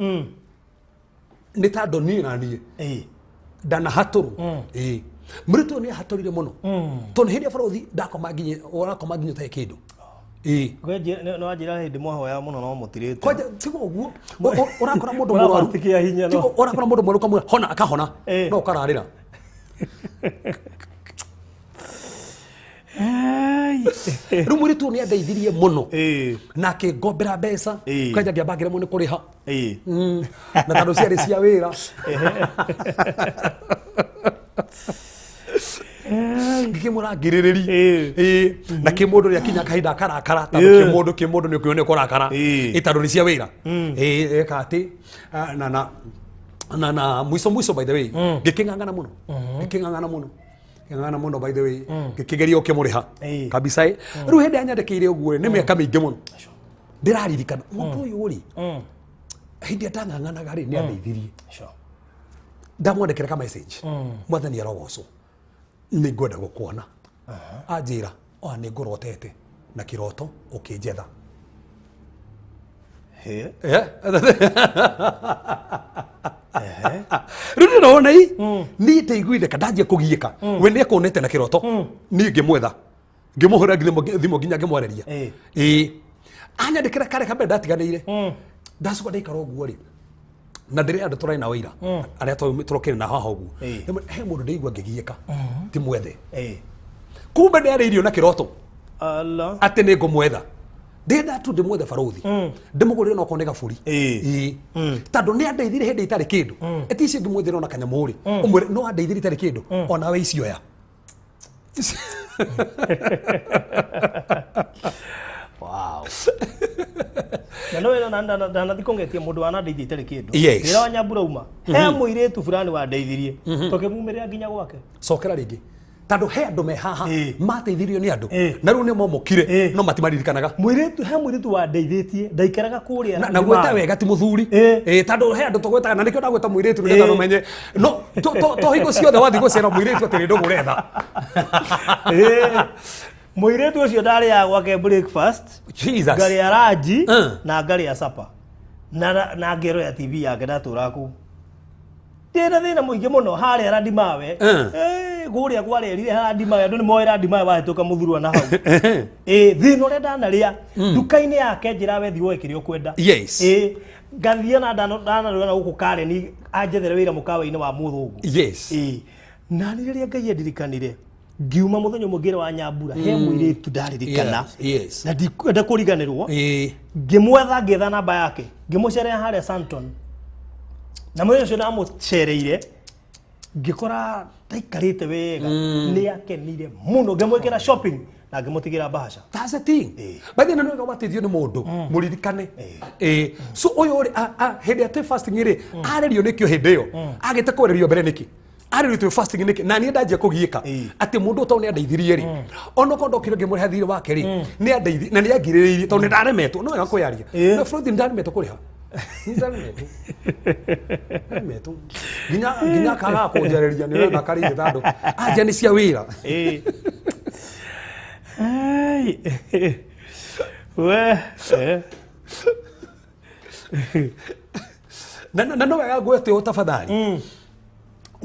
nĩ tondũ niĩ na niĩ Ĩĩ. ndanahatũrwo. Ĩĩ, mũritũ ũyũ nĩ ahatũrire mũno, tondũ hĩndĩ ya barũthi ndakoma nginya ũrakoma nginya ũtarĩ kĩndũ. Ĩĩ. Nĩ wanjĩra hĩndĩ mwahoya mũno no mũtirĩte. Kwanja tiga ũguo, ũrakora mũndũ mũrwaru. Ũrabasti kĩa hinya no. Tiga ũrakora mũndũ mũrwaru ũkamwĩra hona, akahona, Ĩĩ. no ũkararĩra. Rĩu mũirĩtu ũyũ nĩ andeithirie mũno Ĩĩ. na akĩngombera mbeca. Ĩĩ. Kwanja ngĩamba ngĩremwo nĩ kũrĩha. Ĩĩ. Na tondũ ciarĩ cia wĩra ngĩkĩmũrangĩrĩrĩri. Ĩĩ. Ĩĩ, na kĩmũndũ rĩa kinya kahinda akarakara tondũ Ĩĩ. kĩmũndũ nĩ ũkĩona nĩ ũkũrakara. Ĩĩ. Ĩ, tondũ nĩ cia wĩra. Ĩĩ, eka atĩ na mwico mwico, by the way, ngĩkĩng'ang'ana mũno, ngĩkĩng'ang'ana mũno, ngĩng'ang'ana mũno, by the way, ngĩkĩgeria ũkĩmũrĩha Ĩĩ. kabisa. Ĩ, rĩu hĩndĩ anyandĩkĩire ũguo nĩ mĩaka mĩingĩ mũno ndĩraririkana mũndũ ũyũ rĩ, hĩndĩ ĩrĩa ndang'ang'anaga rĩ, nĩ andeithirie. Sure. Ndamwandĩkĩra ka message, mwathani arogocwo, nĩ ngwenda gũkuona. Anjĩra, oa nĩ ngũrotete na kĩroto ũkĩnjetha. Rĩu ndĩrona i niĩ ndaiguire ndanjia kũgiĩka we nĩ ekuonete na kĩroto niĩ ngĩmwetha ngĩmũhũrĩra thimũ nginya ngĩmwarĩria ĩĩ anyandĩkĩra karĩa kambere ndatiganĩire ndacoka ndaikara ũguo rĩ na ndĩrĩ andũ tũrarĩ nao ira arĩa tũrokire na haha ũguo he mũndũ ndĩigua ngĩgiĩka ti mwethe kumbe nĩarĩirio na kĩroto atĩ nĩ ngũmwetha ndĩrenda tu ndĩmwethe barothi ndĩmũgũrĩre no kone gaburi ĩĩ tondũ nĩ andeithire hĩndĩ itarĩ kĩndũ ĩti icio ngĩmwethera ona kanyamũ rĩ ũmwĩre no andeithire itarĩ kĩndũ onawe icioya. Wow. Na no na na thikongetie mundu wanandeithia itarĩ kĩndũ. Yes. Wĩra wa Nyambura uma. He mũirĩtu fulani wandeithirie. Tũkĩmumĩrĩra nginya gwake. Cokera rĩngĩ tondũ he andũ me haha mateithirio nĩ andũ na rĩu nĩ momokire no matimaririkanaga. Mũirĩtu he mũirĩtu wandeithĩtie ndaikaraga kũrĩa na gwĩta wega ti mũthuri tondũ he andũ tũgwĩtaga na nĩkĩo ndagwĩta mũirĩtu nĩgetha ũmenye no to hingo ciothe wathiĩ gũcera mũirĩtu atĩ nĩ ndũgũ ũretha. Mũirĩtu ũcio ndarĩaga gwake breakfast, Jesus, ngarĩa ranji na ngarĩa supper na ngero ya TV yake ndatũraga kũu. Ndĩna thĩna mũingĩ mũno harĩa Randimawe kũrĩa kwarerire Randimawe andũ nĩ moĩ Randimawe wahĩtũka mũthurwa na hau. Thĩna ũrĩa ndanarĩa nduka-inĩ yake njĩra we thiĩ woe kĩrĩa ũkwenda. Yes. Ngathiĩ na ndanarũa na gũkũ Karen anjethere wĩra mũkawa-inĩ wa mũthũngũ. Yes. Na nĩ rĩrĩa Ngai andirikanire ngiuma mũthenya ũmwe ngĩra wa Nyambura he mũirĩtu ndaririkana na ndikwenda kũriganĩrwo ngĩmwetha ngĩetha namba yake ngĩmũcerera harĩa Santon na mũthenya ũcio ndamũcereire ngĩkora ndaikarĩte wega nĩ akenire mũno ngĩmwĩkĩra shopping na ngĩmũtigĩra bahasha. That's the thing. By the way, no wateithio nĩ mũndũ mũririkane. So ũyũ rĩ hĩndĩ ĩrĩa twĩ fasting rĩ arĩrio nĩkĩo hĩndĩ ĩyo agĩte kwarĩrio mbere nĩkĩ arĩrio twĩ fasting nĩkĩ na niĩ ndanjia kũgiĩka atĩ mũndũ tondũ nĩ andeithirie rĩ onokorwo ndokire ngĩmũrĩha thirĩ wake rĩ nĩ andeithi na nĩ angirĩrĩirie tondũ nĩ ndaremetwo no wega kwĩyaria no Frothi nĩ ndaremetwo kũrĩha nĩ ndaremetwo nginya kaga kũnjarĩria nĩ ũrona karĩire tondũ anja nĩ cia wĩra. We na no wega ngwĩte ũũ tafadhali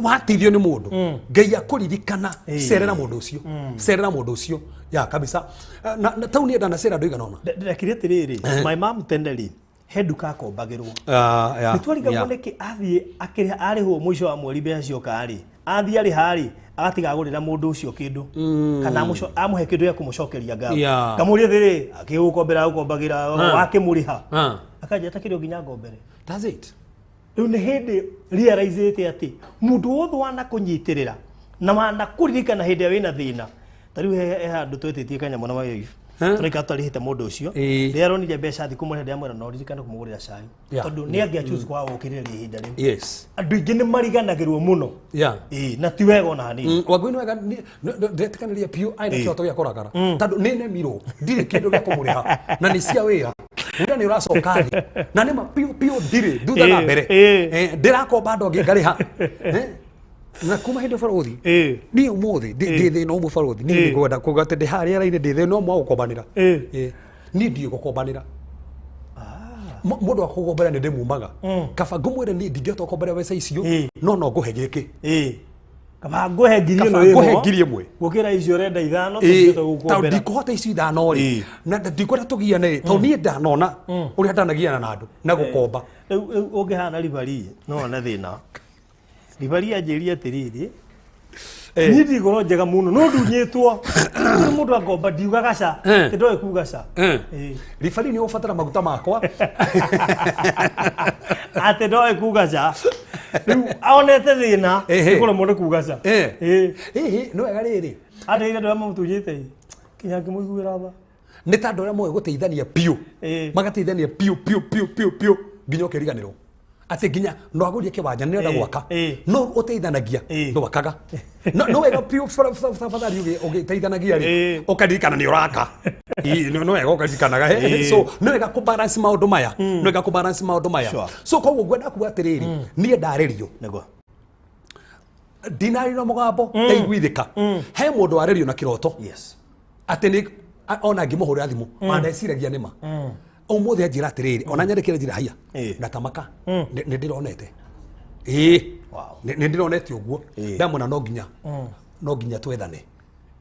wateithio nĩ mũndũ Ngai akũririkana cerera mũndũ ũcio cerera mũndũ ũcio ya kabisa na tau niĩ ndanacera andũ igana ũna. Ndakire atĩrĩrĩ my mom tene rĩ he nduka akombagĩrwo nĩ twarigagwo nĩkĩ athiĩ akĩrĩha arĩhwo mũico wa mweri mbeca cioka rĩ athiĩ arĩha rĩ agatiga agũrĩra mũndũ ũcio kĩndũ kana amũhe kĩndũ gĩa kũmũcokeria ngatho ngamũria atĩrĩ akĩgũkombera agũkombagĩra wakĩmũrĩha akanjĩra ta kĩrĩ nginya ngombere. That's it. Rĩu nĩ hĩndĩ realize atĩ mũndũ wothe wanakũnyitĩrĩra na wanakũririkana hĩndĩ ĩrĩa wĩna thĩna ta rĩu he handũ twetĩtie kanyamũ na my wife tũraikara tũtarĩhĩte mũndũ ũcio rĩrĩa aronire mbeca thiĩ kũmũrĩha ndĩramwĩra no ririkane kũmũgũrĩra cai tondũ nĩ angĩa choose kwaga gũkĩrĩrĩria ihinda rĩu. Andũ aingĩ nĩ mariganagĩrwo mũno na ti wega ona hanini. Wangui nĩ wega ndetĩkanĩria biũ aina kĩhoto gĩa kũrakara tondũ nĩ nemirwo ndirĩ kĩndũ gĩa kũmũrĩha na nĩ cia wĩra wĩra nĩ ũracoka thĩ na nĩ ma biũ biũ ndirĩ thutha na mbere ndĩrakomba andũ angĩ ngarĩha na kuma hĩndĩ barothi niĩ ũmũthĩ ndĩ thĩna ũmwe barothi niĩ nĩngwenda kuga atĩ ndĩ harĩa raini ndĩ thĩna ũmwe wa gũkombanĩra niĩ ndiũĩ gũkombanĩra mũndũ akũgombera nĩ ndĩmumaga kaba ngũmwĩre niĩ ndingĩhota gũkombera mbeca icio no no ngũhe gĩkĩ kaba ngũhe ngiri ĩno ĩmwe ngũhe ngiri ĩmwe gũkĩra icio ũrenda ithano tũngĩhota gũkombera ndikũhota icio ithano rĩ na ndikwenda tũgiane rĩ tondũ niĩ ndanona ũrĩa ndanagiana na andũ na gũkomba. Rĩu ũngĩhana ribari no one thĩna ribari anjĩrie atĩrĩrĩ niĩ ndigorwo njega mũno no ndunyĩtwo kũrĩ mũndũ angomba ndiugaga ca ndoĩ kuga ca ribari nĩ ũbatara maguta makwa atĩ ndoĩ kuga ca rĩu onete thĩna nĩkũremwo nĩ kuga ca ĩhĩ nĩ wega rĩrĩ andĩire andũ arĩa mamũtunyĩte nginya ngĩmũiguĩra tha nĩ ta andũ arĩa moĩ gũteithania biũ magateithania biũ biũ biũ biũ biũ nginya ũkĩriganĩrwo atĩ nginya no agũrie kĩwanja nĩ arenda gwaka no ũteithanagia ndwakaga no wega biũ tafadhali ũgĩteithanagia rĩ ũkaririkana nĩ ũraka no wega ũkaririkanaga so nĩ wega kũ balance maũndũ maya nĩ wega kũ balance maũndũ maya so koguo ngwenda kuga atĩrĩrĩ niĩ ndarĩrio nĩguo ndinarĩrio mũgambo ndaiguithĩka he mũndũ warĩrio na kĩroto yes atĩ nĩ ona ngĩmũhũrĩra thimũ ona ndeciragia nĩ ma Ũmũthĩ anjĩra atĩrĩrĩ, ona nyandĩkĩre njĩra haiya Ĩĩ. na tamaka nĩ ndĩronete. Ĩĩ. Wow. Nĩ ndĩronete ũguo. Ĩĩ. Ndamwona no nginya twethane.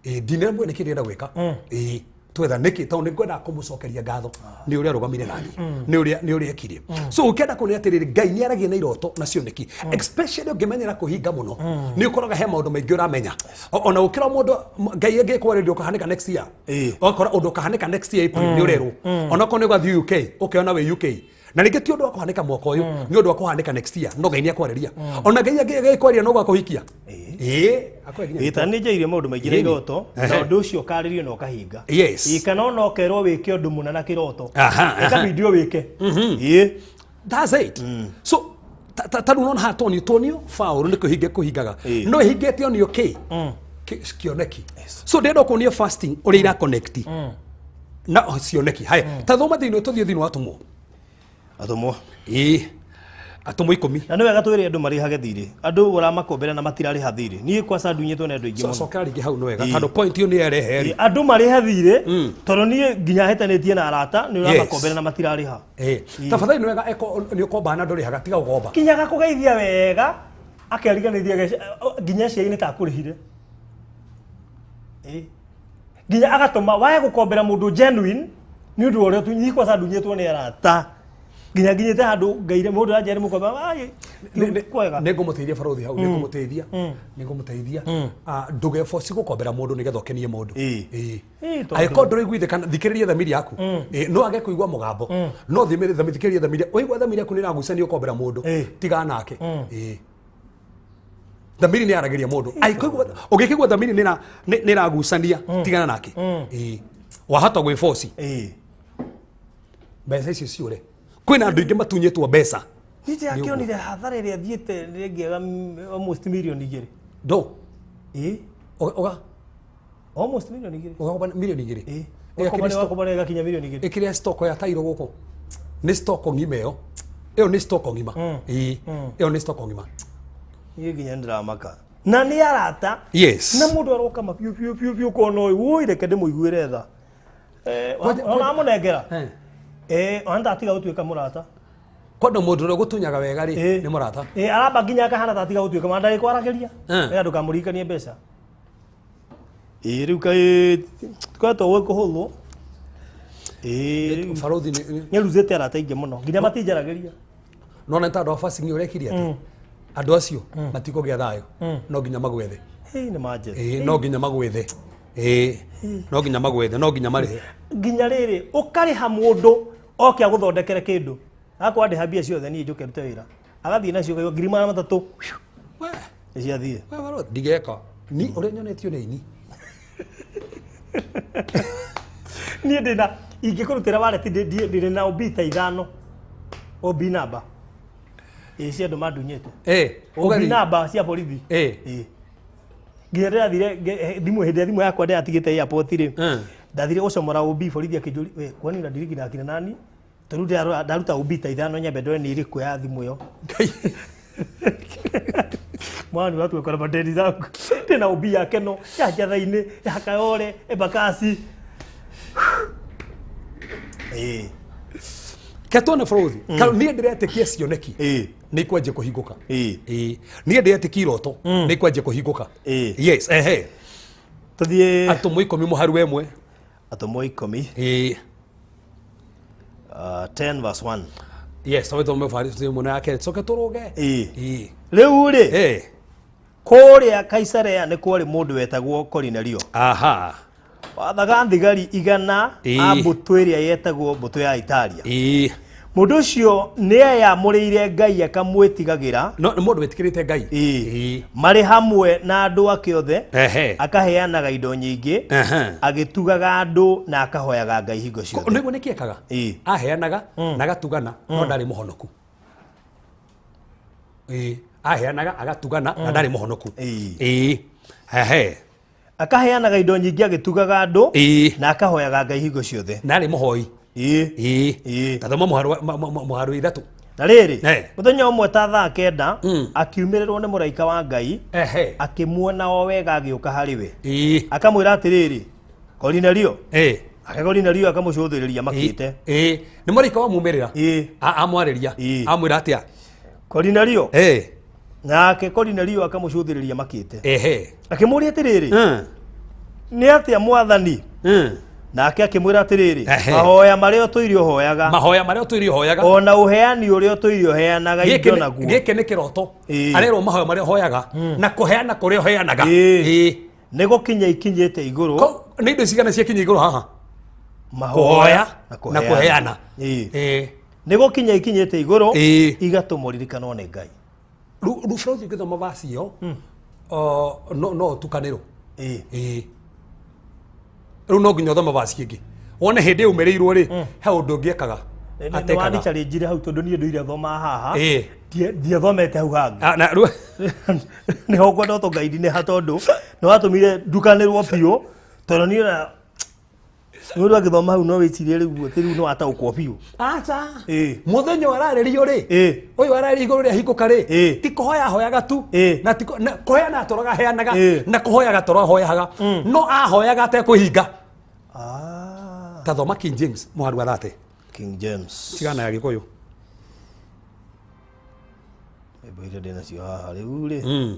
Ĩĩ, ndinamwĩra nĩkĩ ndĩrenda gwĩka. Ĩĩ, twethane nĩkĩ? Tondũ nĩ ngwendaga kũmũcokeria ngatho nĩ ũrĩa arũgamire nani, nĩ ũrĩa ekire. So ũkĩenda kuona atĩrĩrĩ, Ngai nĩ aragia na iroto na cioneki, especially ũngĩmenyera kũhinga mũno, nĩ ũkoraga he maũndũ maingĩ ũramenya. Ona gũkĩra mũndũ Ngai angĩkwarĩria ũkahanĩka next year, ũgakora ũndũ ũkahanĩka next year April nĩ ũrerwo, onakorwo nĩ ũgathiĩ UK, ũkeona wĩ UK, na rĩngĩ ti ũndũ wa kũhanĩka mwaka ũyũ, nĩ ũndũ wa kũhanĩka next year, no Ngai nĩ akwarĩria. Ona Ngai angĩkwaria no gwakũhikia, ĩĩ, akwaria nginya Ĩĩ, ta nĩ njairie maũndũ maingĩ na Ĩni. iroto na ũndũ ũcio ũkarĩrio na ũkahinga. Ĩĩ, kana ona ũkerwo wĩke ũndũ mũna na kĩroto, ĩkabidi wĩke. Ĩĩ. That's it. So ta rĩu unaona haha tonio tonio faũrũ nĩ kũhinga kũhingaga, no ĩhingĩte onio kĩ kĩoneki. So ndĩrenda kuonia fasting ũrĩa ira connect na cioneki. Haya, ta thoma thĩinĩ, tũthiĩ thĩinĩ wa Atũmwo. Atũmwo. Ĩĩ, Atũmwo 10. Na nĩ wega twĩre andũ marĩhage thirĩ. Andũ ũramakombera na matirarĩha thirĩ. Niĩ kwaca ndunyĩtwo nĩ andũ aingĩ mũno. Cokera rĩngĩ hau, nĩ wega, tondũ point ĩyo nĩ yarehe. Ĩĩ, andũ marĩhe thirĩ, tondũ niĩ nginya hĩtanĩtie na arata nĩ ũramakombera na matirarĩha. Ĩĩ, tafadhali, nĩ wega eko nĩ ũkombaga na ndũrĩhaga, tiga gũkomba. Nginya gakũgeithia wega akeriganĩria nginya ciai nĩ takũrĩhire. Ĩĩ. Nginya agatũma wae gũkombera mũndũ genuine nĩ ũndũ wa ũrĩa tu kwaca ndunyĩtwo nĩ arata, nginya nginyĩte handũ ngaire mũndũ anjere mũkomba kwega. Nĩ ngũmũteithia barothi hau, nĩ ngũmũteithia, nĩ ngũmũteithia. Ndũgeboci gũkombera mũndũ nĩgetha ũkenie mũndũ. Ĩĩ. Ĩĩ. Ĩĩ, tondũ- Angĩkorwo ndũraiguithĩka, thikĩrĩria thamiri yaku. Ĩĩ, no age kũigua mũgambo, no thikĩrĩria thamiri. Waigua thamiri yaku nĩ ĩragucania ũkombera mũndũ, tiga nake. Ĩĩ, thamiri nĩ yaragĩria mũndũ. Angĩkũigua, ũngĩkĩigua thamiri nĩ ĩragucania, tigana nake. Ĩĩ, wahota gwĩboci mbeca icio ciũre. Kwĩna andũ aingĩ matunyĩtwo mbeca. Niĩ akĩonire hathara ĩrĩa thiĩte rĩngĩaga almost 2 mirioni. Ndo Ĩĩ. Ũga Almost 2 mirioni. Ũgakomba 2 mirioni? Ĩĩ. Ĩkĩrĩa Wakomba ĩgakinya 2 mirioni. Ĩkĩrĩa stock ya tairo gũkũ nĩ stock ng'ima ĩyo, ĩyo nĩ stock ng'ima. Ĩĩ, ĩyo nĩ stock ng'ima. Niĩ nginya nĩndĩramaka na nĩ arata. Na mũndũ aroka ma biũ biũ biũ biũ kona ũyũ, woi, reke ndĩmũiguĩre tha. Ona amũnengera. Ona ndatiga gũtuĩka mũrata. Kwenda mũndũ ũrĩa ũgũtunyaga wega rĩ, nĩ mũrata. Ĩĩ, aramba nginya akahana tatiga gũtuĩka ma ndarĩ kwaragĩria nĩgetha ndũkamũririkanie mbeca. Ĩĩ, rĩu kaĩ tũkoretwo gwĩ kũhũthwo. Ĩĩ. Barothi nĩ nĩruzĩte arata aingĩ mũno nginya matinjaragĩria. Nona nĩ tondũ wa fasting ũrekire atĩ andũ acio matikũgĩa thayũ, no nginya magwethe. Hĩ, nĩ manjethe. Ĩĩ, no nginya magwethe. Ĩĩ, no nginya magwethe, no nginya marĩhe. Nginya rĩrĩ ũkarĩha mũndũ oke agũthondekere kĩndũ, akwandĩha mbia ciothe, niĩ njũke ndute wĩra, agathiĩ nacio kaigua 300,000 We, nĩ ciathiĩ. We barothi, ndigeka ni ũrĩa nyonetio nĩ ini. Niĩ ndĩna ingĩkũrutĩra wallet, ndĩ na OB ta ithano, OB namba ĩ cia andũ mandunyĩte. OB Ũgathiĩ- namba cia borithi. Ĩ. Nginya ndĩrathire thimũ, hĩndĩ ĩrĩa thimũ yakwa ndĩratigĩte airport rĩ, ndathire gũcomora OB borithi, akĩnjũria, "We, kwani unadiriki na akina nani?" Tondũ ndaruta OB ta ithano, nyambe ndore nĩ ĩrĩkũ ya thimũ ĩyo. Mwana watu kwa madeni zangu ndĩna OB ya Keno, ya Njatha-inĩ, ya Kayole, Embakasi. Ĩĩ. Ke tuone bũrũri Ka- niĩ ndĩretĩkia cioneki nĩ ikwanjia kũhingũka. Ĩĩ, niĩ ndĩretĩkia iroto nĩ ikwanjia kũhingũka. Yes, ehe. Tũthiĩ. Atũmwo 10 mũharu wa 1. Atũmwo 10. 10 verse 1. Yes, tondũ thome bari mũno ya kerĩ, coke tũrũge. Ĩĩ. Rĩu rĩ, kũrĩa Kaisarea nĩ kwarĩ mũndũ wetagwo Korinelio, wathaga thigari 100 a mbũtũ ĩrĩa yetagwo mbũtũ ya Italia. Mũndũ ũcio nĩ eyamũrĩire Ngai akamwĩtigagĩra. No nĩ mũndũ wĩtikĩrĩte Ngai. Marĩ hamwe na andũ ake othe, akaheanaga indo nyingĩ, agĩtugaga andũ na akahoyaga Ngai hingo ciothe. Nĩguo nĩkĩ ekaga? Aheanaga na agatugana, no ndarĩ mũhonoku. Ĩĩ, aheanaga agatugana na ndarĩ mũhonoku. Ĩĩ, ehe. Akaheanaga indo nyingĩ, agĩtugaga andũ na akahoyaga Ngai hingo ciothe. Na arĩ mũhoi. Ĩĩ. Tathoma mũharu wa 3. Na rĩrĩ, mũthenya ũmwe ta thaa 9 akiumĩrĩrwo nĩ mũraika wa Ngai, akĩmuona o wega agĩũka harĩ we, akamwĩra atĩrĩrĩ, "Korinelio." Ake Korinelio akamũcũthĩrĩria makĩte. Ĩĩ, nĩ mũraika wamumĩrĩra. Ĩĩ. Amwarĩria. Ĩĩ. Amwĩra atĩa? Korinelio. Ĩĩ. Nake Korinelio akamũcũthĩrĩria makĩte. Ehe. Akĩmũũria atĩrĩrĩ, nĩ atĩa mwathani? Nake akĩmwĩra atĩrĩrĩ, Ehe. mahoya marĩa ũtũire ũhoyaga Mahoya marĩa ũtũire ũhoyaga. ona ũheani ũrĩa ũtũire ũheanaga Gĩkĩ indo naguo. gĩkĩ nĩ kĩroto. Ĩĩ. Arerwo mahoya marĩa ũhoyaga na kũheana kũrĩa ũheanaga. Ĩĩ. Ĩĩ. Nĩ gũkinya ikinyĩte igũrũ. Nĩ indo cigana ciakinya igũrũ haha? Mahoya Kũhoya na kũheana. Ĩĩ. Ĩĩ. Nĩ gũkinya ikinyĩte igũrũ Ĩĩ. igatũma ũririkanwo nĩ Ngai. Rĩu bũrũri ũngĩthoma vaci ĩyo, no ũtukanĩrwo. Ĩĩ. Ĩĩ. Rĩu no nginya ũthome vaci ĩngĩ wone hĩndĩ ĩyo umĩrĩirwo rĩ, he ũndũ ũngĩ ekaga Nĩ atekaga. wanicarĩnjire hau tondũ niĩ ndũire thoma haha. Ĩĩ. Ndiathomete hau hangĩ. Ah, na rĩu Nĩho ngwenda ũtũngaindi nĩ ha tondũ nĩ watũmire ndukanĩrwo biũ tondũ niĩ ona mũndũ angĩthoma hau no wĩcirie rĩu atĩ rĩu nĩ wataũkwo biũ. Aca. Ĩĩ. Mũthenya ũyũ ararĩrio rĩ, Ĩĩ. ũyũ ararĩrio igũrũ rĩa hingũka rĩ, Ĩĩ. ti kũhoya ahoyaga tu, Ĩĩ. na ti kũheana atũraga aheanaga, Ĩĩ. na kũhoyaga toro ahoyaga, no ahoyaga atekwĩhinga. Ah. Ta thoma King James mũharu wa 30. King James. Tigana ya Gĩkũyũ. Bible iria ndĩnacio haha rĩu rĩ.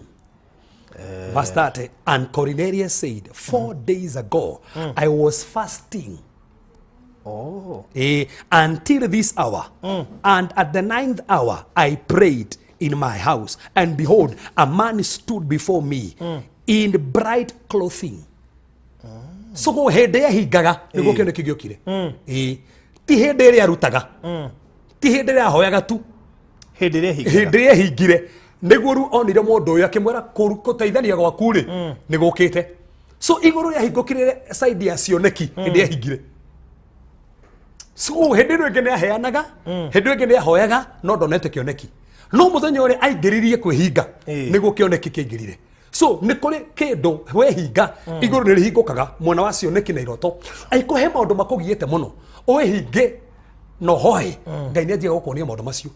Verse 30, and Cornelius said, 4 days ago I was fasting. Oh. Until this hour, and at the 9th hour I prayed in my house, and behold, a man stood before me in bright clothing. So go hĩndĩ ehingaga nĩguo kĩoneki gĩokire. Ĩĩ. Ti hĩndĩ ĩrĩa arutaga, ti hĩndĩ ĩrĩa ahoyaga tu, Hĩndĩ ĩrĩa ehingaga. hĩndĩ ĩrĩa ehingire nĩguo rĩu onire mũndũ ũyũ akĩmwĩra gũteithania gwaku rĩ nĩ gũkĩte. So igũrũ rĩahingũkire side ya cioneki hĩndĩ ehingire. So hĩndĩ ĩno ĩngĩ nĩ aheanaga, hĩndĩ ĩyo ĩngĩ nĩ ahoyaga, no ndonete kĩoneki. No mũthenya ũrĩa aingĩririe kwĩhinga nĩguo kĩoneki kĩaingĩrire. So nĩ kũrĩ kĩndũ wehinga igũrũ nĩ rĩhingũkaga mwena wa cioneki na iroto. Angĩkorwo he maũndũ makũgiĩte mũno ũwĩhinge na ũhoe, Ngai nĩ anjiaga gũkuonia maũndũ macio.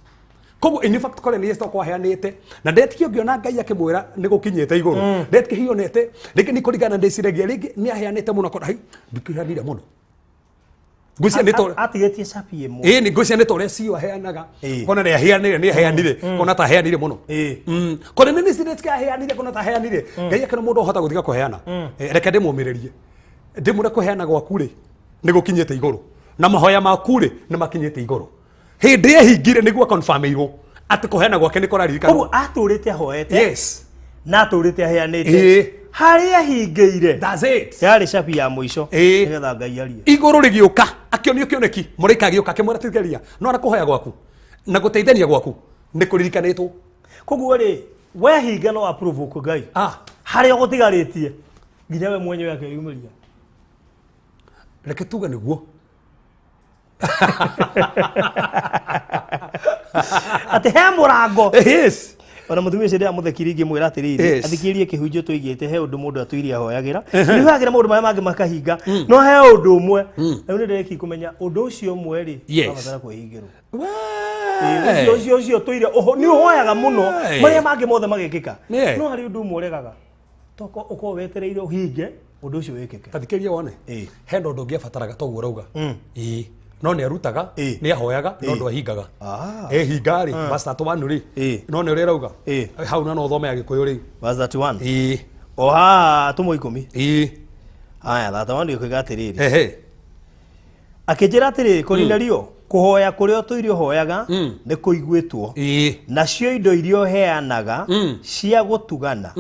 Koguo in fact Cornelius to kwaheanĩte na ndetĩkia ũngĩona Ngai akĩmwĩra nĩ gũkinyĩte igũrũ, ndetĩkia hihi onete rĩngĩ nĩ kũringana ndĩciragia rĩngĩ nĩ aheanĩte mũno akona hai ndikĩheanire mũno. Ngwĩciria nĩ tondũ Atigĩtie cabi ĩmwe. ĩĩ nĩ ngwĩciria nĩ tondũ ũrĩa CEO aheanaga Ĩĩ. kona nĩ aheanire, nĩ aheanire kona ta aheanire mũno. Ĩĩ. Kona nĩ nĩcirĩtie aheanire kona ta aheanire. Ngai akĩona mũndũ ahota gũtiga kũheana. Reke ndĩmũmĩrĩrie ndĩmwĩre kũheana gwaku rĩ nĩ gũkinyĩte igũrũ na mahoya maku rĩ nĩ makinyĩte igũrũ. Hĩndĩ ehingire nĩguo akonfirmĩirwo atĩ kũheana gwake nĩ kũraririkanwo. Koguo atũrĩte ahoete. Yes. Na atũrĩte aheanĩte. Ĩĩ. Harĩa ahingĩire. That's it. Yarĩ cabi ya mũico. Ĩĩ. Nĩgetha Ngai arie. Igũrũ rĩgĩũka akĩonio kĩoneki, mũraika agĩũka akĩmwĩra tigĩria no na kũhoya gwaku na gũteithania gwaku nĩ kũririkanĩtwo. Koguo rĩ wehinga no approve ku Ngai. Harĩa ũgũtigarĩtie nginya we mwenyewe akeyumĩria. Reke tuge nĩguo. Atĩ he mũrango. Yes. Ona mũtumia ũcio ndĩramũthekirie ngĩmwĩra atĩrĩrĩ, Yes. athikĩrĩrie kĩhunjio tũigĩte he ũndũ mũndũ atũire ahoyagĩra. Nĩ hoyagĩra maũndũ marĩa mangĩ makahinga, no he ũndũ ũmwe. Rĩu nĩ ndĩrĩkia kũmenya ũndũ ũcio ũmwe rĩ, Yes. ũrabatara kwĩhingĩrwo. Ũcio ũcio ũcio tũire nĩ ũhoyaga mũno Hey. marĩa mangĩ mothe magekĩka. Yeah. No harĩ ũndũ ũmwe ũregaga. Toko ũkorwo wetereire ũhinge ũndũ ũcio wĩkĩke. Ta thikĩrĩria wone. He ũndũ ũngĩ abataraga toguo ũrauga. Ĩĩ. No nĩ arutaga, nĩ ahoyaga, no ndwahingaga. Ehinga rĩ, verse 31 rĩ. No nĩ ũrĩa ĩrauga. Hau na no ũthome ya Gĩkũyũ rĩu. Verse 31. Ĩĩ. O haha atũmwo 10. Ĩĩ. Haya, 31 ĩkoiga atĩrĩrĩ. Ehe. Akĩnjĩra atĩrĩrĩ, Korinelio, kũhoya kũrĩa ũtũire ũhoyaga nĩ kũiguĩtwo. Nacio indo iria ũheanaga cia gũtugana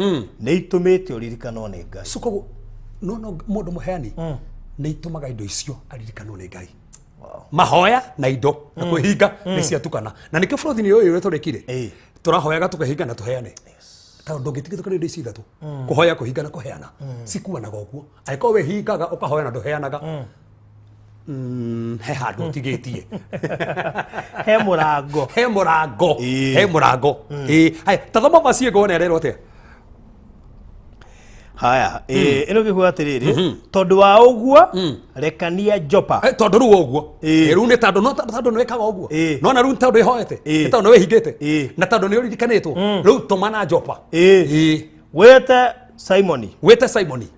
nĩ itũmĩte ũririkanwo nĩ Ngai. So koguo no no mũndũ mũheani nĩ itũmaga indo icio aririkanwo nĩ Ngai. Mahoya na indo na kwĩhinga nĩ ciatukana. Na nĩkĩo bũrũri-inĩ ũyũ ũrĩa tũrekire tũrahoyaga tũkehinga na tũheane. Tondũ ndũngĩtigithũkana indo ici ithatũ, kũhoya, kũhinga na kũheana, cikuanaga ũguo. Angĩkorwo wĩhingaga ũkahoya na ndũheanaga, he handũ ũtigĩtie. He mũrango. He mũrango. He mũrango. Ĩĩ. Haya, ta thoma verse ĩngĩ wone arerwo atĩa. Haya, ĩno gĩkuga atĩrĩrĩ, tondũ wa ũguo rekania Jopa. Tondũ rĩu ũguo. Rĩu nĩ tondũ no tondũ nĩ wĩkaga ũguo. No na rĩu tondũ ĩhoete. Nĩ tondũ nĩ wĩhingĩte. Na tondũ nĩ ũririkanĩtwo. Rĩu tũmana Jopa. Wĩte Simoni. Wĩte Simoni.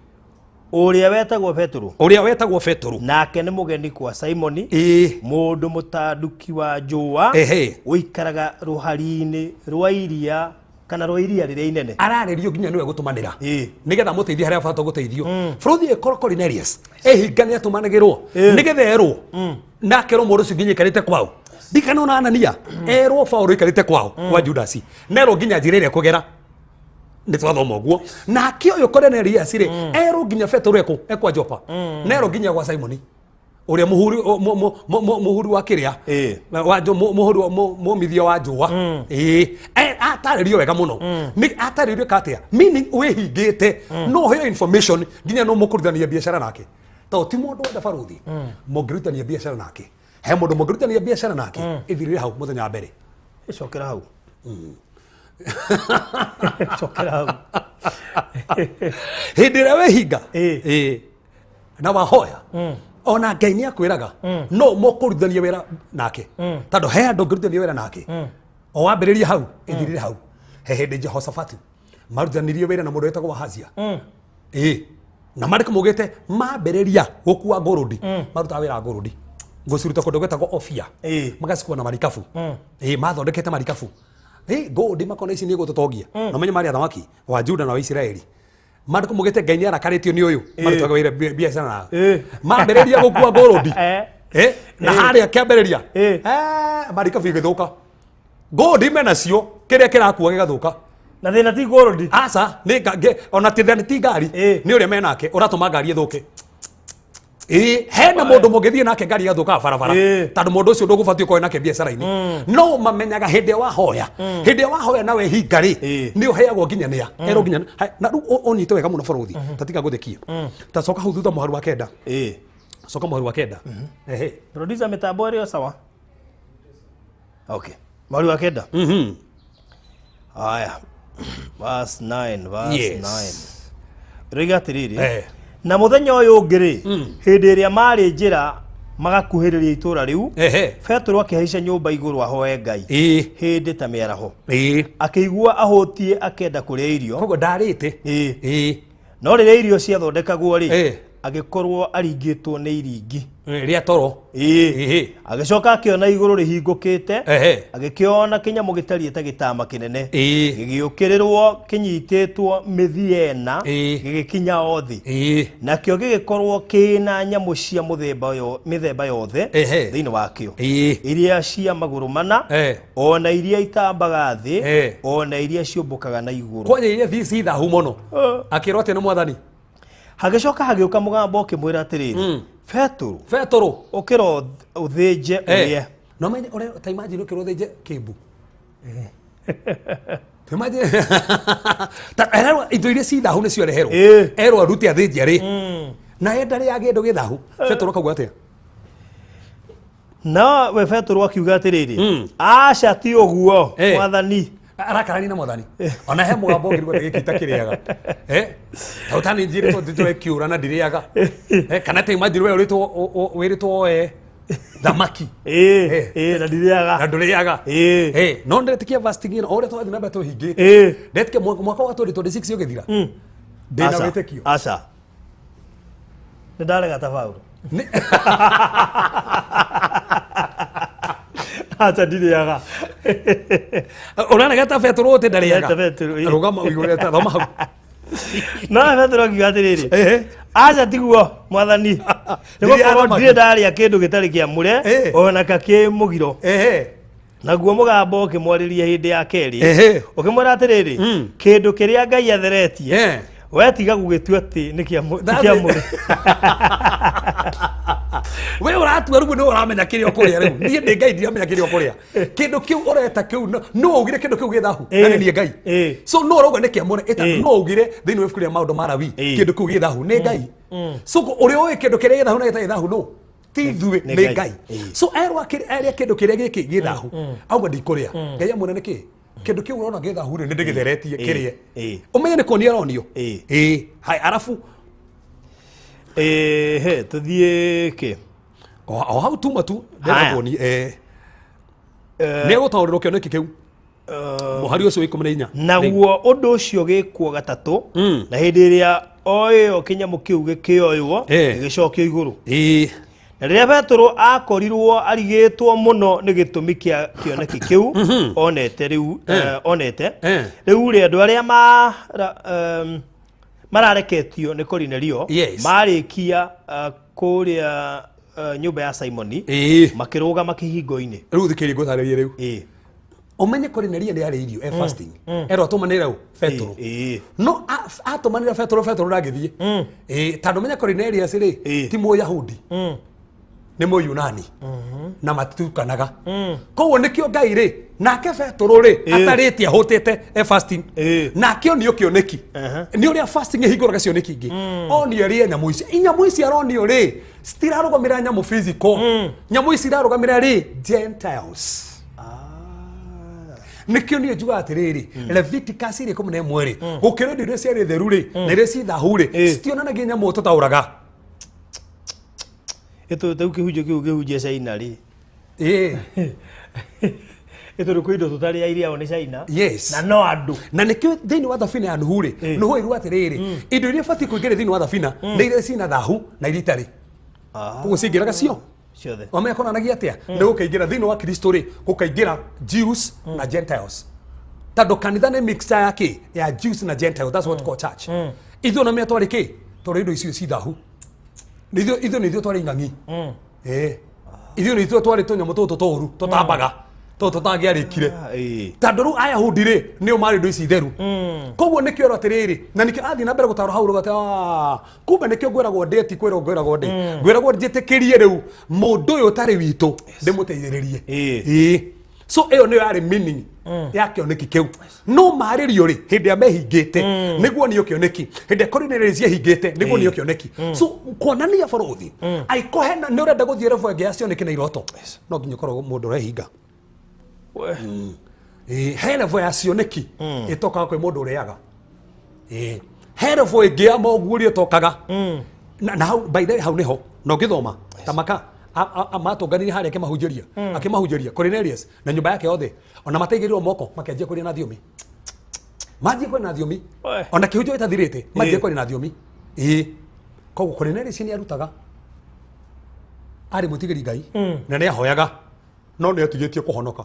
Ũrĩa wetagwo Petero. Ũrĩa wetagwo Petero. Nake nĩ mũgeni kwa Simoni. Ĩĩ. Mũndũ mũtanduki wa njũa. Ehe. Ũikaraga rũhari-inĩ rwa iria kana rwa iria rĩrĩa inene. Ararĩrio nginya nĩwe gũtũmanĩra. Ĩĩ. Nĩgetha mũteithie harĩa bata gũteithio. Bũrũthi ĩkorwo Cornelius ehinga nĩ atũmanagĩrwo nĩgetha erwo na akerwo mũndũ ũcio nginya aikarĩte kwao. Ndikana ona Anania erwo Paũlũ aikarĩte kwao kwa Judasi na erwo nginya njĩra ĩrĩa ekũgera. Nĩ twathoma ũguo. Nake ũyũ Cornelius rĩ erwo nginya Petero ekũ ekwa Jopa na erwo nginya gwa Simoni ũrĩa mũhuri mũhuri wa kĩrĩa wa mũhuri mũmithia wa njũa. Ĩĩ, atarĩrio wega mũno. Nĩ atarĩrio katia meaning wĩhingĩte no ũheo information nginya no mũkũrutithania biacara nake. Tondũ ti mũndũ wothe barũthi mũngĩrutithania biacara nake. He mũndũ mũngĩrutithania biacara nake ĩthirĩre hau mũthenya wa mbere. Ĩcokera hau. Cokera hau. Hĩndĩ ĩrĩa wĩhinga ĩĩ na wahoya ona Ngai nĩ akwĩraga no mũkũrutithania wĩra nake. Tondũ he andũ ũngĩrutithania wĩra nake o wambĩrĩrie hau ĩthirĩre hau. He hĩndĩ Jehoshafatu marutithanirie wĩra na mũndũ wetagwo Ahazia. Ĩĩ na marĩkũ maugĩte mambĩrĩria gũkua ngũrũndi marutaga wĩra ngũrũndi gũciruta kũndũ gwĩtagwo Ofia magacikua na marikabu. Ĩĩ mathondekete marikabu. Ĩĩ ngũrũndi makona ici nĩ igũtũtongia. Na ũmenye marĩ athamaki wa Juda na wa Isiraeli. Marĩkũ maugĩte Ngai nĩ arakarĩtio nĩ ũyũ marutaga wĩra biacara nao. Mambĩrĩria gũkua ngũrũndi. Na harĩa kĩambĩrĩria. Marikabu igĩthũka. Ngũrũndi menacio kĩrĩa kĩrakua gĩgathũka. Na thĩna ti ngũrũndi. Aca, nĩ ona ti ngari. Nĩ ũrĩa menake ũratũma ngari ĩthũke. Ĩĩ, hena mũndũ mũngĩthiĩ nake ngari ĩgathũkaga barabara. Tondũ mũndũ ũcio ndũgũbatiĩ ũkorwo nake biacara-inĩ. No mamenyaga hĩndĩ ĩrĩa wahoya. Hĩndĩ ĩrĩa wahoya na wehinga rĩ, nĩ ũheagwo nginya nĩa. Erwo nginya na rĩu ũnyite wega mũno bũrũthi. Ta tiga gũthĩkia. Ta coka hau thutha mũharu wa kenda. Coka mũharu wa kenda. Ehe. Producer mĩtambo ĩrĩ o sawa? Okay. Mũharu wa kenda? Haya. Verse 9, verse 9. Rĩiga atĩrĩrĩ. Na mũthenya ũyũ ũngĩ rĩ, hĩndĩ ĩrĩa marĩ njĩra magakuhĩrĩria itũũra rĩu, Petero akĩhaica nyũmba igũrũ ahoe Ngai hĩndĩ ta mĩaraho. Akĩigua ahũtiĩ akĩenda kũrĩa irio. Koguo ndarĩte. No rĩrĩa irio ciathondekagwo rĩ, agĩkorwo aringĩtwo nĩ iringi. Rĩa toro. Agĩcoka akĩona igũrũ rĩhingũkĩte, agĩkĩona kĩnyamũ gĩtariĩ ta gĩtama kĩnene, gĩgĩũkĩrĩrwo kĩnyitĩtwo mĩthia ĩna, gĩgĩkinya o thĩ. Nakĩo gĩgĩkorwo kĩna nyamũ cia mĩthemba yothe thĩinĩ wakĩo, iria cia magũrũ mana, ona iria itambaga thĩ, ona iria ciũmbũkaga na igũrũ. Kwanja iria ci thahu mũno. Akĩrwo atĩ nĩ Mwathani. Hagĩcoka hagĩũka mũgambo ũkĩmwĩra atĩrĩrĩ, Petero, Petero, ũkĩra ũthĩnje ũrĩe. No menye ũrĩa ta imagine ũkĩrwo ũthĩnje kĩmbu. Ta imagine ta erwo indo iria ci thahu nĩcio areherwo. Erwo arute athĩnje arĩ. Na ye ndarĩaga kĩndũ gĩ thahu. Petero akauga atĩa? No we Petero akiuga atĩrĩrĩ, aca ti ũguo Mwathani. Arakarani na Mwathani. Ona he mũgambo ũngĩrigwo nĩ gĩkĩ itakĩrĩaga. Ta ũtani njĩrĩtwo ndĩtwo kĩũra na ndirĩaga. Kana ta imagine we wĩrĩtwo woe thamaki. Na ndirĩaga. Na ndũrĩaga. No ndĩretĩkia fasting ĩno, o ũrĩa twathiĩ na mbere tũhingĩte. Ndĩretĩkia mwaka wa 2026 ũgĩthira. Ndĩna wĩtĩkio. Aca. Nĩ ndarega ta Paũlũ. Aca ndirĩaga. Ũrarega ta Petero ũtĩ ndarĩaga. Ta Petero, ĩĩ. Rũgama ũigũrĩre ta thoma hau. No Petero akiuga atĩrĩrĩ, aca tiguo Mwathani. Nĩ gũkorwo ndirĩ ndarĩa kĩndũ gĩtarĩ kĩamũre, ona ka kĩ mũgiro. Naguo mũgambo ũkĩmwarĩria hĩndĩ ya kerĩ, ũkĩmwĩra atĩrĩrĩ, kĩndũ kĩrĩa Ngai atheretie, we tiga gũgĩtua atĩ nĩ kĩamũre. We ũratua rĩu nĩ ũramenya kĩrĩa ũkũrĩa rĩu. Niĩ ndĩ Ngai ndiramenya kĩrĩa ũkũrĩa. Kĩndũ kĩu ũreta kĩu no augire kĩndũ kĩu gĩ thahu, na nĩ niĩ Ngai. So no ũrauga nĩ kĩamũre, ĩta no augire thĩinĩ wa ibuku rĩa maũndũ ma Lawi, kĩndũ kĩu gĩ thahu nĩ Ngai. So ũrĩa ũĩ kĩndũ kĩrĩa gĩ thahu na gĩtarĩ thahu no ti ithuĩ, nĩ Ngai. So erwo arĩa kĩndũ kĩrĩa gĩkĩ gĩ thahu, auga ndikũrĩa. Ngai amwĩra nĩkĩ? Kĩndũ kĩu ũrona gĩ thahu rĩ, nĩ ndĩgĩtheretie kĩrĩe. Ũmenye nĩ kuonia aronio. Hai, arabu. Tũthiĩ kĩ? O hau tuma tu, ndĩrenda kuonia, Nĩ egũtaũrĩrwo kĩoneki kĩu. Mũhari ũcio wa 14. Naguo ũndũ ũcio gĩkwo gatatũ, na hĩndĩ ĩrĩa o ĩyo kĩnyamũ kĩu gĩkĩoywo, gĩgĩcokio igũrũ. Na rĩrĩa Petero akorirwo arigĩtwo mũno nĩ gĩtũmi kĩa kĩoneki kĩu onete rĩu, onete rĩu rĩ, andũ arĩa marareketio nĩ Korinelio marĩkia kũrĩa nyũmba ya Simoni, makĩrũgama kĩhingo-inĩ. Rĩu thikĩrĩria ngũtarĩrie rĩu. Ũmenye Korinelio nĩ arĩ irio e fasting, erwo atũmanĩre ũ? Petero. No atũmanĩra Petero, Petero ndangĩthiĩ. Tondũ menye Cornelius rĩ, ti Mũyahudi, nĩ Mũyunani, na matitukanaga. Koguo nĩkĩo Ngai rĩ, nake Petero rĩ, atarĩtie ahũtĩte e fasting, nake onio kĩoneki. Nĩ ũrĩa fasting ĩhingũraga cioneki ingĩ. Onio rĩe nyamũ ici, nyamũ ici aronio rĩ, citirarũgamĩra nyamũ physical, nyamũ ici irarũgamĩra rĩ Gentiles. Nĩkĩo niĩ njugaga atĩrĩrĩ, Leviticus ĩrĩ 11 rĩ, gũkĩra indo iria ciarĩ theru rĩ na iria ci thahu rĩ, citionanagia nyamũ tũtaũraga. Ĩtũ rĩu kĩhunjio kĩu kĩhunjia China rĩ, ĩtũ kwĩ indo tũtarĩa iria o nĩ China. Na no andũ. Na nĩkĩo thĩinĩ wa thabina ya Nuhu rĩ, Nuhu airwo atĩrĩrĩ, indo iria ibatiĩ kũingĩra thĩinĩ wa thabina nĩ iria cina thahu na iria itarĩ. Koguo cingĩraga cio ciothe. Wamenya konanagia atĩa? Nĩ gũkaingĩra thĩinĩ wa Kristo rĩ, gũkaingĩra Jews na Gentiles, tondũ kanitha nĩ mixture ya kĩ? Ya Jews na Gentiles. That's what called church. Ithuĩ ona mĩa twarĩ kĩ? Twarĩ indo icio ci thahu. Ithuĩ nĩ ithuĩ twarĩ ing'ang'i. Ithuĩ nĩ ithuĩ twarĩ tũnyamũ tũtũ tũũru tũtambaga, tũtũ tũtangĩarĩkire. Tondũ rĩu Ayahudi rĩ, nĩo marĩ indo ici theru. Koguo nĩkĩo ĩrwo atĩrĩrĩ, na nĩkĩo athiĩ na mbere gũtarwo hau rũga atĩ, kumbe nĩkĩo ngwĩragwo ndĩ, ti kwĩrwo ngwĩragwo ndĩ, ngwĩragwo njĩtĩkĩrie rĩu mũndũ ũyũ ũtarĩ witũ ndĩmũteithĩrĩrie. So ĩyo nĩyo yarĩ meaning ya kĩoneki kĩu. No marĩrio rĩ, hĩndĩ ĩrĩa mehingĩte nĩguo nĩyo kĩoneki, hĩndĩ ĩrĩa Cornelius ehingĩte nĩguo nĩyo kĩoneki. So kuonania bũrũthi aiko hena nĩ ũrenda gũthiĩ level ĩngĩ ya cioneki na iroto, no nginya ũkorwo mũndũ ũrehinga. He level ya cioneki ĩtokaga kwĩ mũndũ ũrĩaga. He level ĩngĩ ya moguũrio ĩtokaga na hau, by the way, hau nĩho na ũngĩthoma ta maka matũnganirie harĩa akĩmahunjĩria, akĩmahunjĩria Cornelius na nyũmba yake yothe, ona mataigĩrĩrwo moko makĩanjia kũrĩa na thiomi, manjie kũrĩa na thiomi. Ona kĩhunjio gĩtathirĩte manjie kũrĩa na thiomi. Koguo Cornelius nĩ arutaga, arĩ mwĩtigĩri Ngai na nĩ ahoyaga, no nĩ atigĩtie kũhonoka.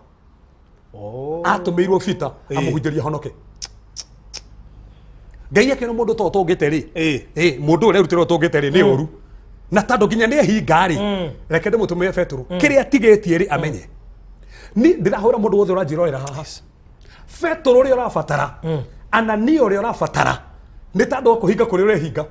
Atũmĩirwo Peter amũhunjĩrie honoke. Ngai akĩona mũndũ to ũtũngĩte rĩ, mũndũ ũrĩa ũrutĩrwo ũtũngĩte rĩ nĩ ũru, na tondũ nginya nĩ ehinga rĩ, reke ndĩmũtũmĩre Petero kĩrĩa atigĩtie rĩ amenye. Ni ndĩrahũra mũndũ wothe ũranjĩrorera haha, Petero ũrĩa ũrabatara, Anania ũrĩa ũrabatara, nĩ tondũ wa kũhinga kũrĩa ũrehinga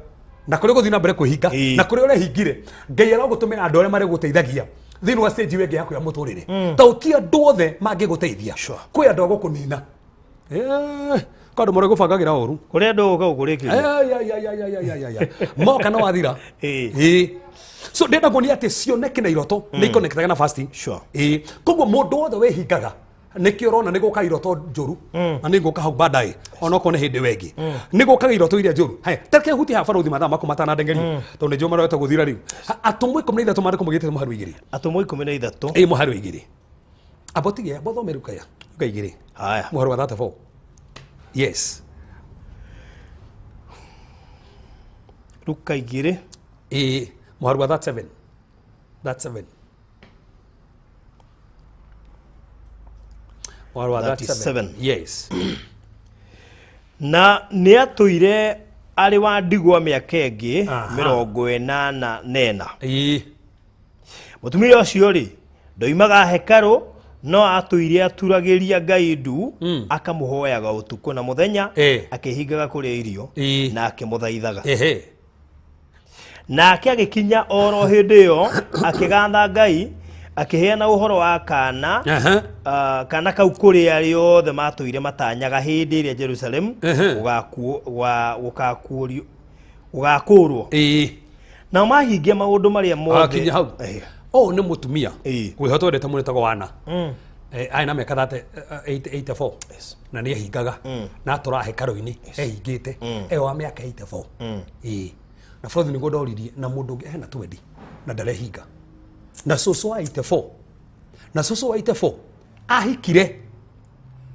na kũrĩa ũgũthiĩ na mbere kwĩhinga na kũrĩa ũrehingire. Ngai aragũtũmĩra andũ arĩa marĩgũteithagia thĩinĩ wa stage ĩyo ĩngĩ yaku ya mũtũrĩre, tondũ ti andũ othe mangĩgũteithia. Kwĩ andũ a gũkũnina. Kwa andũ marĩgũbangagĩra ũru. Kũrĩ andũ gũka gũkũrĩkĩria. Ai, ai, ai, ai, ai, ai, ai, ai, ai. Moka na wathira. So ndĩrenda kuonia atĩ cioneki na iroto nĩ ikonektaga na fasting. Koguo mũndũ wothe wĩhingaga, nĩkĩo ũrona nĩ gũka iroto njũru, na nĩ ngũka hau baadaye, onokorwo nĩ hĩndĩ wengĩ nĩ gũkaga iroto iria njũru. Haya, tareke hutie haha barũthi mathaa makwa matanandengeria, tondũ nĩ njũĩ marorete gũthira rĩu. Atũmwo 13 maandĩko maugĩte mũhari wa 2. Atũmwo 13. Mũhari wa 2. Amba ũtige, amba ũthome Luka ya Luka 2. Haya. Mũhari wa 34. Yes. Luka 2. Mũhari wa 37. 37. Mũhari wa 37. 37. Yes. Na nĩ atũire arĩ wa ndigwa mĩaka ĩngĩ 84. Mũtumia ũcio rĩ, ndoimaga hekarũ, no atũire aturagĩria Ngai ndu, akamũhoyaga ũtukũ na mũthenya, akĩhingaga kũrĩa irio, na akĩmũthaithaga. Nake agĩkinya oro hĩndĩ ĩyo akĩgatha Ngai, akĩheana ũhoro wa kana, kana kau kũrĩ arĩa othe matũire matanyaga hĩndĩ ĩrĩa Jerusalemu gũgakũũrwo. Nao mahingia maũndũ marĩa mothe. Akinya hau. Ũyũ nĩ mũtumia kwĩho twendete mũno etagwo Ana. Arĩ na mĩaka 84 na nĩ ehingaga na atũraga hekarũ-inĩ ehingĩte, e wa mĩaka 84. Na bũrũri nĩguo ndoririe na mũndũ ũngĩ hena twendi na ndarehinga, na cũcũ wa 84, na cũcũ wa 84 ahikire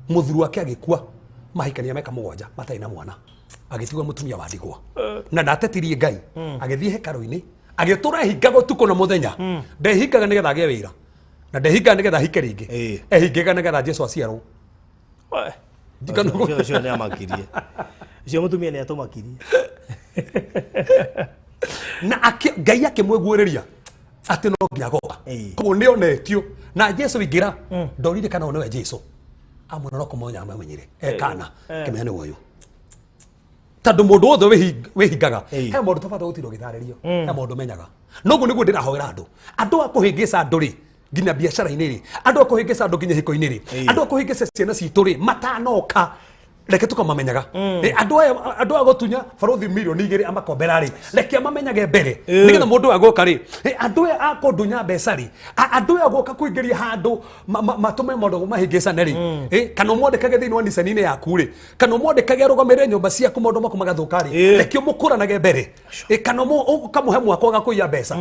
Muthuri wake agĩkua mahikania meka mũgwanja matarĩ na mwana agĩtigwo mũtumia wa ndigwa na ndatetirie Ngai agĩthiĩ hekarũ-inĩ agĩtũra ehingaga ũtukũ na mũthenya ndehingaga nĩgetha agĩe wĩra na ndehingaga nĩgetha ahike rĩngĩ ehingaga nĩgetha Jesu aciarwo. Ũcio nĩ amakirie. Ũcio mũtumia nĩ atũmakirie. Na Ngai akĩmwĩguũrĩria atĩ no nginya agoka. Koguo nĩ onetio na Jesu ingĩra ndorire kana nĩwe Jesu amwĩra no kũmenya amamenyire ekana kĩmenya nĩ ũyũ tondũ mũndũ wothe wĩhingaga he maũndũ tũbata gũtinda ũgĩtarĩrio he maũndũ menyaga noguo nĩguo ndĩrahoera andũ andũ a kũhĩngĩca andũ rĩ nginya biacara-inĩ rĩ andũ a kũhĩngĩca andũ nginya hiko-inĩ rĩ andũ a kũhĩngĩca ciana citũ rĩ matanoka reke tukamamenyaga andũ aya andũ a gũtunya barothi milioni 2 amakombera rĩ reke amamenyage mbere nĩgetha mũndũ ũyũ agoka rĩ andũ aya a kũndunya mbeca rĩ andũ aya goka kũingĩria handũ matũme maũndũ mahĩngĩcane rĩ kana ũmwandĩkage thĩinĩ wa Nissan-inĩ yaku rĩ kana ũmwandĩkage arũgamĩrĩre nyũmba ciaku maũndũ maku magathũka rĩ reke ũmũkũranage mbere kana ũkamũhe mwako agakũiya mbeca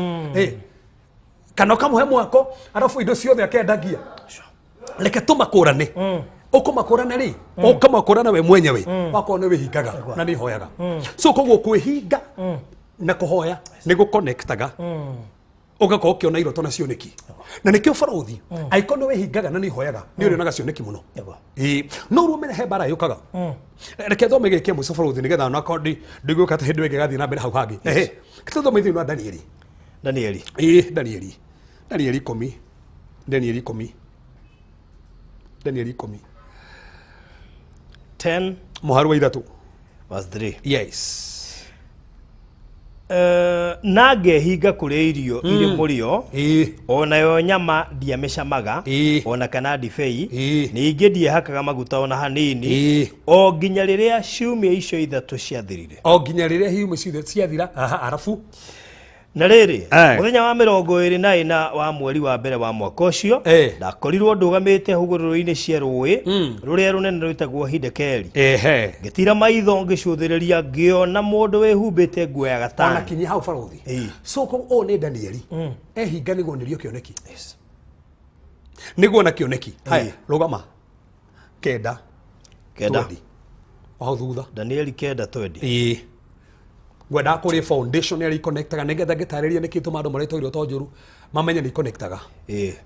kana ũkamũhe mwako arabu indo ciothe akendagia reke tũmakũrane ũkũmakũrana rĩ ũkamakũrana we mwenyewe wakorwo nĩ wĩhingaga na nĩ hoyaga so koguo kwĩhinga na kũhoya nĩ gũconnectaga ũgakorwo ũkĩona iroto na cioneki na nĩkĩo barothi angĩkorwo nĩ wĩhingaga na nĩ hoyaga nĩ ũrĩonaga cioneki mũno no rĩu ũmenye he mbara yũkaga reke thome gĩkĩ mũico barothi nĩgetha onakorwo ndigũka atĩ hĩndĩ ĩngĩ gathiĩ na mbere hau hangĩ tũthome thĩinĩ wa Danieli Danieli Danieli Danieli 10 Danieli 10 Danieli 10 10 mũhari wa 3 verse 3 yes na ngehinga kũrĩa irio irĩ mũrĩo onayo nyama ndiamĩcamaga ona kana ndibei ningĩ ndiehakaga maguta ona hanini o nginya rĩrĩa ciumia icio ithatũ ciathirire o nginya rĩrĩa ciumia icio ciathira arabu na rĩrĩ mũthenya wa 24 wa mweri wa mbere wa mwaka ũcio ndakorirwo ndũgamĩte hũgũrũrũ-inĩ cia rũĩ rũrĩa rũnene rwĩtagwo Hidekeli ngĩtira maitho ngĩcũthĩrĩria ngĩona mũndũ wĩhumbĩte nguo ya gatani ona kinya hau barothi so ũũ nĩ Danieli ehinga nĩguo nĩrio kĩoneki nĩguo na kĩoneki haya rũgama 9 9 hau thutha Danieli 9 20 ngwendaga kũrĩ foundation ĩrĩa iconnectaga nĩgetha ngĩtarĩrie nĩkĩ tũma andũ marĩtwo iroto njũru mamenye nĩ iconnectaga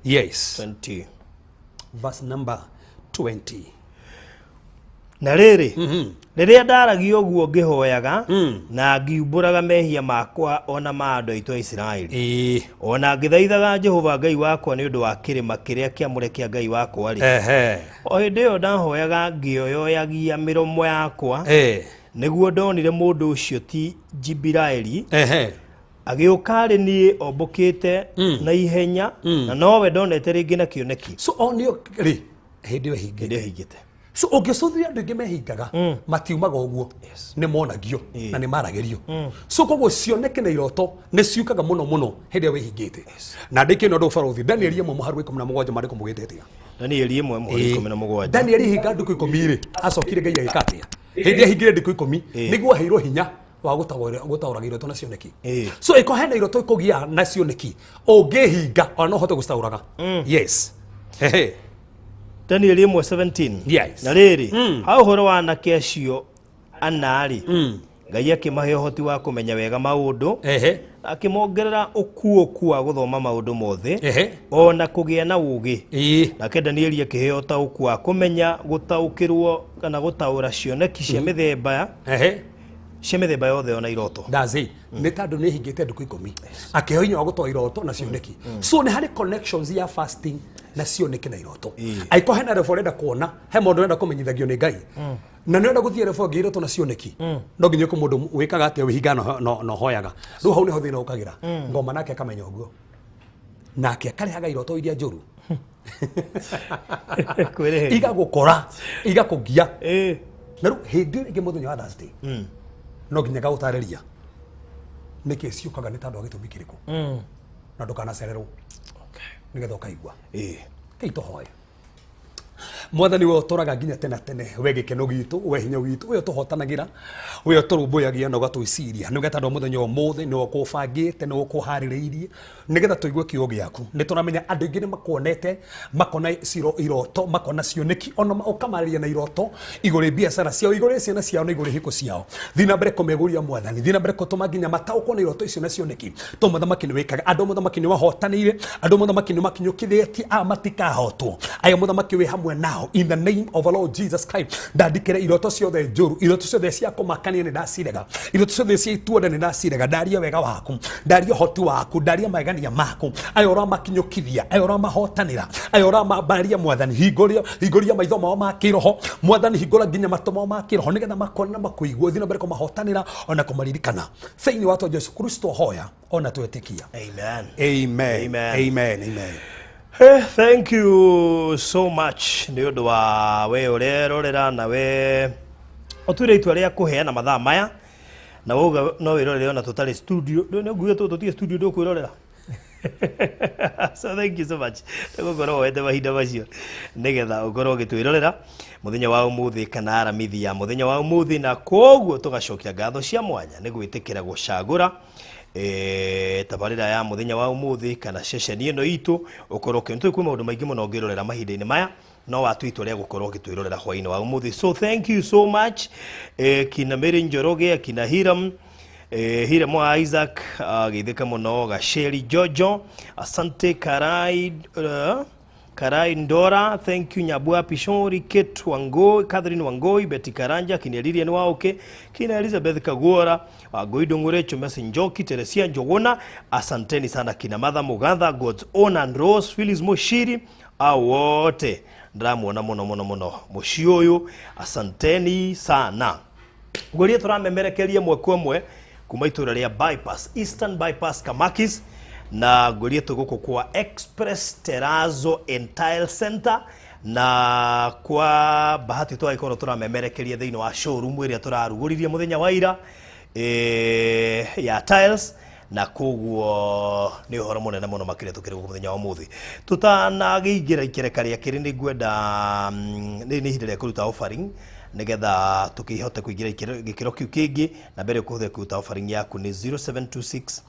yes 20 verse number 20 na rĩrĩ rĩrĩa ndaragia ũguo ngĩhoyaga na ngiumbũraga mehia makwa ona ma andũ aitũ a Isiraeli ona ngĩthaithaga Jehova Ngai wakwa nĩ ũndũ wa kĩrĩma kĩrĩa kĩamũre kĩa Ngai wakwa rĩ o hĩndĩ ĩyo ndahoyaga ngĩoyoyagia mĩromo yakwa nĩguo ndonire mũndũ ũcio ti Jibiraeli agĩũka arĩ niĩ ombũkĩte na ihenya na nowe ndonete rĩngĩ na kĩoneki so onio rĩ hĩndĩ ĩyo hingĩte so ũngĩcũthĩrĩria andũ aingĩ mehingaga matiumaga ũguo nĩ monagio na nĩ maragĩrio so koguo cioneki na iroto nĩ ciũkaga mũno mũno hĩndĩ ĩrĩa wĩhingĩte na ndĩkĩona ũndũ barothi Danieli 1 mũhari wa 17 maandĩko mugĩte atĩa Danieli 1 mũhari 17 Danieli hinga ndukũ 10 rĩ acokire Ngai agĩka atĩa hĩndĩ ahingire ndukũ 10 nĩguo aheirwo hinya wa gũtaũraga iroto na cioneki so ĩko hena iroto ikũgia na cioneki ũngĩhinga ona no ũhote gũcitaũraga yes Danieli 1:17 yes na rĩrĩ ha ũhoro wa anake acio ana rĩ Ngai akĩmahe ũhoti wa kũmenya wega maũndũ akĩmongerera ũkuũku wa gũthoma maũndũ mothe ona kũgĩa na ũũgĩ nake Danieli akĩheo ũtaũku wa kũmenya gũtaũkĩrwo kana gũtaũra cioneki cia mĩthemba cia mĩthemba yothe ona iroto that's it nĩ tondũ nĩ hingĩte ndukũ 10 akĩheo hinya wa gũtoa iroto na cioneki so nĩ harĩ connections ya fasting na cioneki na iroto angĩkorwo hena rebo ũrenda kuona he maũndũ ũrenda kũmenyithagio nĩ Ngai na nĩ ũrenda gũthiĩ rebo ĩngĩ iroto na cioneki no nginya ũkũ mũndũ wĩkaga atĩa wĩhingaga na ũhoyaga rĩu hau nĩho thĩna ũkagĩra ngoma nake akamenya ũguo nake akarehaga iroto iria njũru igagũkora igakũgia na rĩu hĩndĩ ĩyo ĩngĩ mũthenya wa Thursday no nginya ngagũtarĩria nĩkĩ ciũkaga nĩ tondũ wa gĩtũmi kĩrĩkũ na ndũkanacererwo nĩgetha ũkaigua kei tũhoe Mwathani, we ũtũraga nginya tene tene, we gĩkeno gitũ, we hinya witũ, we ũtũhotanagĩra, we ũtũrũmbũyagia na ũgatwĩciria. Nĩ getha mũthenya ũmũthĩ nĩ ũkũbangĩte, nĩ ũkũharĩrĩirie nĩgetha tũigue kiugo gĩaku. Nĩ tũramenya andũ aingĩ nĩ makuonete, makona ciro iroto, makona cioneki, ona ũkamarĩria na iroto igũrũ biacara ciao, igũrũ ciana ciao na igũrũ hiko ciao. Thiĩ na mbere kũmegũria Mwathani, thiĩ na mbere kũtũma nginya mataũkwo na iroto icio na cioneki, to mũthamaki nĩ wĩkaga. Andũ mũthamaki nĩ wahotanĩire, andũ mũthamaki nĩ makinyũkithĩtie, aya matikahotwo, aya mũthamaki wĩ hamwe nao. In the name of our Lord Jesus Christ, ndandikĩre iroto ciothe njũru, iroto ciothe cia kũmakania nĩ ndacirega, iroto ciothe cia ituonda nĩ ndacirega. Ndaria wega waku, ndaria ũhoti waku, ndaria magegania maku, aya ũramakinyũkithia, aya ũramahotanĩra, aya ũramambaria. Mwathani, hingũria, hingũria maitho mao ma kĩroho. Mwathani, hingũra nginya matũ mao ma kĩroho nĩgetha makone na makũigue. Thiĩ na mbere kũmahotanĩra ona kũmaririkana. Thĩinĩ wa twa Jesu Kristo hoya ona twetĩkia. Amen. Amen. Amen. Amen, amen. Hey, thank you so much nĩ ũndũ wa we ũrerorera na we ũtuire itua rĩa kũheana mathaa maya na wauga no wĩrorere ona tũtarĩ studio. Nĩ nguge tũtige studio ndũkwĩrorera. So thank you so much nĩ gũkorwo woete mahinda macio nĩgetha ũkorwo ũgĩtwĩrorera mũthenya wa ũmũthĩ kana aramithi ya mũthenya wa ũmũthĩ. Na koguo tũgacokia ngatho cia mwanya nĩ gwĩtĩkĩra gũcagũra tabarĩra ya mũthenya wa ũmũthĩ kana ceceni ĩno itũ ũkorwo ũkĩ nĩtũĩ kwĩ maũndũ maingĩ mũno ũngĩrorera mahinda-inĩ maya, no watua itua rĩa gũkorwo ũgĩtwĩrorera hwaĩ-inĩ wa ũmũthĩ. So thank you so much. Kina Mary Njoroge, kina Hiram, Hiram wa Isaac, geithĩka mũno. Gaceri Jojo, asante. Karai, Karai Ndora, thank you. Nyabua Pishori, Kate Wangoi, Catherine Wangoi, Betty Karanja, kina Lilian Waoke, kina Elizabeth Kagura, Wangoi Dongore, Chomesi Njoki, Teresia Njogona, asanteni sana. Kina Martha Mugatha, God's Own and Rose, Phyllis Moshiri, au wote ndĩramuona mũno mũno mũno mũciĩ ũyũ, asanteni sana. Ngũrie tũramemerekeria ĩmwe kwa ĩmwe kuma itũra rĩa Bypass, Eastern Bypass, Kamakis, na ngũrie twĩ gũkũ kwa Express Terrazzo and Tile Center. Na kwa bahati twagĩkorwo tũramemerekeria thĩinĩ wa showroom ĩrĩa tũrarugũririe mũthenya wa ira ya tiles, na koguo nĩ ũhoro mũnene mũno makĩria tũkĩrĩ gũkũ mũthenya wa ũmũthĩ. Tũtanagĩingĩra ikereka rĩa kerĩ, nĩ ngwenda nĩ ihinda rĩa kũruta offering nĩgetha tũkĩhote kũingĩra gĩkĩro kĩu kĩngĩ. Na mbere ũkũhũthĩra kũruta offering yaku nĩ 0726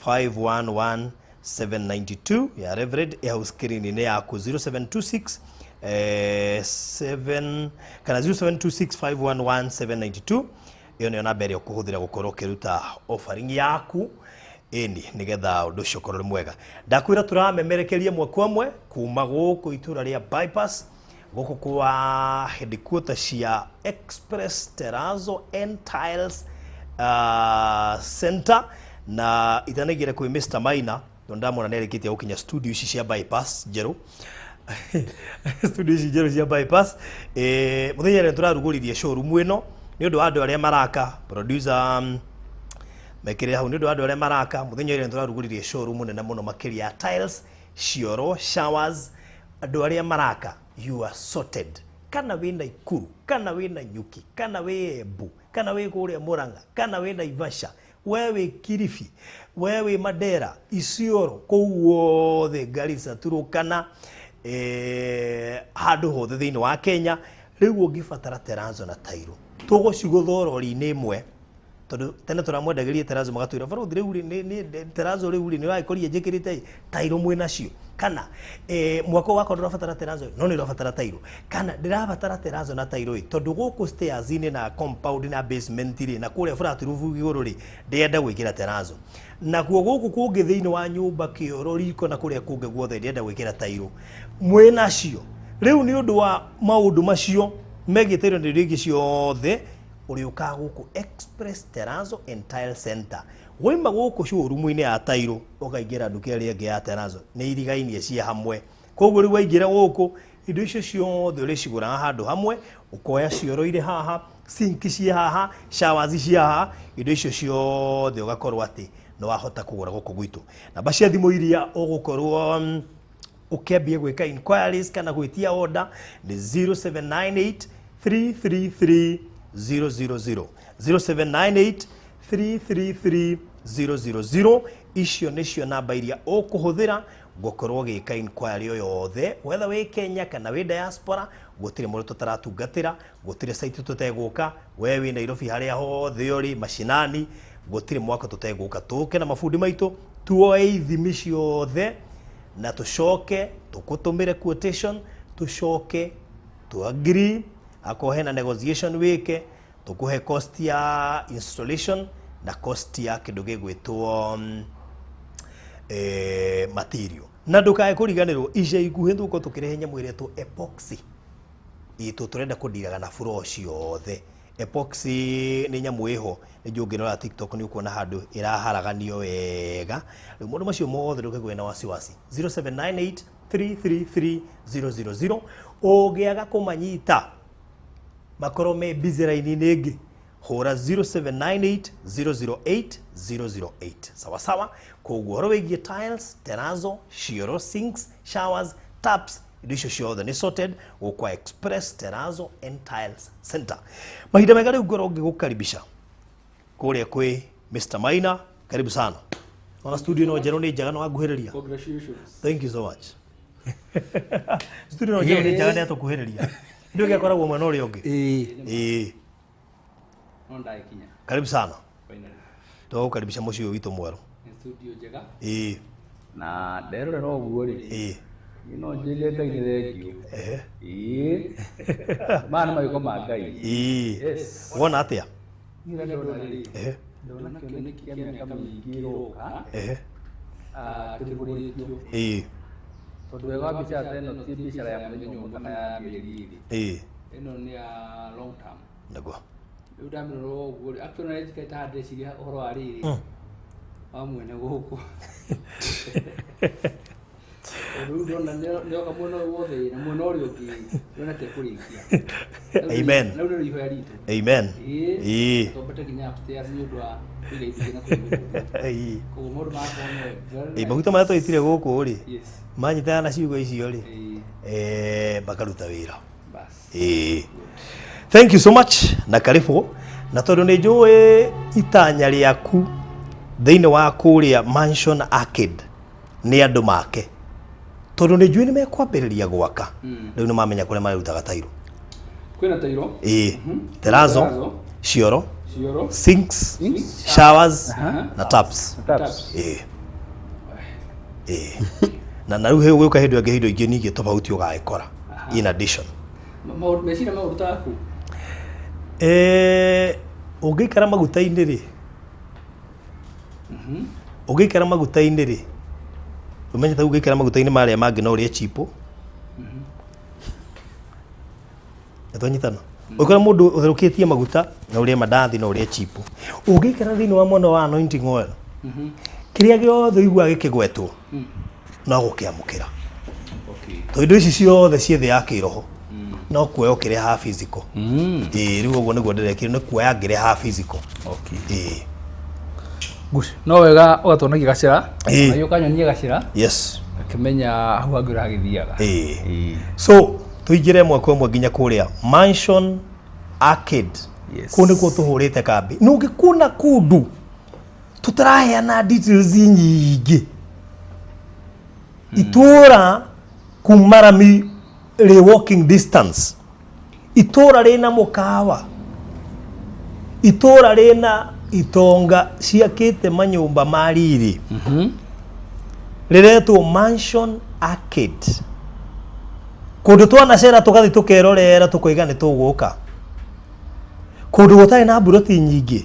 511 792 ya Reverend ya hau screen-inĩ yaku, 0726 7 kana 0726 511 792. Ĩyo nĩyo namba ĩrĩa ũkũhũthĩra gũkorwo ũkĩruta offering yaku, ĩni nĩgetha ũndũ ũcio ũkorwo ũrĩ mwega. Ndakwĩra tũramemerekeria ĩmwe kwa ĩmwe kuma gũkũ itũra rĩa Bypass, gũkũ kwa headquarter cia Express Terrazzo and Tiles Center. Na itanaingĩra kwĩ Mr Maina, tondũ ndamwona nĩ arĩkĩtie gũkinya studio ici cia Bypass njerũ, studio ici njerũ cia Bypass. Mũthenya ũrĩa tũrarugũririe showroom ĩno nĩ ũndũ wa andũ arĩa maraka, producer, mekĩrĩre hau, nĩ ũndũ wa andũ arĩa maraka, mũthenya ũrĩa tũrarugũririe showroom nene mũno makĩria ya tiles, cioro, showers, andũ arĩa maraka, you are sorted. Kana wĩ Naikuru, kana wĩ Nanyuki, kana wĩ Embu, kana wĩ kũrĩa Murang'a, kana wĩ Naivasha, we wĩ Kilifi, we wĩ Mandera, Isiolo, kũu guothe, Garissa, Turukana, handũ hothe thĩinĩ wa Kenya rĩu ũngĩbatara terrazzo na tairo, tũgũcigũtha rori-inĩ ĩmwe, tondũ tene tũramwendagĩria terrazzo magatwĩra, "Barothi, rĩu rĩ, terrazzo rĩu rĩ, nĩ ũragĩkorire njĩkĩrĩte ĩ, tairo mwĩ nacio?" Kana mwako wakwa ndũrabatara terrazzo no nĩ ũrabatara tairo, kana ndĩrabatara terrazzo na tairo ĩ, tondũ gũkũ stairs-inĩ na compound na basement rĩ, na kũrĩa flat roof igũrũ rĩ, ndĩrenda gwĩkĩra terrazzo, nakuo gũkũ kũngĩ thĩinĩ wa nyũmba, kĩoro, riko na kũrĩa kũngĩ guothe ndĩrenda gwĩkĩra tairo, mwĩ nacio? Rĩu nĩ ũndũ wa maũndũ macio megiĩ tairo na indo ingĩ ciothe, ũrĩũkaga gũkũ Express Terrazzo and Tile Center. Waima gũkũ showroom-inĩ ya tairo, ũkaingĩra nduka ĩrĩa ĩngĩ ya terrazzo, nĩ irigainie ciĩ hamwe. Koguo rĩu waingĩra gũkũ, indo icio ciothe ũrĩcigũraga handũ hamwe, ũkoya cioro irĩ haha, sink ciĩ haha, showers ciĩ haha, indo icio ciothe ũgakorwo atĩ nĩ wahota kũgũra gũkũ gwitũ. Namba cia thimũ iria ũgũkorwo ũkĩambia gwĩka inquiries kana gwĩtia order nĩ 0798 333 000, 0798 333 000. Icio nĩcio namba iria ũkũhũthĩra. Ngũkorwo ũgĩka inquiry o yothe, whether wĩ Kenya kana wĩ diaspora, gũtirĩ mũndũ tũtaratungatĩra, gũtirĩ site tũtegũka. We wĩ Nairobi, harĩa hothe ũrĩ mashinani, gũtirĩ mwaka tũtegũka, tũke na mabundi maitũ, tuoe ithimi ciothe na tũcoke tũkũtũmĩre quotation, tũcoke tu agree. Akorwo hena negotiation wĩke, tũkũhe cost ya installation na cost ya kĩndũ gĩgwĩtwo material. Na ndũkae kũriganĩrwo, ica ikuhĩ tũgũkorwo tũkĩrehe nyamũ ĩretwo epoxy itũ, tũrenda kũndiraga na floor ciothe. Epoxy nĩ nyamũ ĩho, nĩ njũĩ ũngĩrora TikTok nĩ ũkuona handũ ĩraharaganio wega. Rĩu maũndũ macio mothe ndũkaigua na wasiwasi. 0798 333 000. Ũngĩaga kũmanyita, makorwo me busy raini-inĩ ĩngĩ, hũra 0798 008 008. Sawa sawa. Koguo ũhoro wĩgiĩ tiles, terrazzo, cioro, sinks, showers, taps, indo icio ciothe nĩ sorted gũkwa Express Terrazzo and Tiles Center. Mahinda mega rĩu ngorwo ngĩgũkaribisha kũrĩa kwĩ Mr. Maina. Karibu sana. Ona studio no njerũ, nĩ njega, no wanguhĩrĩria. Congratulations. Thank you so much. Studio no njerũ nĩ njega, nĩ atũkuhĩrĩria ndio gĩakoragwo mwena ũrĩa ũngĩ. Ĩĩ. No ndagĩkinya. Karibu sana. Finally. Tũgũkaribisha mũciĩ ũyũ witũ mwerũ. Nĩ studio njega. Na nderorera ũguo rĩ, niĩ no njĩre Ngai nĩ thengiũ. Ĩĩ. Maya nĩ mawĩko ma Ngai. Yes. Wona atĩa? Niĩ ũrĩa ndĩrona rĩ, ndĩrona kĩoneki kĩa mĩaka mĩingĩ ĩroka, kĩrugũrĩtio. Tondũ wega wa biacara ta ĩno ti biacara ya mũthenya ũmwe kana ya mĩeri ĩrĩ. Ĩno nĩ ya long term. Naguo. Rĩu ndamĩrora ũguo rĩ, actually ona njikarĩte haha ndĩreciria ũhoro wa rĩrĩ wa mwene gũkũ, tondũ rĩu ndona nĩoka mwena ũyũ wothe na mwena ũrĩa ũngĩ, ndĩrona ta ĩkũrĩkia. Amen. Rĩu nĩrĩo ihoya ritũ. Amen. Ĩĩ. Twambate nginya upstairs nĩ ũndũ wa kũiga indo ingĩ na kũu igũrũ. Koguo maũndũ magakorwo me very Ĩĩ, maguta marĩa twaitire gũkũ rĩ, manyitana na ciugo icio rĩ, makaruta wĩra. Bas. Ĩĩ. Thank you so much na karibu. Na tondũ nĩ njũĩ itanya rĩaku thĩinĩ wa kũrĩa Mansion Arcade nĩ andũ make, tondũ nĩ njũĩ nĩ mekwambĩrĩria gwaka, rĩu nĩ mamenya kũrĩa mararutaga tairo. Kwĩna tairo. Ĩĩ, terrazzo, Terrazzo. cioro, cioro, sinks, sinks, showers na taps. Taps. Ĩĩ, na rĩu gũka hĩndĩ ĩngĩ, indo ingĩ ningĩ tofauti ũgagĩkora in addition. Maũndũ meciria maũndũ taku. Ũngĩikara maguta-inĩ rĩ, ũngĩikara maguta-inĩ rĩ, ũmenye ta ũngĩikara maguta-inĩ marĩa mangĩ no ũrĩe chipo. Nĩtwanyitana? Ũngĩkora mũndũ ũtherũkĩtie maguta na ũrĩe mandathi, no ũrĩe chipo. Ũngĩikara thĩinĩ wa mwena wa anointing oil, kĩrĩa gĩothe ũiguaga gĩkĩgwetwo no gũkĩamũkĩra, tondũ indo ici ciothe ciĩ thĩ ya kĩroho, no kuoya ũkĩrehaga physical. Ĩĩ, rĩu ũguo nĩguo ndĩrekire, nĩ kuoya ngĩrehaga physical. Ĩĩ. Good. No wega ũgatuonagia gacĩra. Ĩĩ. Na ũkanyonia gacĩra. Yes. Akĩmenya hau hangĩ ũrĩa hagĩthiaga. Ĩĩ. So tũingĩre ĩmwe kwa ĩmwe nginya kũrĩa Mansion Arcade. Yes. Kũu nĩkuo tũhũrĩte kambi. Nĩ ũngĩkuona kũndũ tũtaraheana details nyingĩ, itũra kuma rami rĩ walking distance, itũra rĩna mũkawa, itũra rĩna itonga ciakĩte manyũmba ma riri, rĩretwo Mansion Arcade, kũndũ twanacera tũgathiĩ tũkerorera, tũkoiga nĩ tũgũka kũndũ gũtarĩ na mburoti nyingĩ,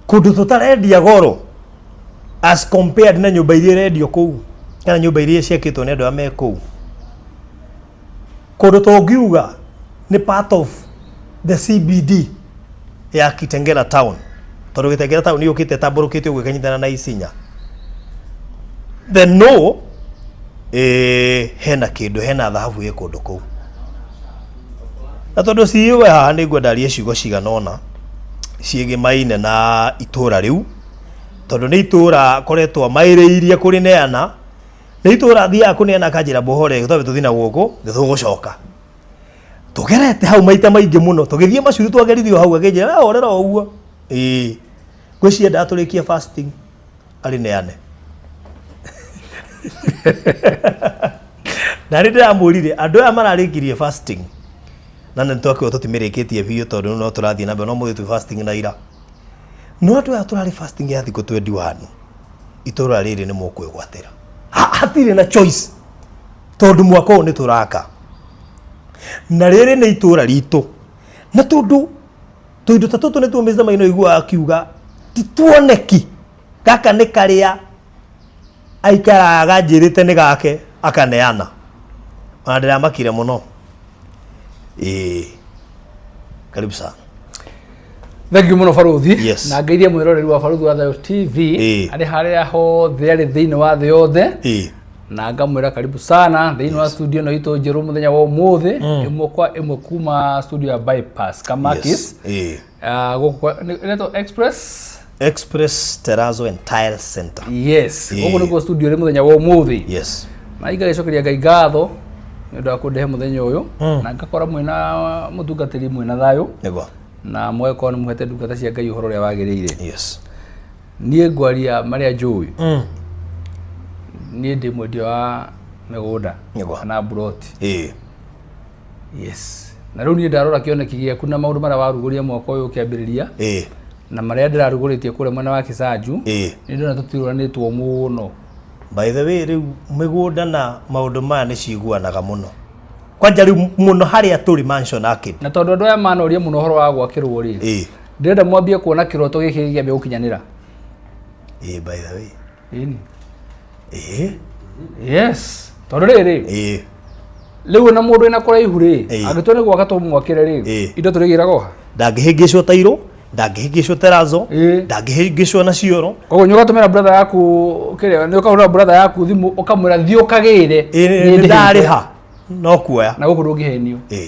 kũndũ tũtarendia goro as compared na nyũmba iria irendio kũu kana nyũmba iria ciakĩtwo nĩ andũ arĩa me kũu, kũndũ tũngiuga nĩ part of the CBD ya Kitengela town, tondũ Kitengela town yũkĩte ĩtambũrũkĩte ũguo ĩkanyitana na Isinya. Then no hena kĩndũ, hena thahabu ĩ kũndũ kũu. Na tondũ CEO we haha, nĩ ngwenda arie ciugo cigana ũna ciĩgĩmaine na itũra rĩu, tondũ nĩ itũra koretwo amaĩrĩirie kũrĩneana, nĩ itũra thiaga kũneana akanjĩra bohore, twambe tũthiĩ na gũkũ nĩ tũgũcoka. Tũgerete hau maita maingĩ mũno tũgĩthiĩ macuru, twagerithio hau, akĩnjĩra, "We horera o ũguo." Ĩĩ, ngwĩciria ndatũrĩkie fasting arĩneane. Na nĩ ndĩramũrire andũ aya mararĩkirie fasting na nĩ twakĩrwo tũtimĩrĩkĩtie biũ tondũ no tũrathiĩ na mbere no mũthĩ twĩ fasting na ira no andũ aya tũrarĩ fasting ya thikũ 21 itũra rĩrĩ nĩ mũkwĩgwatĩra. Hatirĩ na choice tondũ mwaka ũyũ nĩ tũraka na rĩrĩ nĩ itũra ritũ na tondũ tũindo ta tũtũ nĩtuo Mr. Maina ũiguaga akiuga ti tuoneki gaka nĩ karĩa aikaraga njĩrĩte nĩ gake akaneana ona ndĩramakire mũno. Ĩĩ, karibu sana. Thank you mũno baruthi. Yes. Na ngeithie mwĩroreri wa Baruthi wa Thayo TV arĩ harĩa hothe arĩ thĩinĩ wa thĩ yothe. Na ngamwĩra karibu sana thĩinĩ wa studio ĩno itũ njerũ mũthenya wa ũmũthĩ, ĩmwe kwa ĩmwe kuma studio ya Bypass Kamakis. Yes. Ĩĩ. Gũkũ ĩretwo Express Express Terrazzo and Tile Center. Yes. Gũkũ nĩkuo studio ĩrĩ mũthenya wa ũmũthĩ. Yes. Na ingagĩcokeria Ngai ngatho nĩ ũndũ wa kũndehe mũthenya ũyũ na ngakora mwĩna mũtungatĩri mwĩna thayũ Nĩguo. na mũgagĩkorwo nĩ mũhete ndungata cia Ngai ũhoro ũrĩa wagĩrĩire. Yes. Niĩ ngwaria marĩa njũĩ. Niĩ ndĩ mwendia wa mĩgũnda Nĩguo. kana mburoti. Ĩĩ. Yes. Na rĩu niĩ ndarora kĩoneki gĩaku na maũndũ marĩa warugũria mwaka ũyũ ũkĩambĩrĩria Ĩĩ. na marĩa ndĩrarugũrĩtie kũrĩa mwena wa Kĩsanju, Ĩĩ. nĩ ndĩrona tũtirũranĩtwo mũno. By the way, rĩu mĩgũnda na maũndũ maya nĩ ciguanaga mũno kwanja rĩu mũno harĩa tũrĩ Mansion Arcade. Na tondũ andũ aya manoria mũno ũhoro wa gwakĩrwo rĩ, Ĩĩ. ndĩrenda mwambie kuona kĩroto gĩkĩ gĩkĩambia gũkinyanĩra. Ĩĩ, by the way. Ĩni. Ĩĩ. Yes. Tondũ rĩrĩ, Ĩĩ. rĩu ona mũndũ wĩna kũraihu rĩ, Ĩĩ. angĩtua nĩ gwaka tũmwakĩre rĩ, Ĩĩ. indo tũrĩgĩraga oha. Ndangĩhĩngĩcwo tairũ, ndangĩhĩngĩcwo terazo, Ĩĩ. ndangĩhĩngĩcwo na cioro. Koguo nĩ ũgatũmĩra brother yaku kĩrĩa, nĩ ũkahũrĩra brother yaku thimũ ũkamwĩra thiĩ ũkagĩre. Ĩĩ, niĩ nĩ ndĩhĩte. ndarĩha no kuoya. Na gũkũ ndũngĩhenio. Ĩĩ.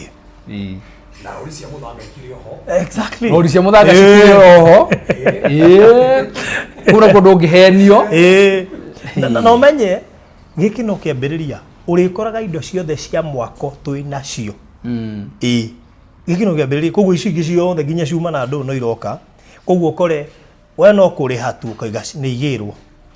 Ĩĩ. Na rori cia mũthanga ikĩrĩ oho. Exactly. Rori cia mũthanga cikĩrĩ oho. Ĩĩ. Kũu nakuo ndũngĩhenio. Ĩĩ. Na ũmenye gĩkĩ no kĩambĩrĩria ũrĩkoraga indo ciothe cia mwako twĩ nacio. Ĩĩ. Gĩkĩ no kĩambĩrĩria koguo ici ingĩ ciothe nginya cuma na ndũ no iroka. Koguo ũkore we no kũrĩha tu ũkauga nĩ igĩrwo.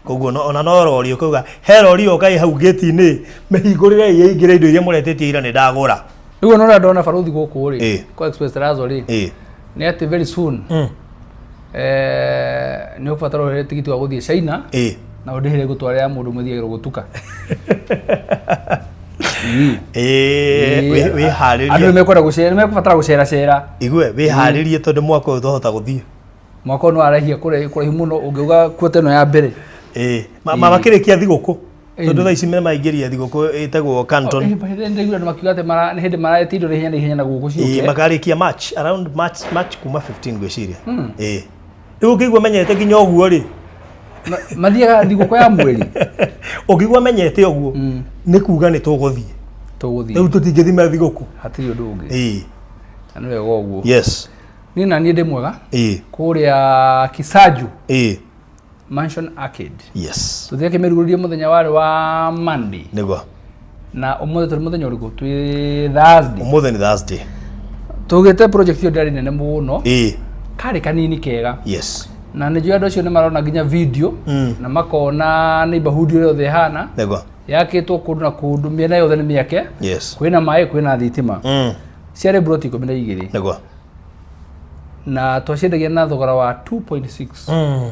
Koguo ona no rori ũkauga he rori yoka ĩ hau gate-inĩ mĩhingũrĩre ĩingĩre indo iria mũretĩtie ira nĩ ndagũra. Rĩu ona ũrĩa ndona baruthi gũkũ rĩ, Ĩĩ. kwa Express Terrazzo rĩ, Ĩĩ. nĩ atĩ very soon nĩ ũkũbatara ũrĩhe tigiti wa gũthiĩ China Ĩĩ. na ũndĩhĩre gũtwarĩra mũndũ mũthiagĩrwo gũtuka. Ĩĩ, wĩharĩrie. Andũ nĩ mekwenda gũcera, nĩ mekũbatara gũceracera. Igue wĩharĩrie tondũ mwaka ũyũ twahota gũthiĩ. Mwaka ũyũ nĩ warehia kũraihu mũno ũngĩuga kuote ĩno ya mbere. Ĩĩ. Makĩrĩkia thigũkũ. Ĩĩ. Tondũ thaa ici nĩmaingĩria thigũkũ ĩtagwo Canton. Ĩĩ, by the way, ndaigua andũ makiuga atĩ nĩ hĩndĩ maretia indo na ihenya na ihenya na gũkũ Ĩĩ, ciũke. makarĩkia March, around March kuma 15 ngwĩciria. Ĩĩ. Rĩu ũngĩigua menyete nginya ũguo rĩ. Mathiaga thigũkũ ya mweri. Ũngĩigua menyete ũguo nĩ kuga nĩ tũgũthiĩ. Tũgũthiĩ. Rĩu tũtingĩthima thigũkũ. Hatirĩ ũndũ ũngĩ. Ĩĩ. Na nĩ wega ũguo. Yes. Niĩ na niĩ ndĩ mwega. Ĩĩ. Kũrĩa Kisaju. Ĩĩ. Mansion Arcade. Yes. Tũthiĩ kĩmĩrugũrĩrie mũthenya warĩ wa Monday. Nĩguo. Na ũmũthĩ tũrĩ mũthenya ũrĩkũ? Twĩ Thursday. Ũmũthĩ nĩ Thursday. Tũgĩte project ĩyo ndĩarĩ nene mũno. Ĩĩ. Karĩ kanini kega. Yes. Na nĩ njũĩ andũ acio nĩ marona nginya video na makona neighborhood ĩrĩa yothe ĩhana. Nĩguo. Yakĩtwo kũndũ na kũndũ, mĩena yothe nĩ mĩake. Yes. Kwĩna maĩ, kwĩna thitima. Ciarĩ mburoti 12. Nĩguo. Na twaciendagia na thogora wa 2.6.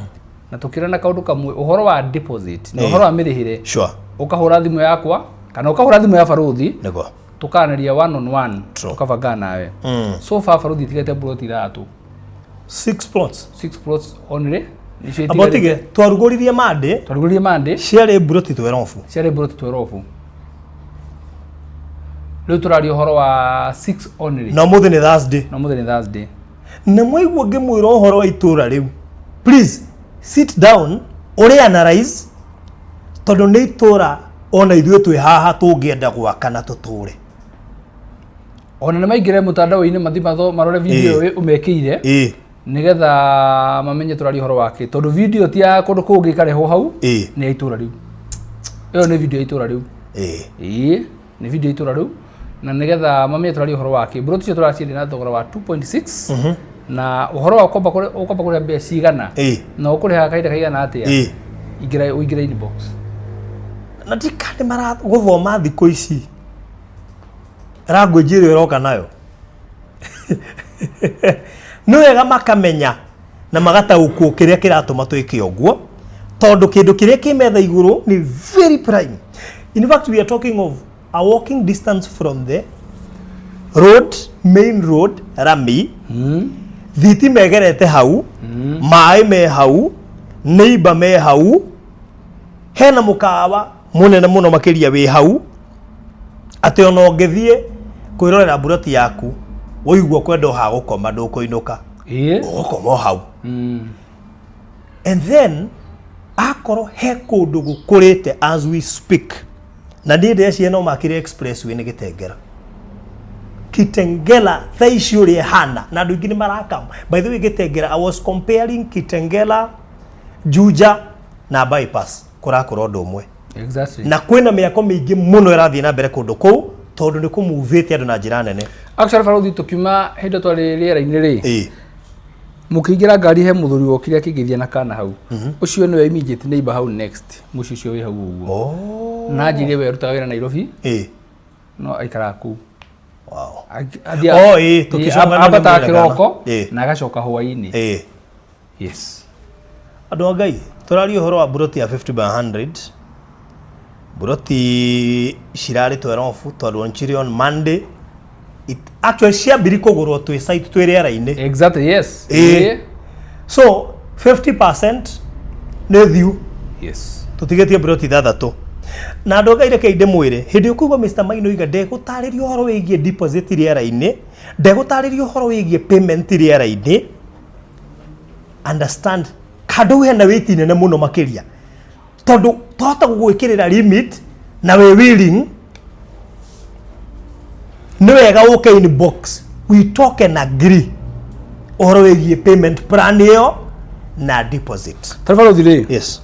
Na tũkĩrana kaũndũ kamwe ũhoro wa deposit na Ĩĩ. ũhoro wa mĩrĩhĩre. Sure. Ũkahũra thimũ yakwa kana ũkahũra thimũ ya baruthi. Nĩguo. Tũkaranĩria one on one. True. Tũkabanga nawe. So far baruthi ĩtigĩte mburoti ithatũ. 6 plots. 6 plots only. Nĩcio Amba itigarĩte. ũtige twarugũririe Monday. Twarugũririe Monday. Ciarĩ mburoti 12. Ciarĩ mburoti 12. Rĩu tũraria ũhoro wa 6 only. Na ũmũthĩ nĩ Thursday. Na ũmũthĩ nĩ Thursday. Na mwaigua ngĩmwĩra ũhoro wa itũra rĩu. Please sit down ũrĩ analyze tondũ nĩ itũra ona ithuĩ twĩ haha tũngĩenda gwaka na tũtũre. Ona nĩ maingĩre mũtandao-inĩ mathiĩ marore video Ĩĩ. ĩyo ũmekĩire. Ĩĩ. Nĩgetha mamenye tũraria ũhoro wake tondũ video ti ya kũndũ kũngĩ ĩkarehwo hau. Ĩĩ. Nĩ ya itũra rĩu. Ĩyo nĩ video ya itũra rĩu. Ĩĩ. Ĩĩ, nĩ video ya itũra rĩu. Na nĩgetha mamenye tũraria ũhoro wake. Mburoti icio tũraciendia na thogora wa 2.6. Na ũhoro wa ũkwamba kũrĩha mbeca cigana. Ĩĩ. Na ũkũrĩha kahinda kaigana atĩa. Ĩĩ. Ingĩra, ũingĩre inbox. Na ndikane maragũthoma thikũ ici language ĩrĩa ũroka nayo nĩ wega makamenya na magataũkwo kĩrĩa kĩratũma twĩke ũguo, tondũ kĩndũ kĩrĩa kĩ metha igũrũ nĩ very prime. In fact, we are talking of a walking distance from the road, main road, rami. Thitima ĩgerete hau, maĩ me hau, neighbor me hau, hena mũkawa mũnene mũno makĩria wĩ hau, atĩ ona ũngĩthiĩ kwĩrorera mburoti yaku ũigua kwenda o ha gũkoma, ndũkũinũka. Ũgũkoma o hau. And then akorwo he kũndũ gũkũrĩte as we speak, na niĩ ndĩreciria no makĩrĩ expressway, nĩ Gĩtengera. Kitengela thaa ici ũrĩa ĩhana, na andũ aingĩ nĩ marakam. By the way, Gĩtengera, I was comparing Kitengela, Juja na Bypass, kũrakũra ũndũ ũmwe. Na kwĩna mĩako mĩingĩ mũno ĩrathiĩ na mbere kũndũ kũu, tondũ nĩ kũmuvĩte andũ na njĩra nene. Actually, barothi, tukiuma hĩndĩ twarĩ rĩera-inĩ rĩ, mũkĩingĩra ngari, he mũthuri wokire akĩngeithia na kana hau. Ũcio nĩwe immediate neighbor hau next, mũciĩ ũcio wĩ hau ũguo. Na anjĩrire we arutaga wĩra Nairobi, no aikaraga kũu. Oh, ĩĩ, tũkĩcemania nĩ Ambataga mwĩra kana. kĩroko na agacoka hwaĩ-inĩ. Yes. Andũ a Ngai, tũraria ũhoro wa mburoti ya 50 by 100. Mburoti cirarĩ 12 tondũ on on Monday. It actually ciambiri kũgũrwo twĩ site, twĩ rĩera-inĩ. Exactly, yes. So 50% nĩ thiu. Tũtigĩtie mburoti ithathatũ. Na andũ a Ngai, reke ndĩmwĩre, hĩndĩ ũkũigua Mr. Maino iga ndegũtarĩria ũhoro wĩgiĩ deposit rĩera-inĩ, ndegũtarĩria ũhoro wĩgiĩ payment rĩera-inĩ, understand handũ hena wĩti nene mũno makĩria, tondũ twahota gũgwĩkĩrĩra limit na wĩ willing, nĩ wega ũke inbox, we talk and agree ũhoro wĩgiĩ payment plan ĩyo na deposit. Tarĩ barothi rĩ, Yes.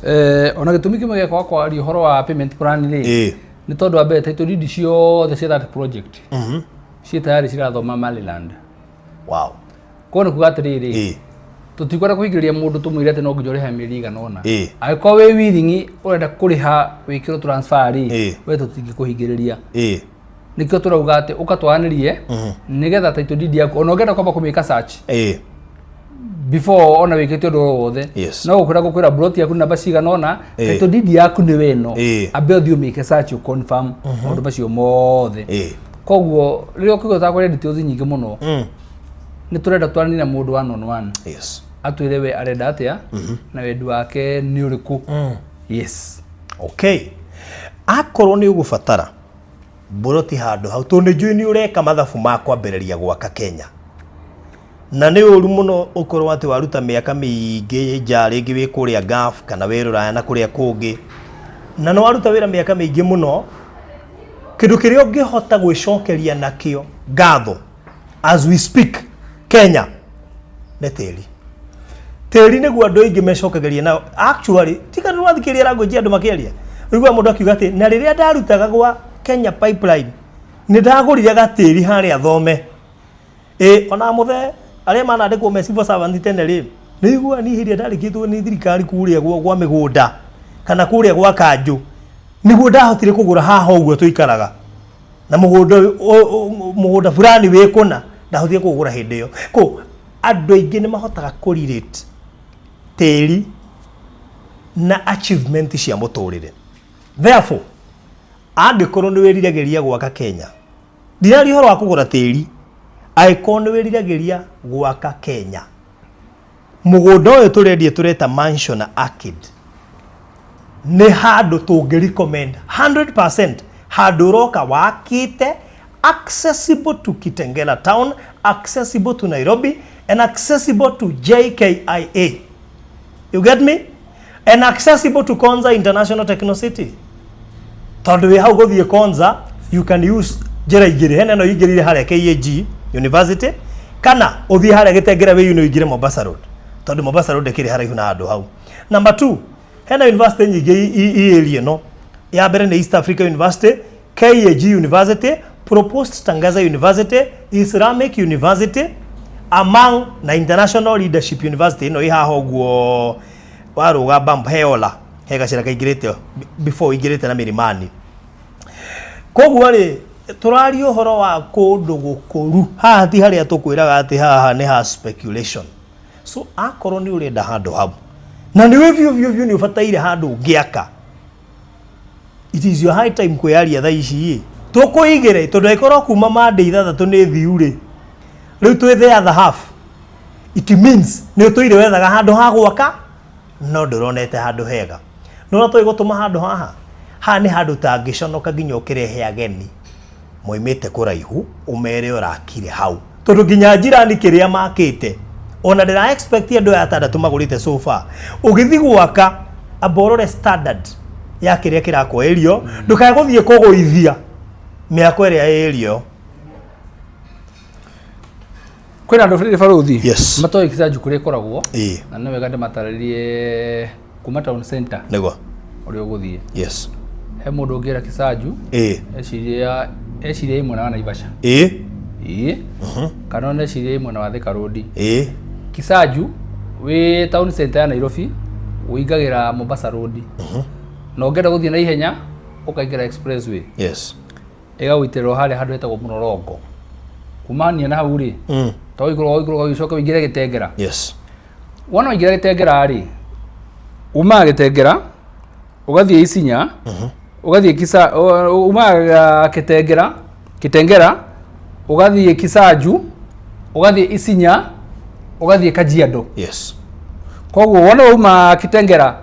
Ona gĩtũmi kĩmwe gĩa kwaga kwaria ũhoro wa payment plan rĩ, nĩ tondũ wa mbere, title deed ciothe cia that project ciĩ tayari, cirathoma Maryland. Koguo nĩ kuga atĩrĩrĩ, tũtikwenda kũhingĩrĩria mũndũ tũmwĩre atĩ no nginya ũrĩhe mĩeri igana ũna. Angĩkorwo wĩ willing, ũrenda kũrĩha wĩkĩrwo transfer rĩ, we tũtingĩkũhingĩrĩria. Nĩkĩo tũrauga atĩ ũka twaranĩrie, nĩgetha title deed yaku, ona ũngĩenda kwamba kũmĩka search before ona wĩkĩte ũndũ o wothe, no gũkwĩra gũkwĩra plot yaku namba cigana ũna, title deed yaku nĩ we ĩno, ambe ũthiĩ ũmĩke search, ũ confirm maũndũ macio mothe. Koguo rĩrĩa ũkũigua ũtakwaria details nyingĩ mũno, nĩ tũrenda twaranĩrie na mũndũ one on one, atwĩre we arenda atĩa na wendi wake nĩ ũrĩkũ. Yes. Okay, akorwo nĩ ũgũbatara mburoti handũ hau, tondũ nĩ njũĩ nĩ ũreka mathabu ma kwambĩrĩria gwaka Kenya, na nĩ ũru mũno ũkorwo atĩ waruta mĩaka mĩingĩ nja, rĩngĩ wĩ kũrĩa Gulf kana wĩ Rũraya na kũrĩa kũngĩ, na nĩ waruta wĩra mĩaka mĩingĩ mũno, kĩndũ kĩrĩa ũngĩhota gwĩcokeria nakĩo ngatho as we speak Kenya nĩ tĩri. Tĩri nĩguo andũ aingĩ mecokagĩria nao. Actually, tiga nĩ wathikĩrĩria language ya andũ makĩaria, ũiguaga mũndũ akiuga atĩ na rĩrĩa ndarutaga gwa Kenya Pipeline nĩ ndagũrire gatĩri harĩa thome. Ĩ ona mũthee arĩa manandĩkwo me civil servant tene rĩ, nĩ iguaga niĩ hĩndĩ ĩrĩa ndarĩkĩtwo nĩ thirikari kũrĩa gwa mĩgũnda kana kũrĩa gwa kanjũ, nĩguo ndahotire kũgũra haha ũguo tũikaraga na mũgũnda mũgũnda fulani wĩ kũna, ndahotire kũgũra hĩndĩ ĩyo. Ko andũ aingĩ nĩ mahotaga kũ relate tĩri na achievement cia mũtũrĩre. Therefore, angĩkorwo nĩ wĩriragĩria gwaka Kenya, ndiraria ũhoro wa kũgũra tĩri, angĩkorwo nĩ wĩriragĩria gwaka Kenya, mũgũnda ũyũ tũrendia tũreta Mansion Arcade nĩ handũ tũngĩ recommend 100%, handũ ũroka wakĩte, accessible to Kitengela town, accessible to Nairobi and accessible to JKIA, you get me, and accessible to Konza International Techno City, tondũ wĩ hau gũthiĩ Konza you can use njĩra igĩrĩ. Hena ĩno ingĩrire harĩa KAG University, kana ũthiĩ harĩa Gĩtengera wĩ ũingĩre Mombasa Road, tondũ Mombasa Road ĩkĩrĩ haraihu na handũ hau. Number two, hena university nyingĩ i area ĩno. Ya mbere nĩ East Africa University, KAG University, proposed Tangaza University, Islamic University among na International Leadership University ĩno ĩ haha ũguo warũga bump heola. He gacĩra kaingĩrĩte before ingĩrĩte na Milimani. Koguo rĩ, tũraria ũhoro wa kũndũ gũkũru. Haha ti harĩa tũkwĩraga atĩ haha nĩ ha speculation. So akorwo nĩ ũrenda handũ hau na nĩ wĩ biũ biũ biũ nĩ ũbataire handũ ũngĩaka, it is your high time kwĩyaria thaa ici ĩ tũkũigĩre, tondũ angĩkorwo kuma Monday 6 nĩ thiu rĩ, rĩu twĩ the other half, it means nĩ ũtũire wethaga handũ ha gwaka no ndũronete handũ hega. Nona tũĩ gũtũma handũ haha, haha nĩ handũ ũtangĩconoka nginya ũkĩrehe ageni moimĩte kũraihu ũmere ũrakire hau, tondũ nginya njirani kĩrĩa makĩte ona ndĩra expect andũ aya atandatũ magũrĩte so far. Ũgĩthiĩ gwaka, amba ũrore standard ya kĩrĩa kĩrakwo ĩrio, ndũkae gũthiĩ kũgũithia mĩako ĩrĩa ĩrio. Kwĩna andũ rĩrĩ barũthi Yes. matoĩ Kisanju kũrĩa ĩkoragwo, na nĩ wega ndĩmatarĩrie kuma town center ũrĩa ũgũthiĩ. He mũndũ ũngĩra Kisanju, eciria ĩ mwena wa Naivasha, ĩĩ, kana ona eciria ĩ mwena wa Thika Road. Kisanju wĩ town center ya Nairobi, ũingagĩra Mombasa Road, na ũngĩenda gũthiĩ na ihenya ũkaingĩra expressway, ĩgagũitĩrĩrwo harĩa handũ hetagwo Mũnorongo. Kumania na hau rĩ, to ũikũrũka ũikũrũka ũcoke ũingĩre Gĩtengera. Wona waingĩra Gĩtengera rĩ, umaga Gĩtengera ũgathiĩ Isinya, ũgathiĩ Kisa, umaga Gĩtengera ũgathiĩ Kisanju, ũgathiĩ Isinya, ũgathiĩ Kajiado. Koguo wona wauma Kitengera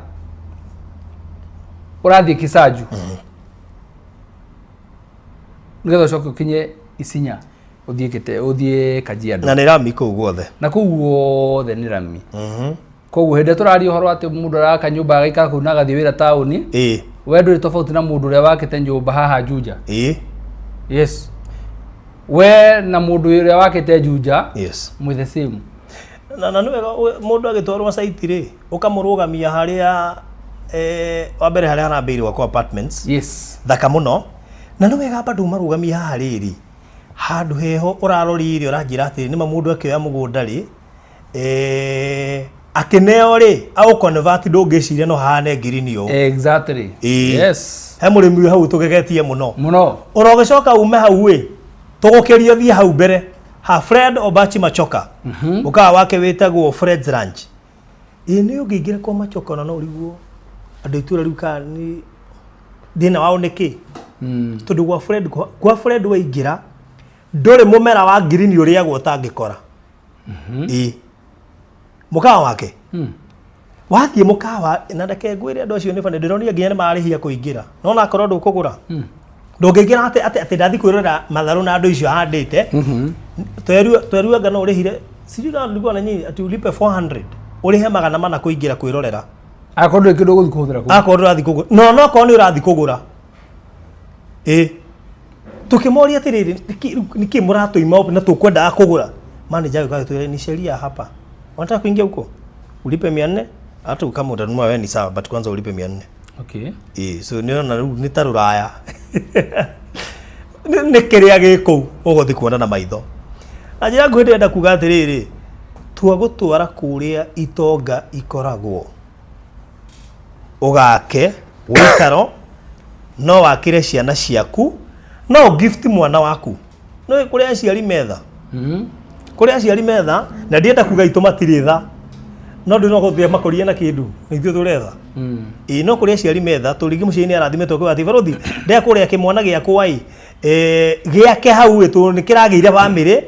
ũrathiĩ Kisanju nĩgetha ũcoke ũkinye Isinya, ũthiĩ ũthiĩ Kajiado. Na nĩ rami kũu guothe. Na kũu guothe nĩ rami. Koguo hĩndĩ ĩrĩa tũraria ũhoro atĩ mũndũ araka nyũmba agaikara kũu na agathiĩ wĩra taũni, we ndũrĩ tofauti na mũndũ ũrĩa wakĩte nyũmba haha Juja. Yes, we na mũndũ ũrĩa wakĩte Juja mwĩ the same. Na nĩ wega mũndũ agĩtwarwo site rĩ, ũkamũrũgamia harĩa wa mbere harĩa harambĩirwo gwakwo apartments thaka mũno, na nĩ wega bado ũmarũgamie haha rĩrĩ handũ heho ũrarorire, ũranjĩra atĩrĩ nĩma mũndũ akĩoya mũgũnda rĩ, akĩneo rĩ, aũ convert, ndũngĩciria no hahane ngirini ũũ. He mũrĩmi wĩ hau tũgegetie mũno. Mũno. Ũrogĩcoka ume hau ĩ, tũgũkĩria ũthiĩ hau mbere ha Fred Obachi Machoka, mũkawa wake wĩtagwo Fred's Ranch. Ĩ nĩ ũngĩingĩra kwa Machoka ona no ũrigwo andũ a itũũra rĩu kana nĩ thĩna wao nĩ kĩ, tondũ kwa Fred waingĩra ndũrĩ mũmera wa ngirini ũrĩagwo ũtangĩkora. Ĩ mũkawa wake, wathiĩ mũkawa, na reke ngwĩre andũ acio nĩ bani, ndĩronire nginya nĩ mararĩhia kũingĩra, no na akorwo ndũkũgũra ndũngĩingĩra atĩ ndathiĩ kwĩrorera matharũ na andũ icio ahandĩte. Tweru anga no ũrĩhire, sijui kama tulikuwa na nyinyi, ati ulipe 400, ũrĩhe 400 kũingĩra kwĩrorera. Akorwo ndũrĩ kĩndũ ũgũthiĩ kũhũthĩra kũu. Akorwo ndũrathiĩ kũgũra, no akorwo nĩ ũrathiĩ kũgũra, ĩ tukĩmoria atĩrĩrĩ, nĩkĩ mũratũima na tũkwendaga kũgũra? Manager agĩũka agĩtwĩra ni sheria hapa, unataka kuingia huko ulipe 400, hata kama utanunua wewe ni sawa, but kwanza ulipe 400. Ĩ so nĩ ona rĩu nĩ ta rũraya, nĩ kĩrĩa gĩ kũu ũgũthiĩ kuona na maitho. Na njĩra nguhĩ ndĩrenda kuga atĩrĩrĩ, tua gũtwara kũrĩa itonga ikoragwo, ũgake wĩikaro, no wakĩre ciana ciaku, no gift mwana waku. No kũrĩ aciari metha, kũrĩ aciari metha, na ndienda kuga itũ matirĩ tha, no ndũ no gũthiĩ makũrie na kĩndũ nĩ ithuĩ tũretha. Ĩ no kũrĩ aciari metha, tũrĩngĩ mũciĩ nĩ arathimĩtwo kuga atĩ barũthi ndĩa kũrĩa kĩmwana gĩakwa ĩ gĩake hau ĩ tondũ nĩ kĩragĩire bamĩrĩ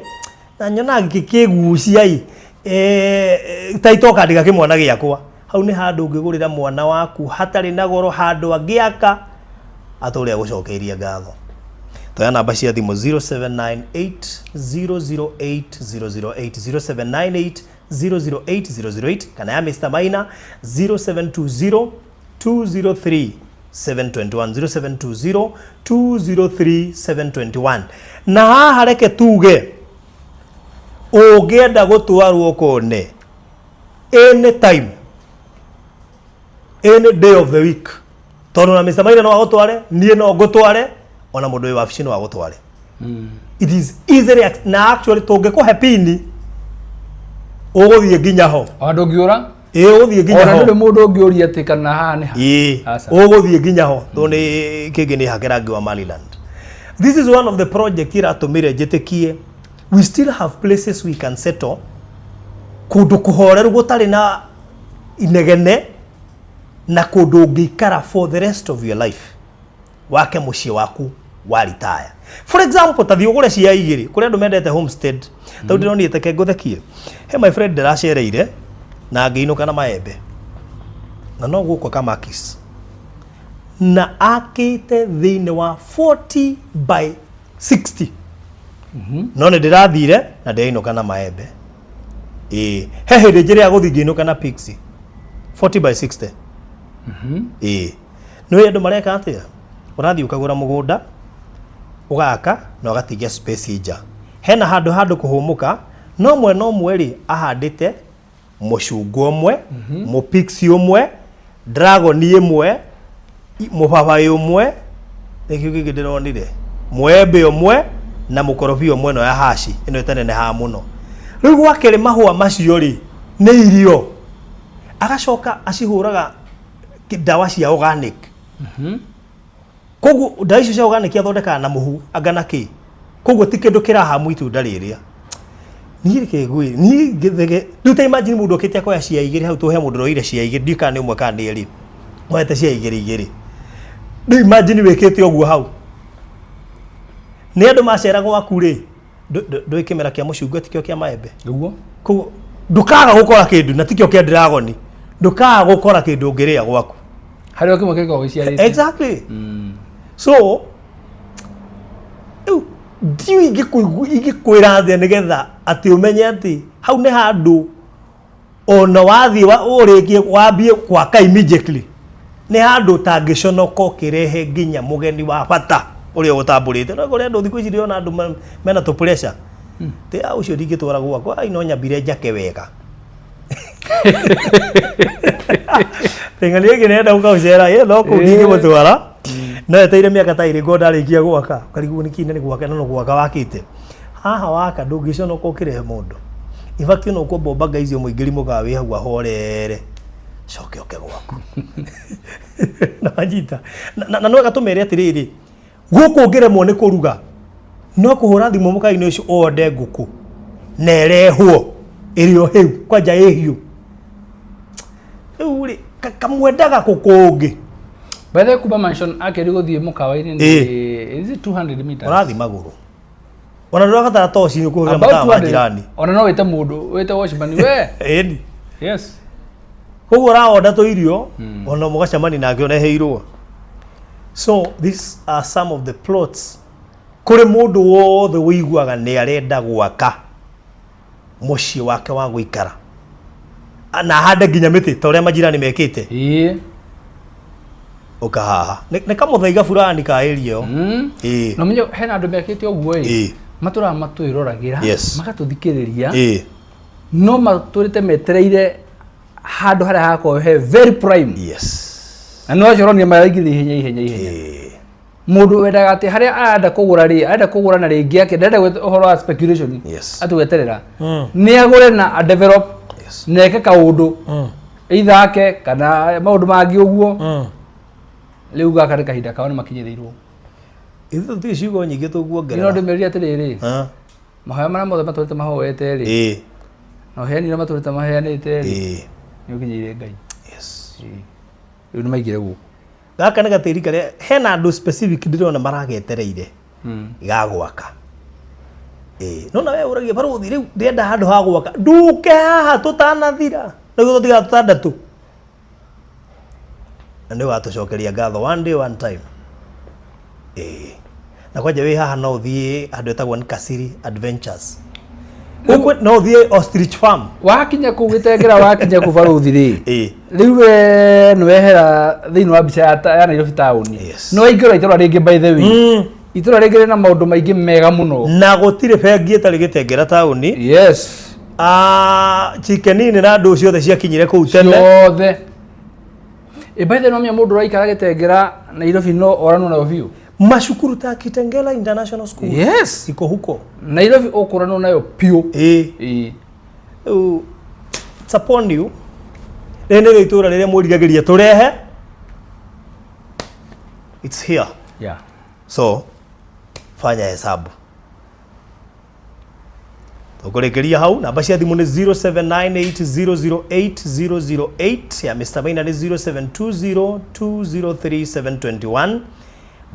na nyonaga gĩkĩgucia ĩ ta itoka ndiga kĩmwana gĩakwa hau. Nĩ handũ ũngĩgũrĩra mwana waku hatarĩ na goro, handũ angĩaka atũrĩa gũcokeirie ngatho. Toya namba cia thimũ 0798 008 008, 0798 008 008, kana ya Mr. Maina 0720 203 721, 0720 203 721. Na haha reke tuge ũngĩenda gũtwarwo kũne anytime, any day of the week, tondũ na Mr. Maina no agũtware, niĩ no ngũtware, ona mũndũ wĩ wabici no agũtware. It is easily na actually tũngĩkũhe pini ũgũthiĩ nginya ho. Ona ndũngĩũra. Ĩĩ, ũgũthiĩ nginya Ona ho. ndũrĩ mũndũ ũngĩũria atĩ kana haha nĩ ha. Ĩĩ, Aca. ũgũthiĩ nginya ho tondũ nĩ kĩngĩ nĩ hake rangi wa Maryland. This is one of the project iratũmire njĩtĩkie we still have places we can settle, kũndũ kũhoreru gũtarĩ na inegene na kũndũ ũngĩikara for the rest of your life, wake mũciĩ waku wa retire. For example, ta thiĩ ũgũre cia igĩrĩ kũrĩ andũ mendete homestead. Tondũ ndĩronire teke ngũthekie, he my friend ndĩracereire na ngĩinũka na maembe na no gũkũ Kamakis, na akĩte thĩinĩ wa 40 by 60, no nĩ ndĩrathire na ndĩrainũka na maembe. Ĩĩ, he hĩndĩ njĩra ya gũthiĩ ngĩinũka na pixie 40 by 60. Ĩĩ, nĩ andũ mareka atĩa? Ũrathiĩ ũkagũra mũgũnda, ũgaka na ũgatigia space nja, hena handũ handũ kũhũmũka, no mwena ũmwe rĩ ahandĩte mũcungwa ũmwe, mũpixi ũmwe, dragon ĩmwe, mũbabaĩ ũmwe, nĩkĩo kĩngĩ ndĩronire, mwembe ũmwe na mũkorobia ũmwe, ĩno ya haci ĩno ĩtanenehaga mũno. Rĩu gwakĩrĩ mahũa macio rĩ nĩ irio, agacoka acihũraga ndawa cia organic. Koguo ndawa icio cia organic athondekaga na mũhu anga na kĩ, koguo ti kĩndũ kĩrahamu itunda rĩrĩa. Niĩ reke ngwĩre, niĩ ngĩthege rĩu, ta imagine mũndũ okĩte akoya cia igĩrĩ hau, tũhe mũndũ ũroire cia igĩrĩ, ndiũĩ kana nĩ ũmwe kana nĩ erĩ moete cia igĩrĩ igĩrĩ. Rĩu imagine wĩkĩte ũguo hau, nĩ andũ macera gwaku rĩ, ndũĩ kĩmera kĩa mũcungwa tikĩo kĩa maembe. Nĩguo. Koguo ndũkaga gũkora kĩndũ, na tikĩo kĩa dragon, ndũkaga gũkora kĩndũ ũngĩrĩa gwaku. Harĩ o kĩmwe kĩngĩkorwo gĩciarĩte. Exactly. So rĩu ndiũĩ ingĩkwĩra atĩa nĩgetha atĩ ũmenye atĩ hau nĩ handũ ona wathiĩ ũrĩkie wambie gwaka immediately, nĩ handũ ũtangĩconoka ũkĩrehe nginya mũgeni wa bata ũrĩa ũgũtambũrĩte. No kũrĩ andũ thikũ ici ndĩrona andũ mena tũ pressure tĩ a ũcio ndingĩtwara gwakwa, ai, no nyambire njake wega. Teng'ani ĩngĩ nenda gũkaũcera ĩ no kũu ndingĩmũtwara, no eteire mĩaka ta ĩrĩ ngo ndarĩkia gwaka, ũkarigwo nĩ kĩ nĩ gwaka na no gwaka wakĩte haha. Waka ndũngĩconoka ũkĩrehe mũndũ. In fact, no ũkwamba ũmbanga icio mũingĩri mũkawa wĩ hau ahorere, coke oke gwaku na wanyita na no gatũmere atĩrĩrĩ, gũkũ ũngĩremwo nĩ kũruga, no kũhũra thimũ mũkainĩ ũcio ũonde ngũkũ na ĩrehwo ĩrĩ o hĩu, kwanja ĩ hiũ. Rĩu rĩ kamwendaga kũkũngĩ. By the way, kuma mansion akĩri gũthiĩ mũkawa-inĩ nĩ, is it 200 meters? Ũrathiĩ magũrũ, ona ndũrabatara toci nĩ kũhũrĩra About matawa ma 200. jirani. Ona no wĩte mũndũ, wĩte watchman we. Ĩni. Yes. Koguo ũraonda tũirio ona mũgacemania nake ũreheirwo. So these are some of the plots kũrĩ mũndũ wothe ũiguaga nĩ arenda gwaka mũciĩ wake wa gũikara na ahande nginya mĩtĩ ta ũrĩa majirani mekĩte. Ũka haha nĩ kamũthaiga fulani ka area ĩyo. Ĩĩ. Na menye hena andũ mekĩte ũguo ĩ, matũraga matwĩroragĩra, magatũthikĩrĩria, no matũrĩte metereire handũ harĩa hakorwo he very prime. Na nĩ wacio ũronire maraingĩra ihenya ihenya ihenya. Mũndũ wendaga atĩ harĩa arenda kũgũra rĩ, arenda kũgũra na rĩngĩ ake ndarenda ũhoro wa speculation, atĩ gweterera nĩ agũre na a develop na eke kaũndũ, either ake kana maũndũ mangĩ ũguo. Rĩu gaka nĩ kahinda kao, nĩ makinyĩrĩirwo. Ithuĩ tũtirĩ ciugo nyingĩ No tũkuongerera. ndĩmerire atĩrĩrĩ, Ah, mahoya marĩa mothe matũrĩte mahoete rĩ, na ũheani ũrĩa matũrĩte maheanĩte rĩ, nĩ ũkinyĩire Ngai. Rĩu nĩ maingĩre gũkũ. Gaka nĩ gatĩri karĩa hena andũ specific ndĩrona maragetereire ga gwaka. Ĩĩ, no na we ũragia barũthi, rĩu ndĩrenda handũ ha gwaka, nduke haha tũtanathira nĩguo tũtigara tũtandatũ, na nĩ ũgatũcokeria ngatho one day, one time. Ĩĩ, na kwanja wĩ haha no ũthiĩ handũ hetagwo nĩ Kasiri Adventures gũkũ, no ũthiĩ Ostrich Farm. Wakinya kũu gĩtengera, wakinya kũu barũthi rĩ, rĩu we nĩ wehera thĩinĩ wa mbica ya Nairobi town. Nĩ waingĩra itũra rĩngĩ, by the way, itũra rĩngĩ rĩna maũndũ maingĩ mega mũno. Na gũtirĩ bengi ĩtarĩ Gĩtengera taũni. Ah, Chicken Inn na andũ ciothe ciakinyire kũu tene. Ciothe. Ĩ, by the way, no menya mũndũ ũraikara Gĩtengera Nairobi no oranwo nayo biũ. Macukuru ta Kitengela International School iko huko. Nairobi ũkũranwo nayo biũ. Ĩĩ. Rĩu it's upon you. Rĩrĩ nĩrĩo itũra rĩrĩa mwĩriragĩria tũrehe. It's here. Yeah. So fanya hesabu. Tũkũrĩkĩria hau. Namba cia thimũ nĩ 0798008008, ya Mr. Maina nĩ 0720203721.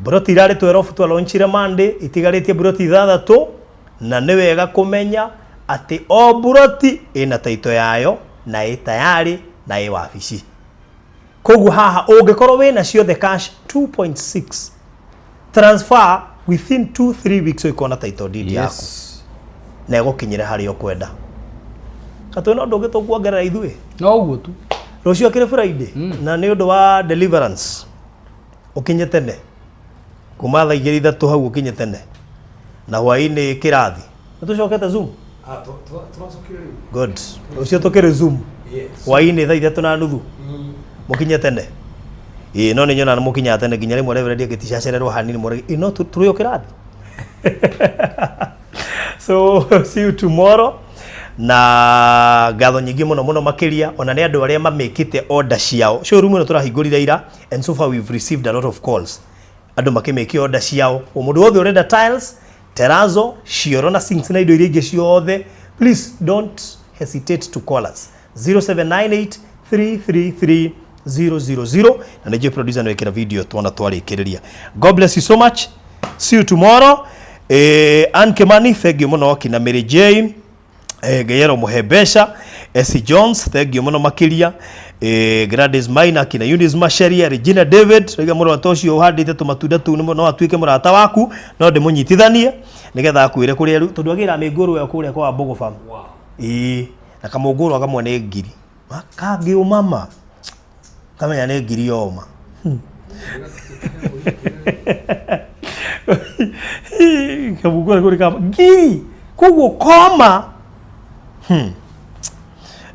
Mburoti irarĩ 12 twalonchire Monday, itigarĩtie mburoti 6, na nĩ wega kũmenya atĩ o mburoti ĩna taito yayo na ĩ tayarĩ na ĩ wabici. Koguo haha ũngĩkorwo wĩna ciothe cash 2.6 transfer within 2-3 weeks ũikona title deed yaku. Yes. Na ĩgũkinyĩra harĩa ũkwenda. Katwĩna ũndũ ũngĩ tũkuongerera ithuĩ? No ũguo tu. Rũciũ akĩrĩ Friday, na nĩ ũndũ wa deliverance ũkinye tene kuma thaa igĩrĩ ithatũ hau ũkinye tene, na hwaĩ-inĩ kĩrathi nĩ tũcokete Zoom. Good. Rũciũ tũkĩrĩ Zoom hwaĩ-inĩ thaa 3:30, mũkinye tene. Ĩĩ, no nĩ nyonaga mũkinyaga tene nginya rĩmwe reverend angĩticacererwo hanini mũregi ĩ no tũrĩ o kĩrathi. So see you tomorrow. Na ngatho nyingĩ mũno mũno makĩria ona nĩ andũ arĩa mamĩkĩte order ciao. Showroom ĩno tũrahingũrire ira, and so far we've received a lot of calls, andũ makĩmĩke order ciao. O mũndũ wothe ũrenda tiles, terrazzo, cioro na sinks na indo iria ingĩ ciothe, please don't hesitate to call us 0798 333 000. Na nĩnjũĩ producer nĩ wekĩra video tuona twarĩkĩrĩria. God bless you so much, see you tomorrow. Ann Kimani, thank you mũno. Kina Mary Jane, Gayero mũhe mbeca, Essie Jones, thank you mũno makĩria. Gladys Maina, kina Eunice Macharia, Regina David, rĩga mũrata ũcio ũhandĩte tũmatunda tũu no atuĩke mũrata waku, no ndĩmũnyitithanie nĩgetha akwĩre kũrĩa rĩu, tondũ agĩra mĩngũrũ ĩyo kũrĩa kwa Mbogo Farm. Ĩĩ, na kamũngũrũ kamwe nĩ ngiri kangĩũmama kamenya nĩ ngiri yoma. Kamũngũrũ kũrĩ kama ngiri koguo koma.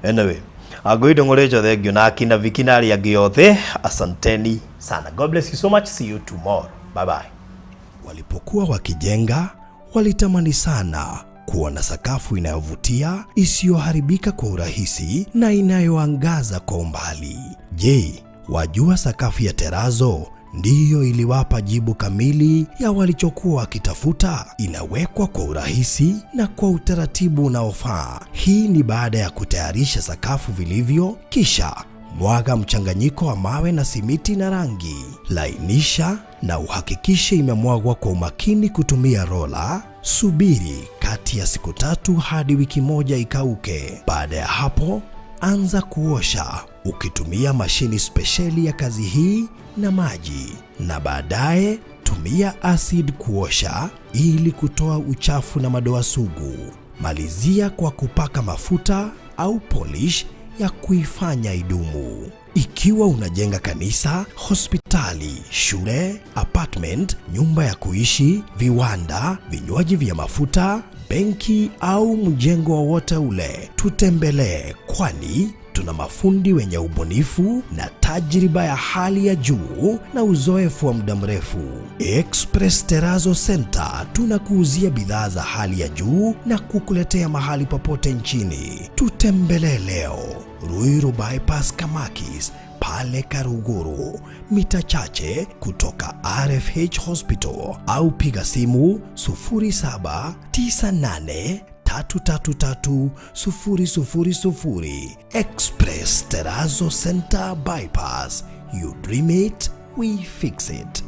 Anyway, Angoindo Ng'orejo, thank you, na akina Viki na arĩa angĩ othe, asanteni sana. God bless you so much, see you tomorrow, bye bye. Walipokuwa wakijenga, walitamani sana kuwa na sakafu inayovutia, isiyoharibika kwa urahisi na inayoangaza kwa umbali. Je, wajua sakafu ya terrazzo ndiyo iliwapa jibu kamili ya walichokuwa wakitafuta? Inawekwa kwa urahisi na kwa utaratibu unaofaa. Hii ni baada ya kutayarisha sakafu vilivyo, kisha mwaga mchanganyiko wa mawe na simiti na rangi. Lainisha na uhakikishe imemwagwa kwa umakini kutumia rola. Subiri kati ya siku 3 hadi wiki 1 ikauke. Baada ya hapo, anza kuosha ukitumia mashini spesheli ya kazi hii na maji, na baadaye tumia acid kuosha ili kutoa uchafu na madoa sugu. Malizia kwa kupaka mafuta au polish ya kuifanya idumu. Ikiwa unajenga kanisa, hospitali, shule, apartment, nyumba ya kuishi, viwanda, vinywaji vya mafuta, benki au mjengo wowote ule, tutembelee, kwani tuna mafundi wenye ubunifu na tajriba ya hali ya juu na uzoefu wa muda mrefu. Express Terrazzo Center tunakuuzia bidhaa za hali ya juu na kukuletea mahali popote nchini. Tutembelee leo Ruiru Bypass Kamakis pale Karuguru, mita chache kutoka RFH Hospital, au piga simu 0798 333 000. Express Terrazzo Center Bypass. You dream it, we fix it.